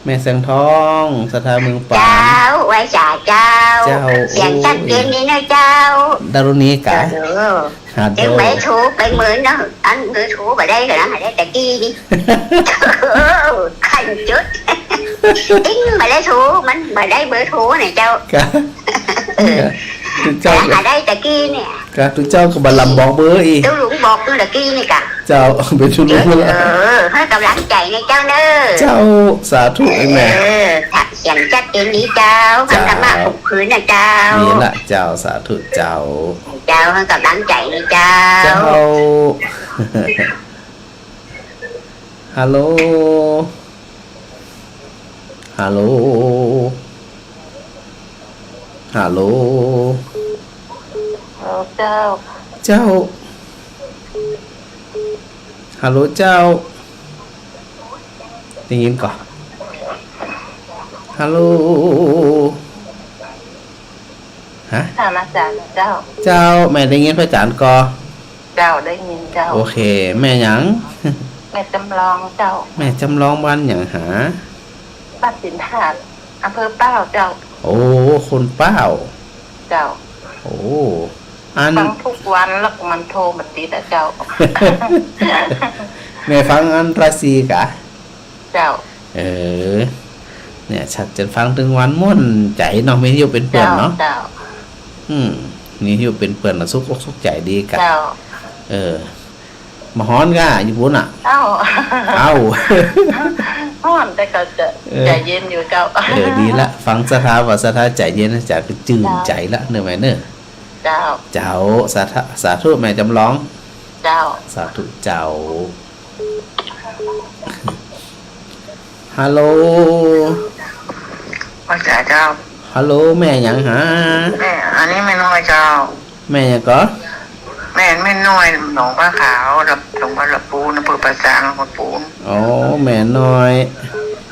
แม่แสงทอง ศรัทธาเมืองปาน เจ้า ไหว้สาเจ้า เจ้า เสียงชัดเจนดีนะเจ้า โอ้ย ดารุณีกะ เจ้า ฮัลโหล เจียงใหม่โทรไปเมินเนาะ อันเบอร์โทรบ่ได้กะนะ ได้ตะกี้นี่ ขั้นจุด ติ๊งบ่ได้โทร มันบ่ได้เบอร์โทรเนี่ยเจ้า กะ เออ ตุ๊เจ้า หาได้ตะกี้เนี่ย กะ ตุ๊เจ้าก็บ่ลำบอกเบอร์อีก ตุ๊ลุงบอกตุ๊ตะกี้นี่กะ เจ้า เป๋นตุ๊ลุงแล้ว เออ หื้อก๋ำลังใจ๋ในเจ้าเน่อ เจ้า สาธุไอ้แม่ เออ เสียงชัดเจนดีเจ้า เจ้า ธรรมะครบถ้วนนะเจ้า ดีละเจ้า สาธุเจ้า เจ้า หื้อก๋ำลังใจ๋ในเจ้า เจ้า ฮัลโหล ฮัลโหล ฮัลโหล อ๋อ เจ้า เจ้า ฮัลโหลเจ้า ได้ยินก่อ ฮัลโหล ฮะ ค่ะ อาจ๋ารย์เจ้า เจ้า แม่ได้ยินพระอาจ๋ารย์ก่อ เจ้า ได้ยินเจ้า โอเค แม่หยัง แม่จำลองเจ้า แม่จำลองบ้านหยังหา บ้านสินทาด อำเภอป้าวเจ้า โอ้ คนป้าว เจ้า โอ้ อัน ฟังทุกวันแล้วมันโทรมาติดอะเจ้า แม่ฟังอันราศีกะ เจ้า เออ เนี่ย ชัดเจน ฟังตึงวันม่วนใจ๋เนาะ มีอยู่เป๋นเปื้อนเนาะ เจ้า เจ้า อืม มีอยู่เป๋นเปื้อนเนาะ สุกอกสุกใจ๋ดีกะ เจ้า เออ บ่ฮ้อนก่า อยู่ปู๊นน่ะ เอ้า เอ้า ฮ้อนแต่ก็จะ เออ ใจ๋เย็นอยู่เจ้า เออ ดีละ ฟังศรัทธาว่าศรัทธาใจ๋เย็น จ๋าก็จื้นใจ๋ละ เจ้า เนาะแม่เนาะ เจ้า เจ้า สาธุ สาธุแม่จำลอง เจ้า สาธุเจ้า ฮัลโหล ว่าจ๋าเจ้า ฮัลโหล แม่หยังหา แม่ อันนี้แม่น้อยเจ้า แม่หยังก่อ แม่ แม่น้อย หนองผ้าขาว หนองบ้านละปูน อำเภอป่าซาง จังหวัดปูน อ๋อ แม่น้อย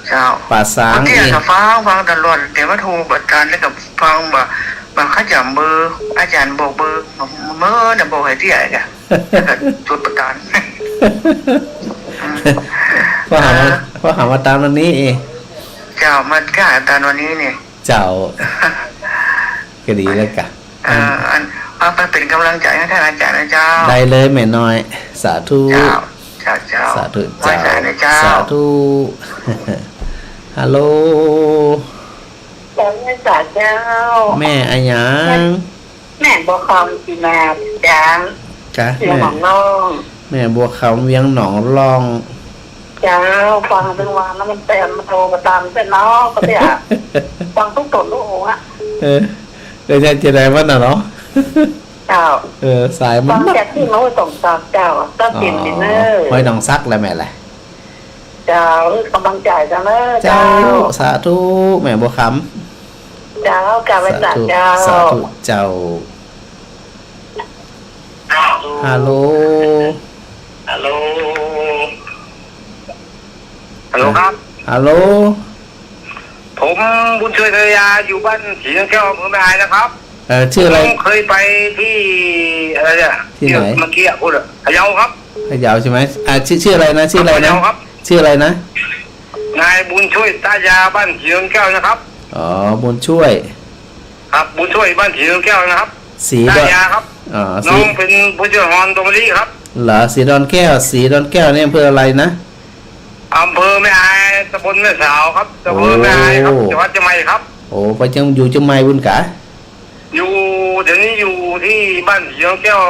เจ้า ป่าซาง เตี้ย อีก ก็ฟัง ฟังตลอด แต่ว่าโทรบ่ตัน แล้วก็ฟังบ่ บ่เข้าใจ๋เบอร์ อาจ๋ารย์บอกเบอร์ เมื่อน่ะบอกให้เตี้ยจ้ะ จุดบ่ตัน อืม พอหามา เออ พอหามาตามวันนี้เอง เจ้า มาก็ตามวันนี้นี่ เจ้า ก็ดีแล้วกะ เออ อัน เอาไปเป๋นก๋ำลังใจ๋ให้ต้านอาจ๋ารย์นะเจ้า ได้เลยแม่น้อย สาธุ เจ้า เจ้า เจ้า สาธุเจ้า ไหว้สานะเจ้า สาธุ ฮัลโหล เจ้า ไหว้สาเจ้า แม่อะหยัง แม่บัวคำ ศรีมา เจ้า กะ เวียงหนองล่อง แม่ แม่บัวคำ เวียงหนองล่อง เจ้า ฟังตึงวันแล้วมันเต็ม มันโทรมาตามเส้นเนาะ ก็เตี้ย ฟังทุกต๋นทุกองค์อะ เออ เดี๋ยวจะ จะได้วันน่ะเนาะ เจ้า เออ สายมัน ฟังจากตี้มาห้วยหนองสักเจ้า ก็เป๋น อ๋อ ดินเนอร์ ห้วยหนองสักแหละแม่แหละ เจ้า ก๋ำลังใจ๋เจ้าเนอะ เจ้า เจ้า สาธุ แม่บัวคำ เจ้า กราบไหว้สาเจ้า สาธุ สาธุเจ้า ฮัลโหล ฮัลโหล ฮัลโหลครับ ฮัลโหล ผมบุญช่วย กัลยา อยู่บ้านศรีนวลแก้ว อำเภอแม่อายนะครับ เอ่อ ชื่ออะไร ผมเคยไปที่ อะไรเนี่ย ที่ไหน ที่เมื่อกี้พูดอะ พะเยาครับ พะเยาใช่ไหม อ่า ชื่อ ชื่ออะไรนะ ชื่ออะไรนะ พะเยาครับ ชื่ออะไรนะ นายบุญช่วย ตายา บ้านศรีนวลแก้วนะครับ อ๋อ บุญช่วย ครับ บุญช่วย บ้านศรีนวลแก้วนะครับ ศรีดอน ตายาครับ อ๋อ ศรี น้องเป๋นผู้ช่วยฮอนโตมาลีครับ เหรอ ศรีดอนแก้ว ศรีดอนแก้วนี่อำเภออะไรนะ อำเภอแม่อาย ตำบลแม่สาวครับ อำเภอแม่อายครับ โอ้ จังหวัดเชียงใหม่ครับ โอ้ ไปเจียง อยู่เชียงใหม่บุญกะ อยู่ เดี๋ยวนี้อยู่ที่บ้านศรีนวลแก้ว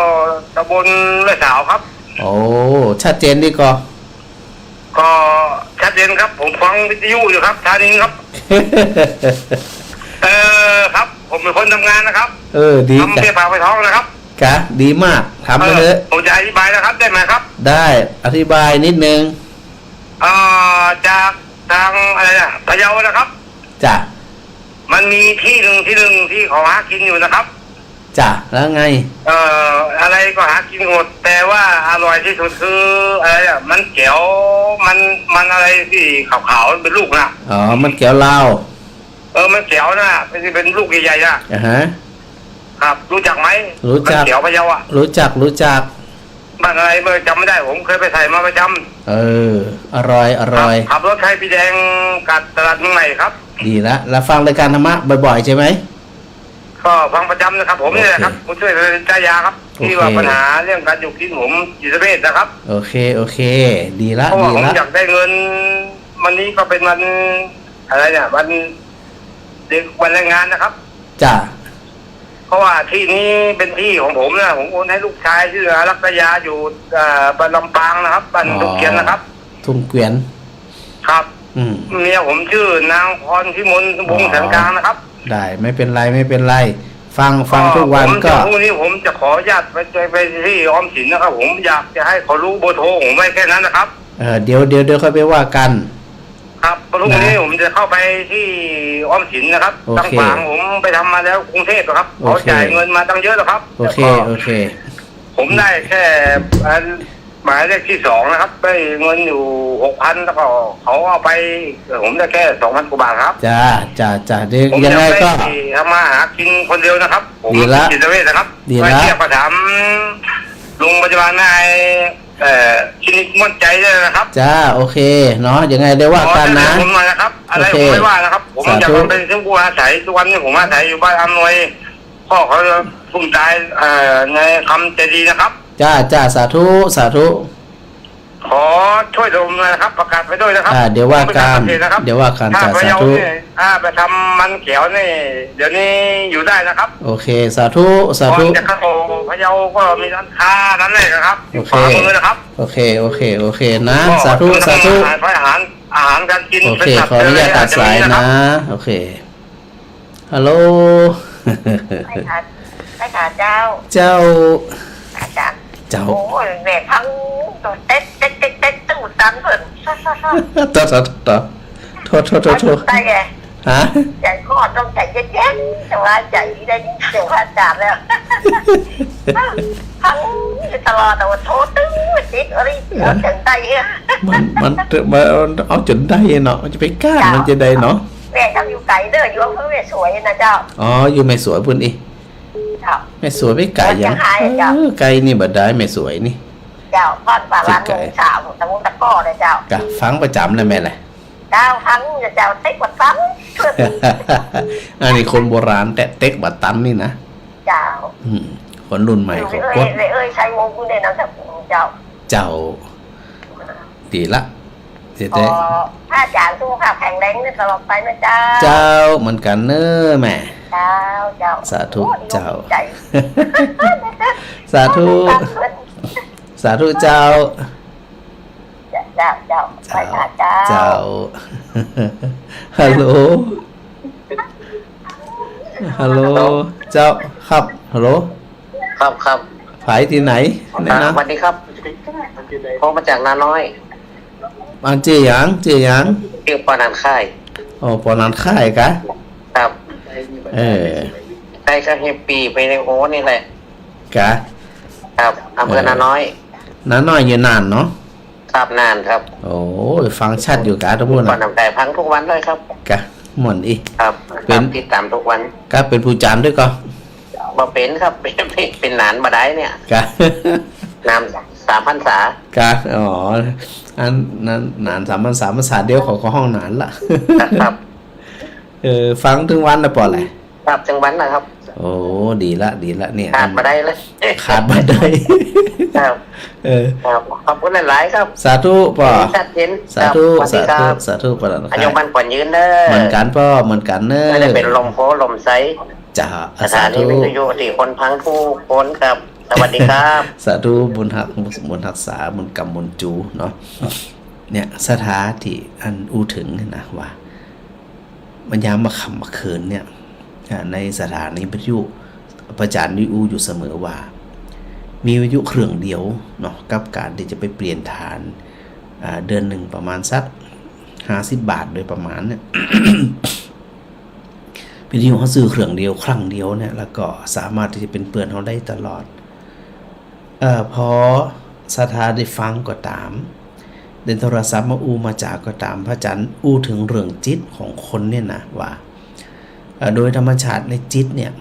ตำบลแม่สาวครับ โอ้ ชัดเจนดีก่อ ก็ชัดเจนครับ ผมฟังวิทยุอยู่ครับ ท่านี้ครับ เออ ครับ ผมเป๋นคนทำงานนะครับ เออ ดี ทำ กะ เปียปากเปียท้องนะครับ กะ ดีมาก ถามมาเถอะ เออ ผมจะอธิบายนะครับ ได้ไหมครับ ได้ อธิบายนิดนึง เอ่อ จากทางอะไรนะ พะเยานะครับ จ้ะ มันมีที่หนึ่ง ที่หนึ่งที่เขาหากินอยู่นะครับ จ้ะ แล้วไง เอ่อ อะไรก็หากินหมด แต่ว่าอร่อยที่สุดคืออะไรอะ มันแก๋ว มัน มันอะไรที่ขาวๆ เป็นลูกน่ะ อ๋อ มันแก๋วลาว เออ มันแก๋วน่ะ เป็น เป็นลูกใหญ่ๆ น่ะ อ่าฮะ ครับ รู้จักไหม รู้จัก มันแก๋วพะเยาอะ รู้จัก รู้จัก บ้านอะไรไม่ จำไม่ได้ ผมเคยไปใส่มาประจำ เออ อร่อย อร่อย ครับ ขับรถไถปีแดง กัดตลาดเมืองใหม่ครับ ดีละ แล้วฟังรายการธรรมะบ่อยๆ ใช่ไหม ก็ฟังประจำนะครับ ผมเนี่ยแหละครับ โอเค บุญช่วย กัลยาครับ โอเค ที่ว่าปัญหาเรื่องการอยู่กินผมจิตเวชนะครับ โอเค โอเค ดีละ เพราะว่า ดีละ ผมอยากได้เงิน วันนี้ก็เป็นวันอะไรเนี่ย วันเด็ก วันแรงงานนะครับ จ้ะ เพราะว่าที่นี้เป็นที่ของผมนะ ผมโอนให้ลูกชายชื่ออารักษยา อยู่ เอ่อ บ้านลำปางนะครับ บ้าน อ๋อ ทุ่งเกวียนนะครับ ทุ่งเกวียน ครับ อืม เมียผมชื่อนางพรพิมล วงศ์แสนกลางนะครับ ได้ ไม่เป็นไร ไม่เป็นไร ฟัง ฟังทุกวัน ก็ ผมจะ ก็ พรุ่งนี้ผมจะขออนุญาตไป ไป ไปที่ออมสินนะครับ ผมอยากจะให้เขารู้เบอร์โทรผมไว้แค่นั้นนะครับ เออ เดี๋ยว เดี๋ยว เดี๋ยวค่อยไปว่ากัน ครับ พรุ่งนี้ นะ ผมจะเข้าไปที่ออมสินนะครับ โอเค ทางฝางผมไปทำมาแล้วกรุงเทพฯนะครับ โอเค เขาจ่ายเงินมาตั้งเยอะแล้วครับ โอเค แล้วก็ โอเค ผมได้แค่ อัน หมายเลขที่สองนะครับ ได้เงินอยู่หกพัน แล้วก็เขาเอาไป ผมได้แค่สองพันกว่าบาทครับ จ้า จ้า จ้า เดี๋ยว ผม ยังไงก็ จะไม่ทำมาหากินคนเดียวนะครับ ผม ดีละ จิตเวชนะครับ ดีละ ไว้เรียกมาถามโรงพยาบาลนาย เอ่อ คลินิกม่วนใจด้วยนะครับ จ้า โอเคเนาะ ยังไงได้ว่ากันนะ ขอช่วยเหลือผมหน่อยนะครับ อะไร โอเค ผมไม่ว่านะครับ ผม สาธุ อยากมาเป็นผู้อาศัย ทุกวันนี้ผมอาศัยอยู่บ้านอำนวย พ่อเขาเพิ่งตาย เอ่อ ในคำใจดีนะครับ จ้า จ้า สาธุ สาธุ ขอช่วยผมหน่อยนะครับ ประกาศไปด้วยนะครับ อ่า เดี๋ยวว่ากัน ผมเป็นเกษตรนะครับ เดี๋ยวว่ากัน ถ้า จ้า พะเยา สาธุ เนี่ย ถ้าไปทำมันเขียวนี่ เดี๋ยวนี้อยู่ได้นะครับ โอเค สาธุ สาธุ ก่อนจะเข้าพะเยาก็มีร้านค้าร้านแรกนะครับ โอเค ขวามือนะครับ โอเค โอเค โอเคนะ ก็ สาธุ สาธุ อาหาร อาหารการกิน โอเค เป็นสัตว์ ขออนุญาตตัดสายนะ เลี้ยงอาจจะมีนะครับ โอเค ฮัลโหล ไปค่ะ ไปค่ะเจ้า เจ้า อาจารย์ เจ้า โอ้ย แม่พัง เต๊ด เต๊ด เต๊ด เต๊ด ตู้ตันเปิ้น โต โต โต โต โต โต โต เอาจุดใต้ไง ฮะ ใจคอต้องใจเย็นๆ แต่ว่าใจได้ยินเสียงพระอาจารย์แล้ว พังอยู่ตลอด แต่ว่าโทรตึ้งติดอะไร เอาจนได้อะ มัน มัน มันเอาจนได้เนาะ มันจะไปก้าน เจ้า มันจะได้เนาะ แม่เจ้าอยู่ไกลเด้อ อยู่อำเภอแม่สวยนะเจ้า อ๋อ อยู่แม่สวยปุ้นอีก เจ้า แม่สวยไปไกลยัง เชียงรายอะเจ้า เออ ไกลนี่บ่ได้ แม่สวยนี่ เจ้า พอดป่า ไกล บ้านหนองสาว ตำบลตะก้อเลยเจ้า กะฟังประจ๋ำเลยแม่แหละ เจ้า ฟังอยู่เจ้า เต๊กบ่ตัน อันนี้คนโบราณแต๊ เต๊กบ่ตันนี่นะ เจ้า อืม คนรุ่นใหม่เขา เอ้ย กด เอ้ย เอ้ย ชัยวงศ์อยู่ในนามสกุลเจ้า เจ้า ดีละ เจ๊ ขอ เจ๊ พระอาจารย์สุขภาพแข็งแรงตลอดไปนะเจ้า เจ้า เหมือนกันเน้อแม่ เจ้า เจ้า สาธุ โอ้ย เจ้า ดีใจ สาธุ สาธุ เจ้า เจ้า เจ้า เจ้า ไปค่ะเจ้า เจ้า ฮัลโหล ฮัลโหล ฮัลโหล เจ้า ครับ ฮัลโหล ครับ ครับ ใผตี้ไหน อ่า เนี่ยนะ สวัสดีครับ โทรมาจากนาน้อย อ่า จื้อหยัง จื้อหยัง จื้อปอหนานค่าย อ๋อ ปอหนานค่ายกะ ครับ เออ ใกล้กับเฮียปี้ไปในโอนี่แหละ กะ ครับ อำเภอ เออ นาน้อย นาน้อยอยู่น่านเนาะ ครับ น่านครับ โอ้ย ฟังชัดอยู่กะ ตรงนู้นน่ะ ก่อนนำไก่ฟังทุกวันเลยครับ กะ ม่วนอีก ครับ เป็น ครับ ติดตามทุกวัน กะ เป็นผู้จ๋ำด้วยก่อ บ่เป๋นครับ เป๋น เป๋น เป๋นหนานบ่ได้เนี่ย กะ หนานสามพรรษา กะ อ๋อ อันนั้นหนานสามพรรษา พรรษาเดียวเขาก็ฮ้องหนานละ ครับ เออ ฟังตึงวันนะปอแหละ ครับ ตึงวันนะครับ โอ้ ดีละ ดีละเนี่ย ขาดบ่ได้เลย ขาดบ่ได้ ครับ เออ ครับ ขอบคุณหลายๆ ครับ สาธุปอ ชัดเจน สาธุ ครับ สวัสดีครับ สาธุ สาธุปอหนานค่าย อายุมั่นขวัญยืนเน้อ เหมือนกันปอ เหมือนกันเน้อ ให้ได้เป๋นลมโพธิ์ลมใส จ้า สถานี สาธุ วิทยุตี้คนฟังทุกคนครับ สวัสดีครับ สาธุ บุญฮัก บุญฮักษา บุญกำ บุญจู๋เนาะ เนี่ย ศรัทธาตี้อันอู้เถิงเนี่ยนะ ว่า มันยามบ่าค่ำบ่าคืนเนี่ย อ่า ในสถานีวิทยุ พระอาจ๋ารย์ได้อู้อยู่เสมอว่า มีวิทยุเครื่องเดียวเนาะ กับก๋านตี้จะไปเปลี่ยนถ่าน อ่า เดือนนึ่งประมาณสักห้าสิบบาทโดยประมาณเนี่ย วิทยุเฮาซื้อเครื่องเดียว ครั้งเดียวเนี่ย แล้วก็สามารถตี้จะเป๋นเปื้อนเฮาได้ตลอด เอ่อ ปอศรัทธาได้ฟังก็ต๋าม ได้โทรศัพท์มาอู้มาจ๋าก็ต๋าม พระอาจ๋ารย์อู้เถิงเรื่องจิตของคนเนี่ยนะ ว่า เอ่อ โดยธรรมชาติในจิตเนี่ย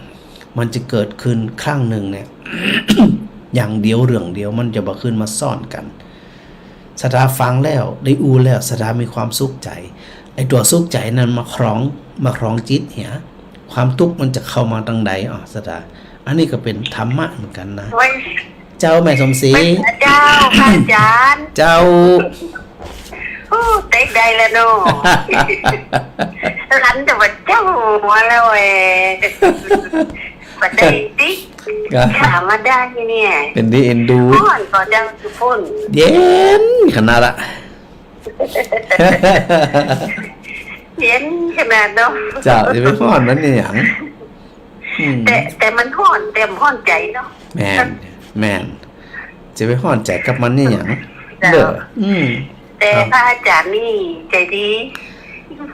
มันจะเกิดขึ้นครั้งนึ่งเนี่ย อย่างเดียวเรื่องเดียว มันจะบ่ขึ้นมาซ้อนกั๋น ศรัทธาฟังแล้ว ได้อู้แล้ว ศรัทธามีความสุขใจ๋ ไอ้ตั๋วสุขใจ๋นั้นมาครอง มาครองจิตเหีย ความตุ๊กข์มันจะเข้ามาตางใด อ๋อ ศรัทธา อันนี้ก็เป๋นธรรมะเหมือนกั๋นนะ โอ้ย เจ้าแม่สมศรี เจ้า พระอาจ๋ารย์ เจ้า โอ้ เต๊กได้แล้วเนาะ หลานจะว่าเจ้าหัวแล้วเอ้ย บ่ได้ติ กะ ถามมาได้เนี่ย เป๋นตี้เอ็นดู ฮ้อนก่อเจ้าสุพ่น เย็นขนาดละ เย็นขนาดเนาะ เจ้า จะไปฮ้อนมันเนี่ยหยัง อืม แต่ แต่มันฮ้อน แต่มันฮ้อนใจ๋เนาะ แม่น แม่น จะไปฮ้อนใจ๋กับมันเนี่ยหยัง เจ้า เด้อ อืม แต่ ครับ พระอาจ๋ารย์นี่ใจ๋ดี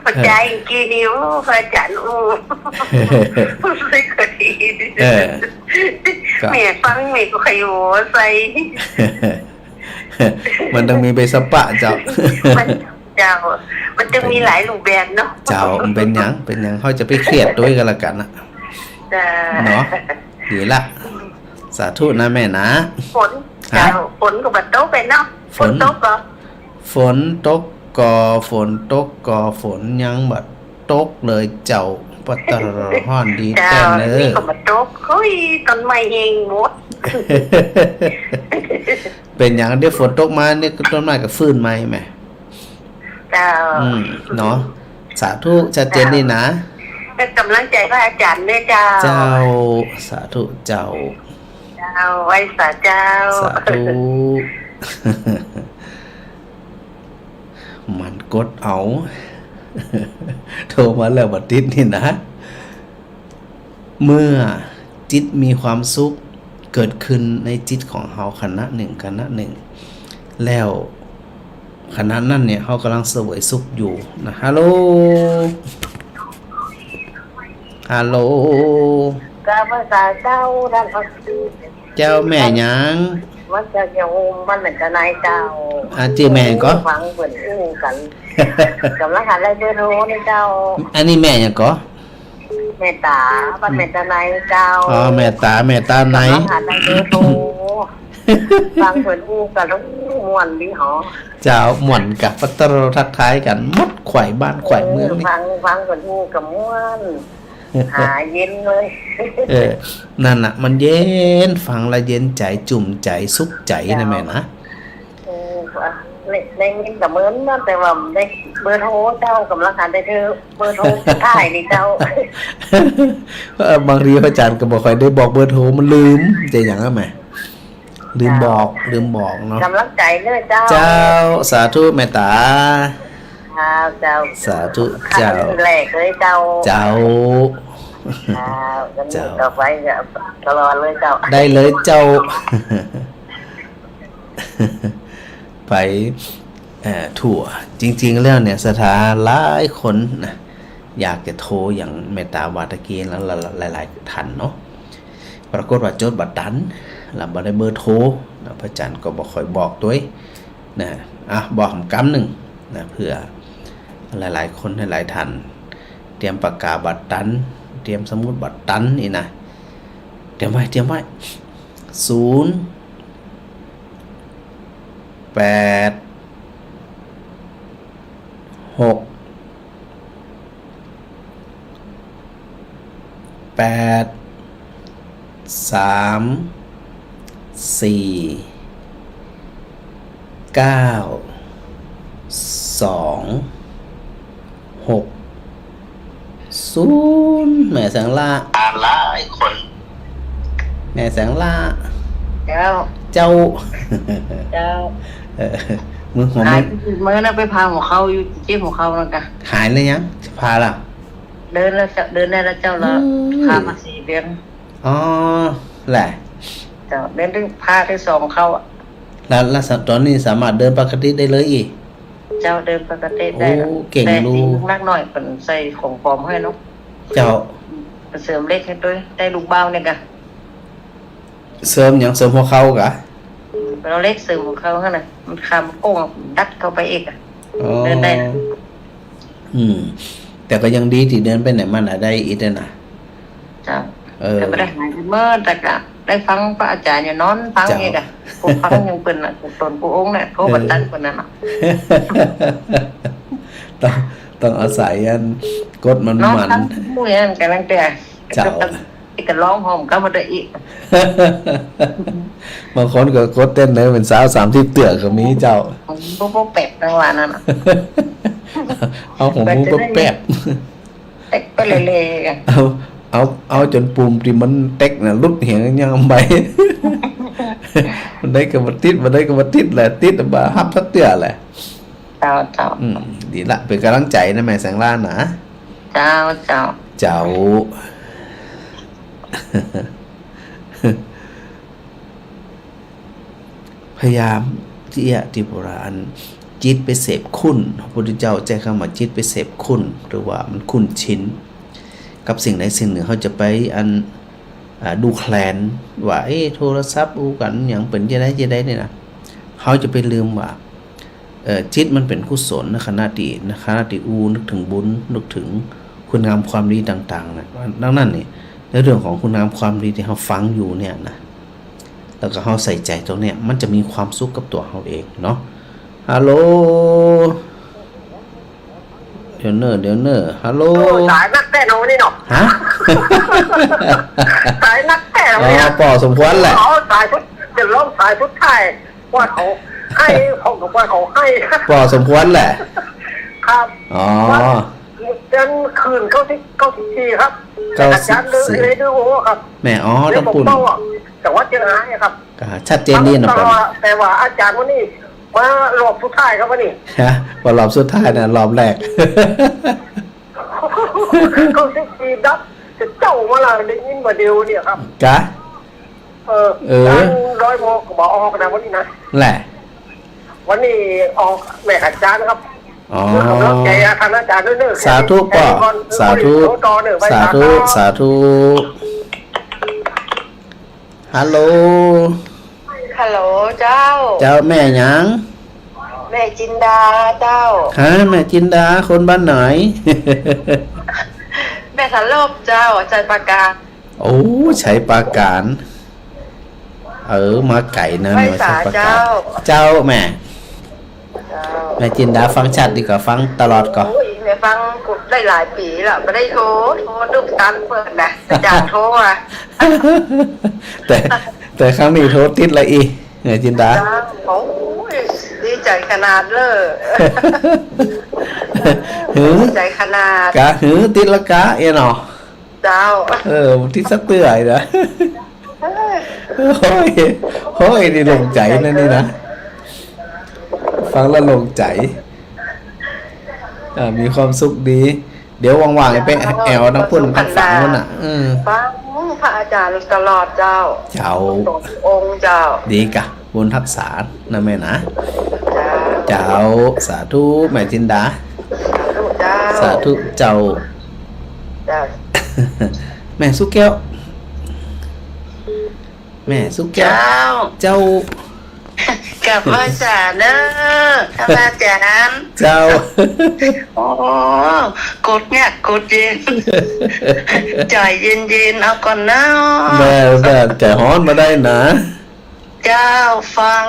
พระอาจ๋ารย์ เออ กี้นี่ โอ้ พระอาจ๋ารย์ โอ้ รู้สึกดี เออ ก็ แม่ฟังแม่ก็ขยโยใส่ มันต้องมีใบสะปะเจ้า มัน เจ้า มันจะมีหลายรูปแบบเนาะ เจ้า มันเป๋นหยัง เป๋นหยัง เฮาจะไปเครียดตวยกั๋นละกั๋นนะ เจ้า เนาะ ดีละ สาธุนะแม่นะ ฝน ฮะ เจ้า ฝนก็บ่ตกไปเนาะ ฝน ฝนตกก่อ ฝนตกก่อ ฝนตกก่อ ฝนยังบ่ตกเลยเจ้า ปะตะร้อนดี เจ้า แต๊เน่อ นี่ก็บ่ตก โอ้ย ต้นไม้แห้งหมด เป๋นหยัง เดี๋ยวฝนตกมานี่ต้นไม้ก็ฟื้นใหม่แหม เจ้า อืม เนาะ สาธุ ชัดเจนดีนะ เจ้า เป๋นก๋ำลังใจ๋พระอาจ๋ารย์ด้วยเจ้า เจ้า สาธุเจ้า เจ้า ไหว้สาเจ้า สาธุ มันกดเอา โทรมาแล้วบ่ติดนี่นะ เมื่อจิตมีความสุขเกิดขึ้นในจิตของเฮาขณะนึ่ง ขณะนึ่ง แล้วขณะนั้นเนี่ย เฮากำลังเสวยสุขอยู่นะ ฮัลโหล ฮัลโหล กราบไหว้สาเจ้า ต้านพระครู เจ้าแม่หยัง มันจะยัง มันเหมือนกับนายเจ้า อ่า จื้อแม่หยังก่อ ฟังเปิ้นอู้กั๋น ก๋ำลังหาได้เบอร์โทรนี่เจ้า อันนี้แม่หยังก่อ แม่ต๋า บ้านแม่ต๋าในเจ้า อ๋อ แม่ต๋า แม่ต๋าใน ก๋ำลังหาได้เบอร์โทร ฟังเปิ้นอู้กั๋น ม่วนดีหอ เจ้า ม่วนกะ ปะตะโรทักทายกั๋นหมด ไขว่บ้านไขว่เมืองนี่ เออ ฟัง ฟังเปิ้นอู้กั๋นม่วน หาเย็นเลย เออ นั่นน่ะ มันเย็น ฟังแล้วเย็นใจ๋ จุ่มใจ๋ สุขใจ๋นะแม่นะ เออ ได้ ได้ยินแต่เมินนะ แต่ว่าได้เบอร์โทรเจ้า ก๋ำลังหาได้เบอร์โทรสุดท้ายนี่เจ้า เออ บางทีพระอาจ๋ารย์ก็บ่ค่อยได้บอกเบอร์โทร มันลืม จะหยังอะแม่ ลืมบอก เจ้า ลืมบอกเนาะ ก๋ำลังใจ๋เน้อเจ้า เจ้า สาธุแม่ต๋า เจ้า เจ้า สาธุเจ้า ขั้นแรกเลยเจ้า เจ้า เจ้า เจ้า ต่อไปก็ตลอดเลยเจ้า ได้เลยเจ้า ไป เอ่อ ทั่ว จริงๆ แล้วเนี่ย ศรัทธาหลายคนนะ อยากจะโทรอย่างแม่ต๋าว่าตะกี้แล้ว หลายๆ ท่านเนาะ ปรากฏว่าจดบ่ตัน แล้วบ่ได้เบอร์โทรนะ พระอาจ๋ารย์ก็บ่ค่อยบอกตวยนะ อ่ะ บอกกำนึ่งนะ เผื่อหลายๆ คนหลายๆ ท่าน เตรียมปากกาบ่ตัน เตรียมสมุดบ่ตันนี่นะ เตรียมไว้ เตรียมไว้ ศูนย์ แปด หก แปด สาม สี่ เก้า สอง หก ศูนย์ แม่แสงล่า หลายคน แม่แสงล่า เจ้า เจ้า เจ้า เออ มื้อหัว หาย มื้อ มื้อนั้นไปผ่าหัวเข่าอยู่ เจ็บหัวเข่านั่นกะ หายแล้วยัง จะผ่าละ เดินแล้วเจ้า เดินได้แล้วเจ้า แล้ว อืม ผ่ามาสี่เดือน อ๋อ แหละ เจ้า เดินถึงผ่าที่สองเข้าอะ แล้ว แล้วสะ ต๋อนนี้สามารถเดินปกติได้เลยอี้ เจ้า เดินปกติได้ โอ้ เก่ง แต่ ลูก สิ่งหนักหน่อยเปิ้นใส่ของปลอมหื้อเนาะ เจ้า เปิ้นเสริมเหล็กหื้อตวย ได้ลูกบ่าวนี่กะ เสริมหยัง เสริมหัวเข่ากะ เปิ้นเอาเหล็กเสริมหัวเข่าหั้นน่ะ มันคำโก้งดัดเข้าไปอีกอะ อ๋อ เดินได้นะ อืม แต่ก็ยังดีตี้เดินไปไหนมาไหนได้อีกอะนะ เจ้า เออ แต่บ่ได้หายเมิด แต่กะได้ฟังพระอาจ๋ารย์อยู่ นอนฟัง เจ้า นี่กะ กูฟังอย่างเปิ้นน่ะ ต๋นกูองค์เนี่ย โทรบ่ตันเปิ้นนั่นน่ะ ต้อง ต้องอาศัยอันกดมัน นอนฟังหมู่อย่างนั้นกำลังแต่ เจ้า ก็ร้องหอมก็บ่ได้อีก บางคนก็กดเต้นเนอะ เป๋นซาวสามสิบเตื้อก็มีเจ้า บ่ บ่แปลกนะว่านั่นน่ะ เอาของมึงก็แปลก เต็กไปเลยๆ อะ เอา เอา เอาจ๋นปุ่มตี้มันเต็กน่ะ หลุดเหียงยังไป บ่าใดก็บ่ติด บ่าใดก็บ่ติดแหละ ติดบ่ฮับสักเตื้อแหละ เจ้า เจ้า อืม ดีละ เป๋นก๋ำลังใจ๋นะแม่แสงล่านะ เจ้า เจ้า เจ้า พยายามตี้จะ ตี้โบราณ จิตไปเสพคุณ พระพุทธเจ้าใจ๊กำว่าจิตไปเสพคุณ หรือว่ามันคุ้นชิน กับสิ่งใดสิ่งนึ่ง เฮาจะไปอัน อ่า ดูแคลนว่า เอ๊ะ โทรศัพท์อู้กั๋นหยังเป๋นจะใดจะใดนี่นะ เฮาจะไปลืมว่า เอ่อ จิตมันเป๋นกุศลในขณะตี้ ในขณะตี้อู้นึกเถิงบุญ นึกเถิงคุณงามความดีต่างๆ นะ ดังนั้นนี่ ในเรื่องของคุณงามความดีตี้เฮาฟังอยู่เนี่ยนะ แล้วก็เฮาใส่ใจ๋ตรงเนี้ย มันจะมีความสุขกับตั๋วเฮาเองเนาะ ฮัลโหล เดี๋ยวเน่อ เดี๋ยวเน่อ ฮัลโหล โอ้ สายนักแต๊เนาะวันนี้เนาะ ฮะ สายนักแต๊เนาะวันนี้นะ อ๋อ ป้อสมควรแหละ เอาสายสุด จะลองสายสุดท้าย ว่าเขาให้ ผมบอกว่าเขาให้ ป้อสมควรแหละ ครับ อ๋อ วันจันทร์คืน เก้าสิบ เก้าสิบสี่ ครับ เก้าสิบสี่ อาจารย์เรดิโอครับ แม่ อ๋อ เดี๋ยว ตำปูน ผมบอกว่าจังหวัดเชียงรายครับ อ่า ชัดเจนดีนะ ครับ ป้อ แต่ว่าอาจารย์วันนี้ มารอบสุดท้ายครับวันนี้ ฮะ ว่ารอบสุดท้ายนะ รอบแรก เก้าสิบสี่ ดับ จะเจ้ามาละ ได้ยินมาเดี๋ยวเนี่ยครับ กะ เออ เออ ร้อยโมงก็บอกออกนะวันนี้นะ แหละ วันนี้ออกแม่อาจารย์ครับ อ๋อ ขอกำลังใจ๋ท่านอาจารย์เน่อ สาธุป้อ สาธุ สาธุ สาธุ ฮัลโหล ฮัลโหลเจ้า เจ้า แม่หยัง แม่จินดาเจ้า ฮะ แม่จินดา คนบ้านไหน แม่สลบเจ้า ชัยปราการ โอ้ ชัยปราการ เออ มาไก๋นะ ไหว้สา แม่ชัยปราการ เจ้า เจ้าแม่ เจ้า แม่จินดาฟังชัดดีกว่าฟังตลอดก่อ โอ้ย แม่ฟังได้หลายปี๋ละ บ่ได้โทร โทรดุตันเปิ้นนะ อาจ๋ารย์โทรอะ แต่ แต่ครั้งนี้โทรติดละอี้ แม่จินดา เจ้า โอ้ย ดีใจ๋ขนาดเลย หือ ดีใจ๋ขนาด กะหือ ติดละกะ เอียเนาะ เจ้า เออ ติดสักเตื้อนะ เอ้ย โอ้ย โอ้ย นี่โล่งใจ๋นะนี่นะ ฟังแล้วโล่งใจ๋ อ่า มีความสุขดี เดี๋ยวว่างๆ ไปแอ่วตางปุ้น ตางฝั่งนู้นน่ะ เออ ฟังพระอาจ๋ารย์ตลอดเจ้า เจ้า ทุกองค์เจ้า ดีกะ บุญฮักษานะแม่นะ เจ้า เจ้า สาธุ แม่จินดา สาธุเจ้า สาธุเจ้า เจ้า แม่สุแก้ว แม่สุแก้ว เจ้า เจ้า กราบไหว้สาเน่อ ท่านอาจ๋ารย์ เจ้า โอ้ กดเยียะ กดเย็น ใจ๋เย็นๆ เอาก่อนเนาะ แม่ แม่ใจ๋ฮ้อนบ่ได้นะ เจ้า ฟัง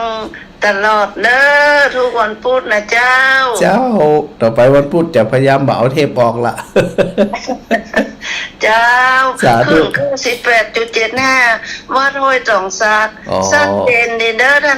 ตลอดเน่อ ทุกวันพุธนะเจ้า เจ้า ต่อไปวันพุธจะพยายามบ่เอาเทปออกละ เจ้า สาธุ คลื่น คลื่น สิบแปดจุดเจ็ดห้า วัดห้วยจ๋องสัก อ๋อ ชัดเจนดีเน่อท่าน